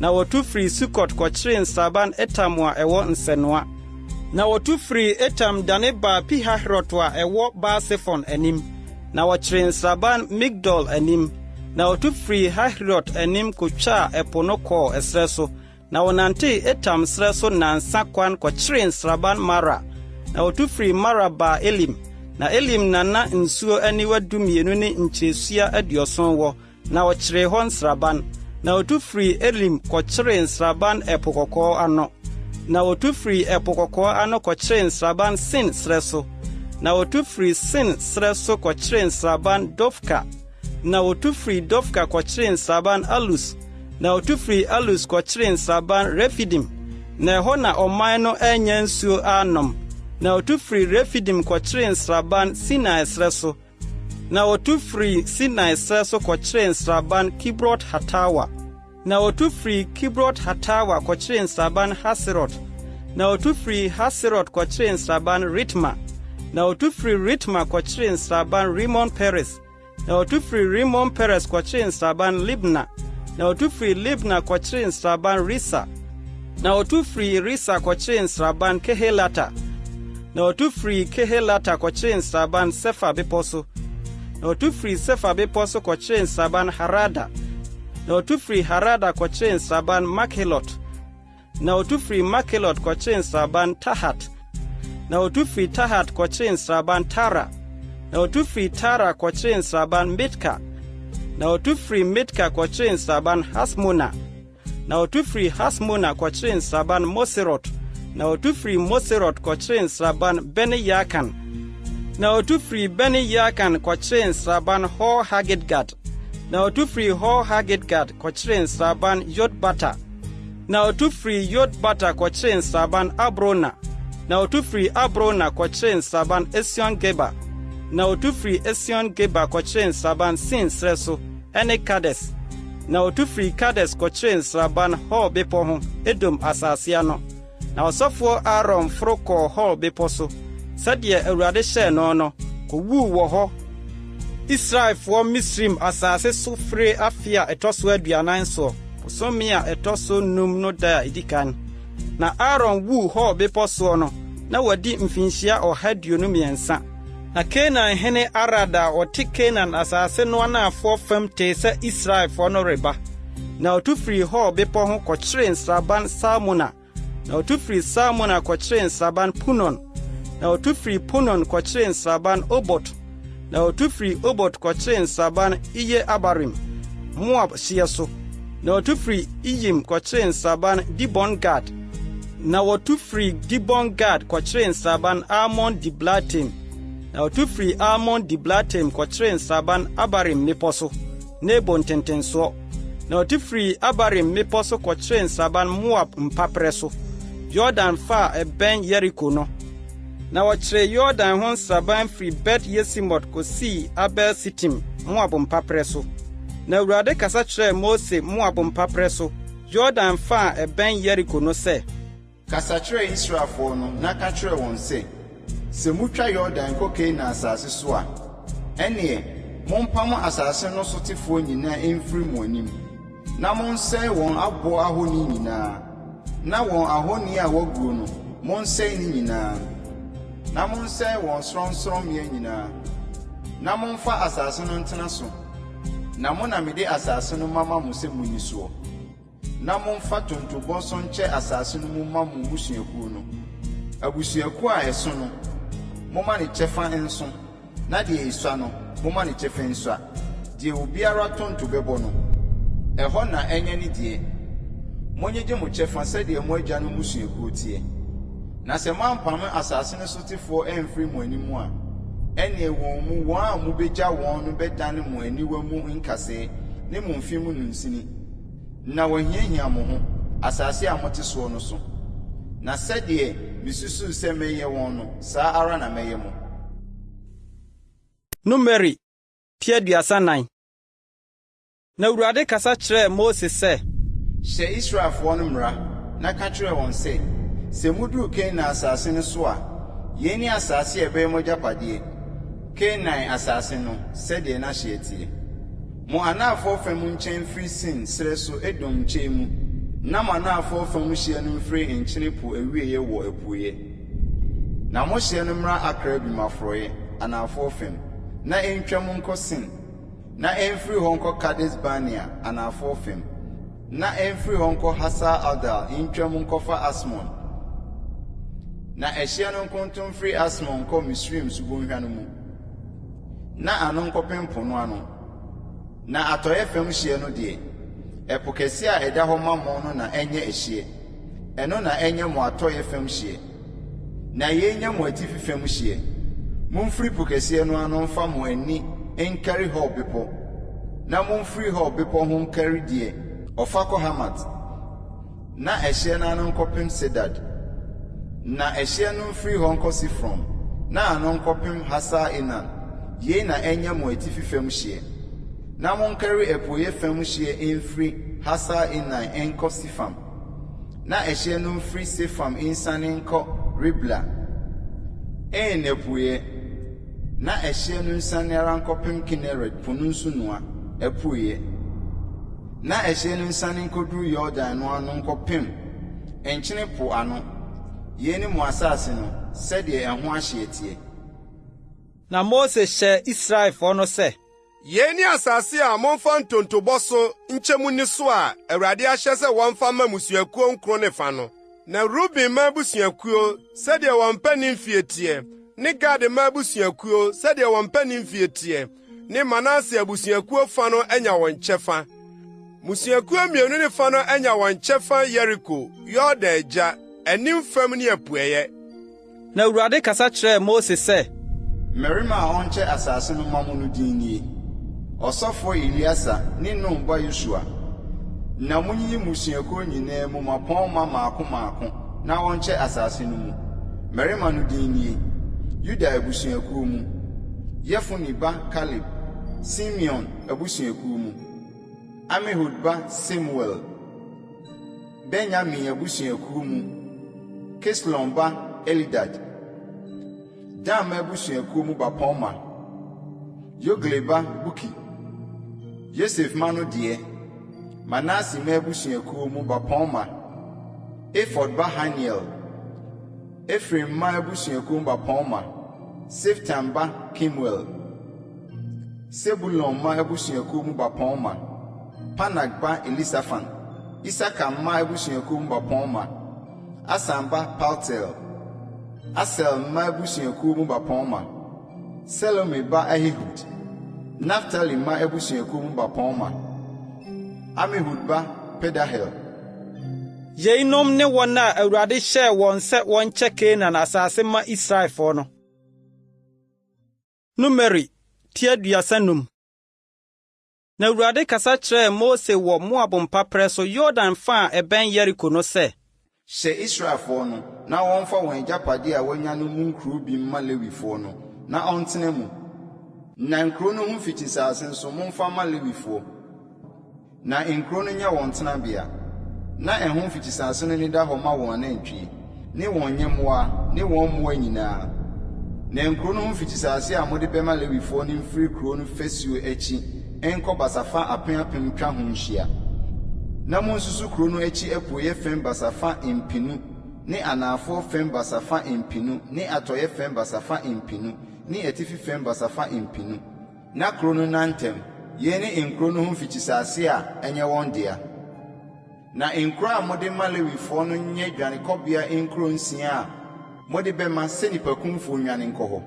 Na wɔtu firii Sukot kɔkyeree nsraban Etam a ɛwɔ nsɛnoa. Na wɔtu firii Etam dane baa Pihahirot a ɛwɔ Baal-Sefon anim, na wɔkyeree nsraban Migdol anim. Na wɔtu firii Hahirot anim kotwaa ɛpo no kɔɔ ɛserɛ so, na wɔnantee Etam serɛ so nnansa kwan kɔkyeree nsraban Mara. Na wɔtu firii Mara baa Elim, na Elim na na nsuo aniwa 12 ne nkyiresua 70 wɔ, Na wɔkyeree hɔ nsraban. Na wɔtu firii Elim kɔkyeree nsraban Ɛpo Kɔkɔɔ ano. Na wɔtu firii Ɛpo Kɔkɔɔ ano kɔkyeree nsraban Sin serɛ so. Na wɔtu firii Sin serɛ so kɔkyeree nsraban Dofka. Na wɔtu firii Dofka kɔkyeree nsraban Alus. Na wɔtu firii Alus kɔkyeree nsraban Refidim. Na ɛhɔ na ɔman no annya nsuo annom. Na wɔtu firii Refidim kɔkyeree nsraban Sinai serɛ so. Na wɔtu firii Sinai serɛ so kɔkyeree nsraban Kibrot-Hatawa. Na wɔtu firii Kibrot-Hatawa kɔkyeree nsraban Haserot. Na wɔtu firii Haserot kɔkyeree nsraban Ritma. Na wɔtu firii Ritma kɔkyeree nsraban Rimon-Peres. Na wɔtu firii Rimon-Peres kɔkyeree nsraban Libna. Na wɔtu firii Libna kɔkyeree nsraban Risa. Na wɔtu firii Risa kɔkyeree nsraban Kehelata. Na wɔtu firii Kehelata kɔkyeree nsraban Sefa bepɔ so. Na wɔtu firii Sefa bepɔ so kɔkyeree nsraban Harada. Na wɔtu firii Harada kɔkyeree nsraban Makhelot. Na wɔtu firii Makhelot kɔkyeree nsraban Tahat. Na wɔtu firii Tahat kɔkyeree nsraban Tara. Na wɔtu firii Tara kɔkyeree nsraban Mitka. Na wɔtu firii Mitka kɔkyeree nsraban Hasmona. Na wɔtu firii Hasmona kɔkyeree nsraban Moserot. Na wɔtu firii Moserot kɔkyeree nsraban Bene-Yaakan. Na wɔtu firii Bene-Yaakan kɔkyeree nsraban Hor-Hagidgad. Na wɔtu firii Hor-Hagidgad kɔkyeree nsraban Yotbata. Na wɔtu firii Yotbata kɔkyeree nsraban Abrona. Na wɔtu firii Abrona kɔkyeree nsraban Esion-Geber. Na wɔtu firii Esion-Geber kɔkyeree nsraban Sin serɛ so, ɛne Kades. Na wɔtu firii Kades kɔkyeree nsraban Hor bepɔ ho, Edom asase ano. Na ɔsɔfoɔ Aaron foro kɔɔ Hor bepɔ so, sɛdeɛ Awurade hyɛɛ no no, kɔwuu wɔ hɔ Israelfoɔ Misraim asase so fire afe a ɛtɔ so 40 soɔ, bosome a ɛtɔ so nnum no da a ɛdi kan. Na Aaron wuu Hor bepɔ soɔ no, na wadi mfirinhyia 123. Na Kanaan hene Arad a ɔte Kanaan asase no anafoɔ fam tee sɛ Israelfoɔ no reba. Na ɔtu firii Hor bepɔ ho kɔkyeree nsraban Salmona. Na ɔtu firii Salmona kɔkyeree nsraban Punon. Na ɔtu firii Punon kɔkyeree nsraban Obot. Na ɔtu firii Obot kɔkyeree nsraban Iye-Abarim, Moab hyeɛ so. Na ɔtu firii Iyim kɔkyeree nsraban Dibon-Gad. Na wɔtu firii Dibon-Gad kɔkyeree nsraban Almon-Diblataim. Na wɔtu firii Almon-Diblataim kɔkyeree nsraban Abarim mmepɔ so. Nebo ntentensoɔ. Na wɔte firii Abarim mmepɔ so kɔkyeree nsraban Moab mpaperɛ so, Yordan fa a ɛbɛn Yeriko no. Na wɔkyeree Yordan ho nsraban firii Bet-Yesimot kosii Abel-Sitim, Moab mpaperɛ so. Na Awurade kasa kyerɛɛ Mose Moab mpaperɛ so, Yordan fa a ɛbɛn Yeriko no sɛ. Kasa kyerɛ Israelfoɔ no na ka kyerɛ wɔn sɛ, 'Sɛ motwa Yordan kɔ Kanaan asase so a, ɛnneɛ mompamo asase no sotefoɔ nyinaa mfiri mo anim, na monsɛe wɔn aboɔ ahoni nyinaa, na wɔn ahoni a wɔaguo no, monsɛe ne nyinaa, na monsɛe wɔn sorɔnsorɔmmea nyinaa, na momfa asase no ntena so, na mo na mede asase no mama mo sɛ monni soɔ. Na momfa tontobɔ nso nkyɛ asase no mu mma mo mmusuakuo no. Abusuakuo a ɛso no, momma ne kyɛfa nso, na deɛ ɛsua no, momma ne kyɛfa nsua. Deɛ obiara tonto bɛbɔ no, ɛhɔ na ɛnyɛ ne deɛ. Monnyegye mo kyɛfa sɛdeɛ mo agyanom mmusuakuo teɛ. Na sɛ moampamo asase no sotefoɔ amfiri mo anim a, ɛnneɛ wɔn mu wɔn a mobɛgya wɔn no bɛdane mo aniwa mu nkasɛɛ ne mo mfe mu nnunsini. Na wɔahiahia mo ho, asase a mote soɔ no so. Na sɛdeɛ mesusuu sɛ mɛyɛ wɔn no, saa ara na mɛyɛ mo. Numeri ti 34. Na Awurade kasa kyerɛɛ Mose sɛ. Hyɛ Israelfoɔ no mmara, na ka kyerɛ wɔn sɛ, 'Sɛ moduru Kanaan asase no so a, yei ne asase a ɛbɛyɛ mo agyapadeɛ, Kanaan asase no, sɛdeɛ n'ahyeɛ teɛ. Mo anafoɔ fam nkyɛn mfiri Sin serɛ so Edom nkyɛn mu, na mo anafoɔ fam hyeɛ no mfiri Nkyene Po awieeɛ wɔ apueeɛ. Na mo hyeɛ no mmra Akrabim aforoeɛ, anafoɔ fam, na ɛntwam nkɔ Sin, na ɛmfiri hɔ nkɔ Kades-Barnea, anafoɔ fam, na ɛmfiri hɔ nkɔ Hasar-Adar ntwam nkɔfa Asmon. Na ɛhyeɛ no nkonto mfiri Asmon nkɔ Misraim subonhwa no mu. na ano nkɔpem po no ano. Na atɔeɛ fam hyeɛ no deɛ, ɛpo kɛseɛ a ɛda hɔ ma mo no na ɛnyɛ ɛhyeɛ. Ɛno na ɛnyɛ mo atɔeɛ fam hyeɛ. Na yei nyɛ mo atifi fam hyeɛ. Momfiri po kɛseɛ no ano mfa mo ani nkari Hor bepɔ, na momfiri Hor bepɔ ho nkari deɛ ɔfa kɔ Hamat. Na ɛhyeɛ no ano nkɔpem Sedad, na ɛhyeɛ no mfiri hɔ nkɔ Sifron, na ano nkɔpem Hasar-Enan. Yei na ɛnyɛ mo atifi fam hyeɛ. Na monkari apueeɛ fam hyeɛ mfiri Hasar-Enan nkɔ Sefam, na ɛhyeɛ no mfiri Sefam nsiane nkɔ Ribla, En apueeɛ, na ɛhyeɛ no nsiane ara nkɔpem Kineret po no nsunoa, apueeɛ. Na ɛhyeɛ no nsiane nkɔduru Yordan no ano nkɔpem Nkyene Po ano. Yei ne mo asase no, sɛdeɛ ɛho ahyeɛ teɛ. Na Mose hyɛɛ Israelfoɔ no sɛ. Yei ne asase a momfa ntontobɔ so nkyɛ mu nni so a Awurade ahyɛ sɛ wɔmfa mma mmusuakuo nkron ne fa no. Na Ruben mma abusuakuo, sɛdeɛ wɔn mpanimfie teɛ, ne Gad mma abusuakuo, sɛdeɛ wɔn mpanimfie teɛ, ne Manase abusuakuo fa no anya wɔn kyɛfa. Mmusuakuo mmienu ne fa no anya wɔn kyɛfa Yeriko, Yordan agya, anim fam ne apueeɛ. Na Awurade kasa kyerɛɛ Mose sɛ. Mmarima a wɔnkyɛ asase no mma mo no din nie, Ɔsɔfoɔ Eleasa ne Nun ba Yosua. Na monyiyi mmusuakuo nyinaa mu mmapɔmma mmaako mmaako na wɔnkyɛ asase no mu. Mmarima no din nie, Yuda abusuakuo mu, Yefune ba Kaleb, Simeon abusuakuo mu, Amihud ba Semuel, Benyamin abusuakuo mu, Kislon ba Elidad, Dan mma abusuakuo mu bapɔmma, Yogli ba Buki, Yosef mma no deɛ, Manase mma abusuakuo mu bapɔmma, Efod ba Haniel, Efraim mma abusuakuo mu bapɔmma, Siftan ba Kemuel, Sebulon mma abusuakuo mu bapɔmma, Parnak ba Elisafan, Isakar mma abusuakuo mu bapɔmma, Asan ba Paltiel, Aser mma abusuakuo mu bapɔmma, Selomi ba Ahihud, Naftali mma abusuakuo mu bapɔmma, Amihud ba Pedahel. Yeinom ne wɔn a Awurade hyɛɛ wɔn sɛ wɔnkyɛ Kanaan asase mma Israelfoɔ no. Numeri ti 35. Na Awurade kasa kyerɛɛ Mose wɔ Moab mpaperɛ so Yordan fa a ɛbɛn Yeriko no sɛ. Hyɛ Israelfoɔ no na wɔmfa wɔn agyapadeɛ a wɔanya no mu nkuro bi mma Lewifoɔ no, na ɔntena mu. Na nkuro no ho mfikyisase nso, momfa mma Lewifoɔ. Na nkuro no nyɛ wɔn tenabea, na ɛho mfikyisase no nneda hɔ mma wɔn anantwie, ne wɔn nyɛmmoa ne wɔn mmoa nyinaa. Na nkuro no ho mfikyisase a mode bɛma Lewifoɔ no mfiri kuro no fasuo akyi nkɔ basafa apem ntwa ho nhyia. Na monsusu kuro no akyi apueeɛ fam basafa mpenu ne anafoɔ fam basafa mpenu ne atɔeɛ fam basafa mpenu ne atifi fam basafa mpenu. Na kuro no nna ntam. Yei ne nkuro no ho mfikyisase a ɛnyɛ wɔn dea. Na nkuro a mode ma Lewifoɔ no nyɛ dwanekɔbea nkuro nsia a mode bɛma sɛ nnipakumfoɔ nnwane nkɔ hɔ.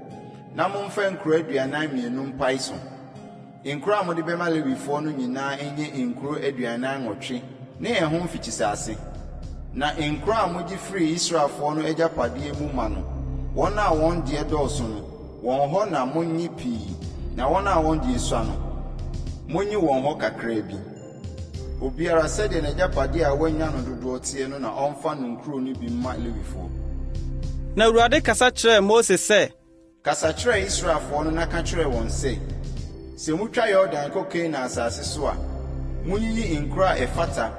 Na momfa nkuro 42 mpae so. Nkuro a mode bɛma Lewifoɔ no nyinaa nyɛ nkuro 48 ne ɛho mfikyisase. Na nkuro a mogye firii Israelfoɔ no agyapadeɛ mu ma no, wɔn a wɔn deɛ dɔɔso no, wɔn hɔ na monnye pii, na wɔn a wɔn deɛ sua no, monnye wɔn hɔ kakraa bi. Obiara, sɛdeɛ n'agyapadeɛ a wanya no dodoɔ teɛ no na ɔmfa no nkuro no bi mma Lewifoɔ. Na Awurade kasa kyerɛɛ Mose sɛ. Kasa kyerɛ Israelfoɔ no na ka kyerɛ wɔn sɛ, 'Sɛ mutwa Yordan kɔ Kanaan asase so a, munyiyi nkuro a ɛfata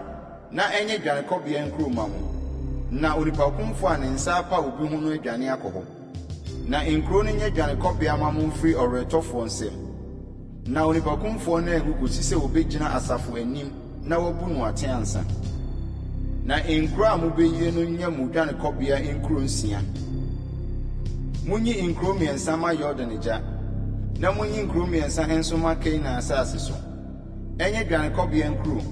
na ɛnyɛ dwanekɔbea nkuro mma mo, na onipakumfo a ne nsa apa obi ho no adwane akɔ hɔ. Na nkuro no nyɛ dwanekɔbea mma mo mfiri ɔweretɔfoɔ nsam. Na onipakumfoɔ no anwu kosi sɛ obegyina asafo anim na wɔabu no atɛn ansa. Na nkuro a mubeyie no nyɛ mo dwanekɔbea nkuro nsia. Munyi nkuro mmiɛnsa mma Yordan agya, na munyi nkuro mmiɛnsa nso mma Kanaan asase so. Ɛnyɛ dwanekɔbea nkuro,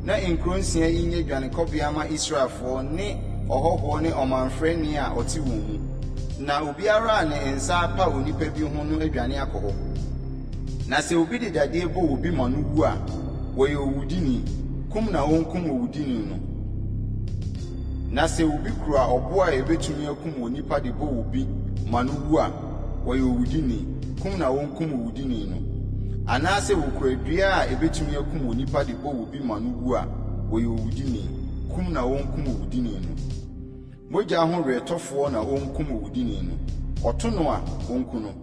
na nkuro nsia yi nyɛ dwanekɔbea mma Israelfoɔ ne ɔhɔhoɔ ne ɔmamfrani a ɔte wɔn mu. Na obiara a ne nsa apa onipa bi ho no adwane akɔ hɔ. Na sɛ obi de dadeɛ bɔ obi ma no wu a, ɔyɛ owudini, kum na wɔnkum owudini no. Na sɛ obi kura ɔbo a ebetumi akum onipa de bɔ obi ma no wu a, ɔyɛ owudini, kum na wɔnkum owudini no. Anaasɛ okura dua a ebetumi akum onipa de bɔ obi ma no wu a, ɔyɛ owudini, kum na wɔnkum owudini no. Mogya ho weretɔfoɔ na ɔnkum owudini no. Ɔto no a, wɔnku no.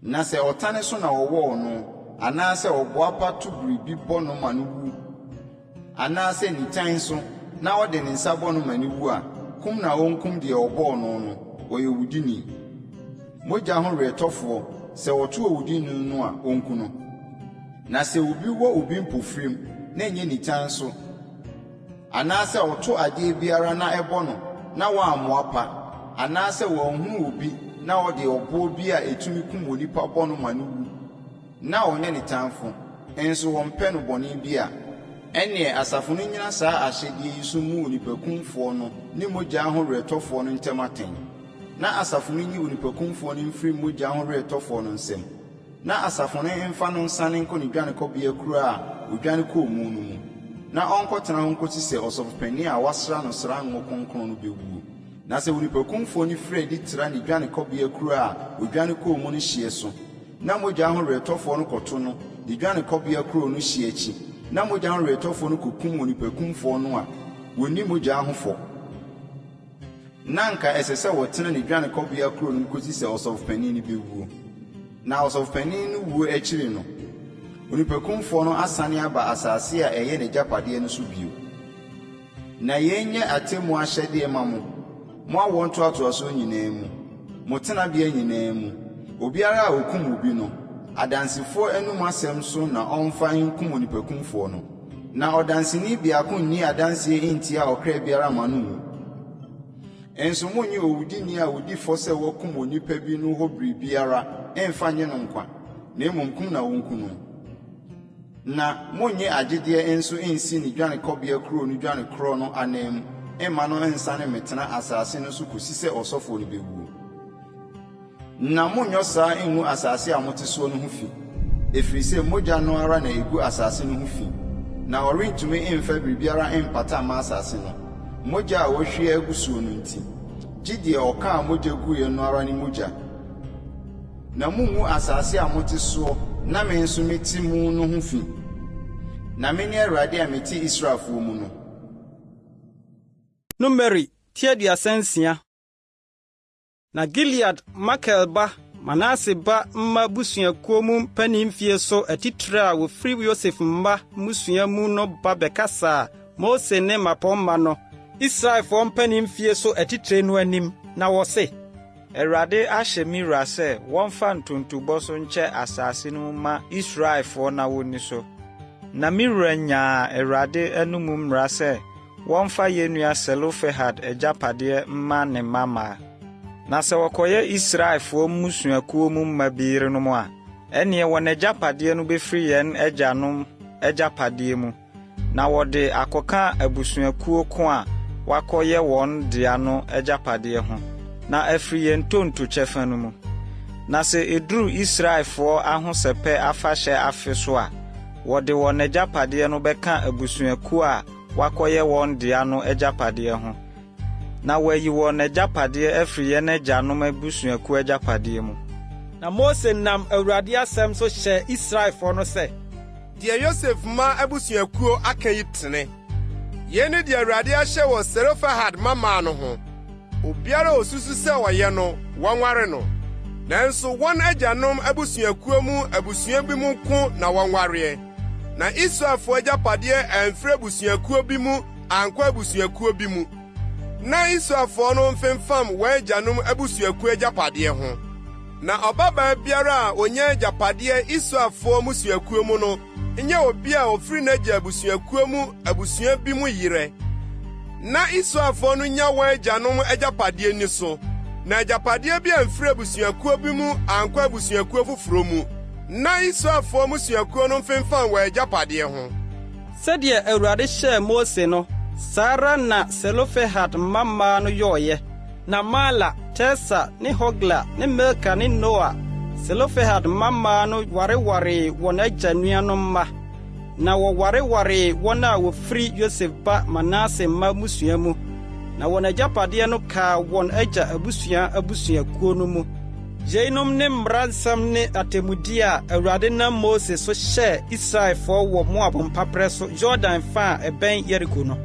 Na sɛ ɔtane so na ɔwɔɔ no, anaasɛ ɔboapa to biribi bɔ no ma no wu, anaasɛ nitan so na ɔde ne nsa bɔ no ma no wu a, kum na ɔnkum deɛ ɔbɔɔ no no, ɔyɛ owudini. Mogya ho weretɔfoɔ, sɛ ɔto owudini no a, ɔnku no. Na sɛ obi wɔ obi mpofirim, na ɛnyɛ nitan so, anaasɛ ɔto adeɛ biara na ɛbɔ no na wammoa pa, anaasɛ wanhunu obi na ɔde ɔboɔ bi a ɛtumi kum onipa bɔ no ma no wu, na ɔnyɛ ne tamfo, nso wɔmpɛ no bɔne bi a, ɛnneɛ asafo no nnyina saa ahyɛdeɛ yi so mmu onipakumfoɔ no ne mogya ho weretɔfoɔ no ntam atɛn, na asafo no nyi onipakumfoɔ no mfiri mogya ho weretɔfoɔ no nsam. Na asafo no mfa no nsiane nkɔ ne dwanekɔbea kuro a ɔdwane kɔɔ mu no mu, na ɔnkɔtena hɔ nkɔsi sɛ ɔsɔfopanin a wɔasra no sra ngo kronkron no bɛwuo. Na sɛ onipakumfoɔ no firi adi tra ne dwanekɔbea kuro a ɔdwane kɔɔ mu no hyeɛ so, na mogya ho weretɔfoɔ no kɔto no ne dwanekɔbea kuro no hyeɛ akyi, na mogya ho weretɔfoɔ no kɔkum onipakumfoɔ no a, wɔnni mogya ho fɔ. Na anka ɛsɛ sɛ wɔtena ne dwanekɔbea kuro no mu kosi sɛ ɔsɔfopanin no bewuo. Na ɔsɔfopanin no wuo akyiri no, onipakumfoɔ no asane aba asase a ɛyɛ n'agyapadeɛ no so bio. Na yei nyɛ atemmuo ahyɛdeɛ mma mo, mo awoɔ ntoatoasoɔ nyinaa mu, mo tenabea nyinaa mu. Obiara a ɔkum obi no, adansefoɔ anom asɛm so na ɔmfa nkum onipakumfoɔ no. Na ɔdanseni biako nni adanse ntia ɔkra biara mma no nwu. Nso munnye owudini a odi fɔ sɛ wakum onipa bi no hɔ biribiara mmfa nnye no nkwa, na mmom kum na wonku no. Na munnye agyedeɛ nso nsi ne dwanekɔbea kurow no dwanekorɔ no ananmu mma no nnsane mmetena asase no so kosi sɛ ɔsɔfoɔ no bewuo. Na monnyɔ saa ngu asase a mote soɔ no ho fi, ɛfiri sɛ mogya no ara na ɛgu asase no ho fi, na wɔrentumi mfa biribiara mpata mma asase no, mogya a wɔahwie agu soɔ no nti, gye deɛ ɔkaa mogya guiɛ no ara ne mogya. Na monngu asase a mote soɔ na me nso mete mu no ho fi. Na mene Awurade a mete Israelfoɔ mu no. Numeri ti 36. Na Gilead Makir ba Manase ba mma abusuakuo mu mpanimfie so atitire a wɔfiri Yosef mma mmusua mu no ba bɛkasaa Mose ne mmapɔmma no, Israelfoɔ mpanimfie so atitire no anim, na wɔse. Awurade ahyɛ me wura sɛ wɔmfa ntontobɔ so nkyɛ asase no mu mma Israelfoɔ na wɔnni so. Na me wura nyaa Awurade anomu mmara sɛ wɔmfa yɛn nua Selofehad agyapadeɛ mma ne mmammaa. Na sɛ wɔkɔyɛ Israelfoɔ mmusuakuo mu mma bi yerenom a, ɛnneɛ wɔn agyapadeɛ no bɛfiri yɛn agyanom agyapadeɛ mu, na wɔde akɔka abusuakuo ko a wɔakɔyɛ wɔn dea no agyapadeɛ ho, na afiri yɛn ntonto kyɛfa no mu. Na sɛ ɛduru Israelfoɔ ahosɛpɛ afahyɛ afe so a, wɔde wɔn agyapadeɛ no bɛka abusuakuo a wɔakɔyɛ wɔn dea no agyapadeɛ ho, na wɔayi wɔn agyapadeɛ afiri yɛn agyanom abusuakuo agyapadeɛ mu. Na Mose nam Awurade asɛm so hyɛɛ Israelfoɔ no sɛ. Deɛ Yosef mma abusuakuo aka yi tene. Yei ne deɛ Awurade ahyɛ wɔ Selofehad mmammaa no ho, Obiara a osusu sɛ ɔyɛ no, wɔnware no. Nanso wɔn agyanom abusuakuo mu abusua bi mu nko na wɔnwareɛ. Na Israelfoɔ agyapadeɛ amfiri abusuakuo bi mu ankɔ abusuakuo bi mu. Na Israelfoɔ no mfemfam wɔn agyanom abusuakuo agyapadeɛ ho. Na ɔbabaa biara a onya agyapadeɛ Israelfoɔ mmusuakuo mu no nyɛ obi a ɔfiri n'agya abusuakuo mu abusua bi mu yerɛ. Na Israelfoɔ no nya wɔn agyanom agyapadeɛ nni so, na agyapadeɛ bi amfiri abusuakuo bi mu ankɔ abusuakuo foforɔ mu. Na Israelfoɔ mmusuakuo no mfemfam wɔn agyapadeɛ ho. Sɛdeɛ Awurade hyɛɛ Mose no, saa ara na Selofehad mmammaa no yɔeɛ. Na Mahla, Tirsa ne Hogla ne Milka ne Noa, Selofehad mmammaa no warewaree wɔn agya nuanom mma, na wɔwarewaree wɔn a wɔfiri Yosef ba Manase mma mmusua mu, na wɔn agyapadeɛ no kaa wɔn agya abusua abusuakuo no mu. Yeinom ne mmara nsɛm ne atemmudeɛ a Awurade nam Mose so hyɛɛ Israelfoɔ wɔ Moab mpaperɛ so Yordan fa a ɛbɛn Yeriko no.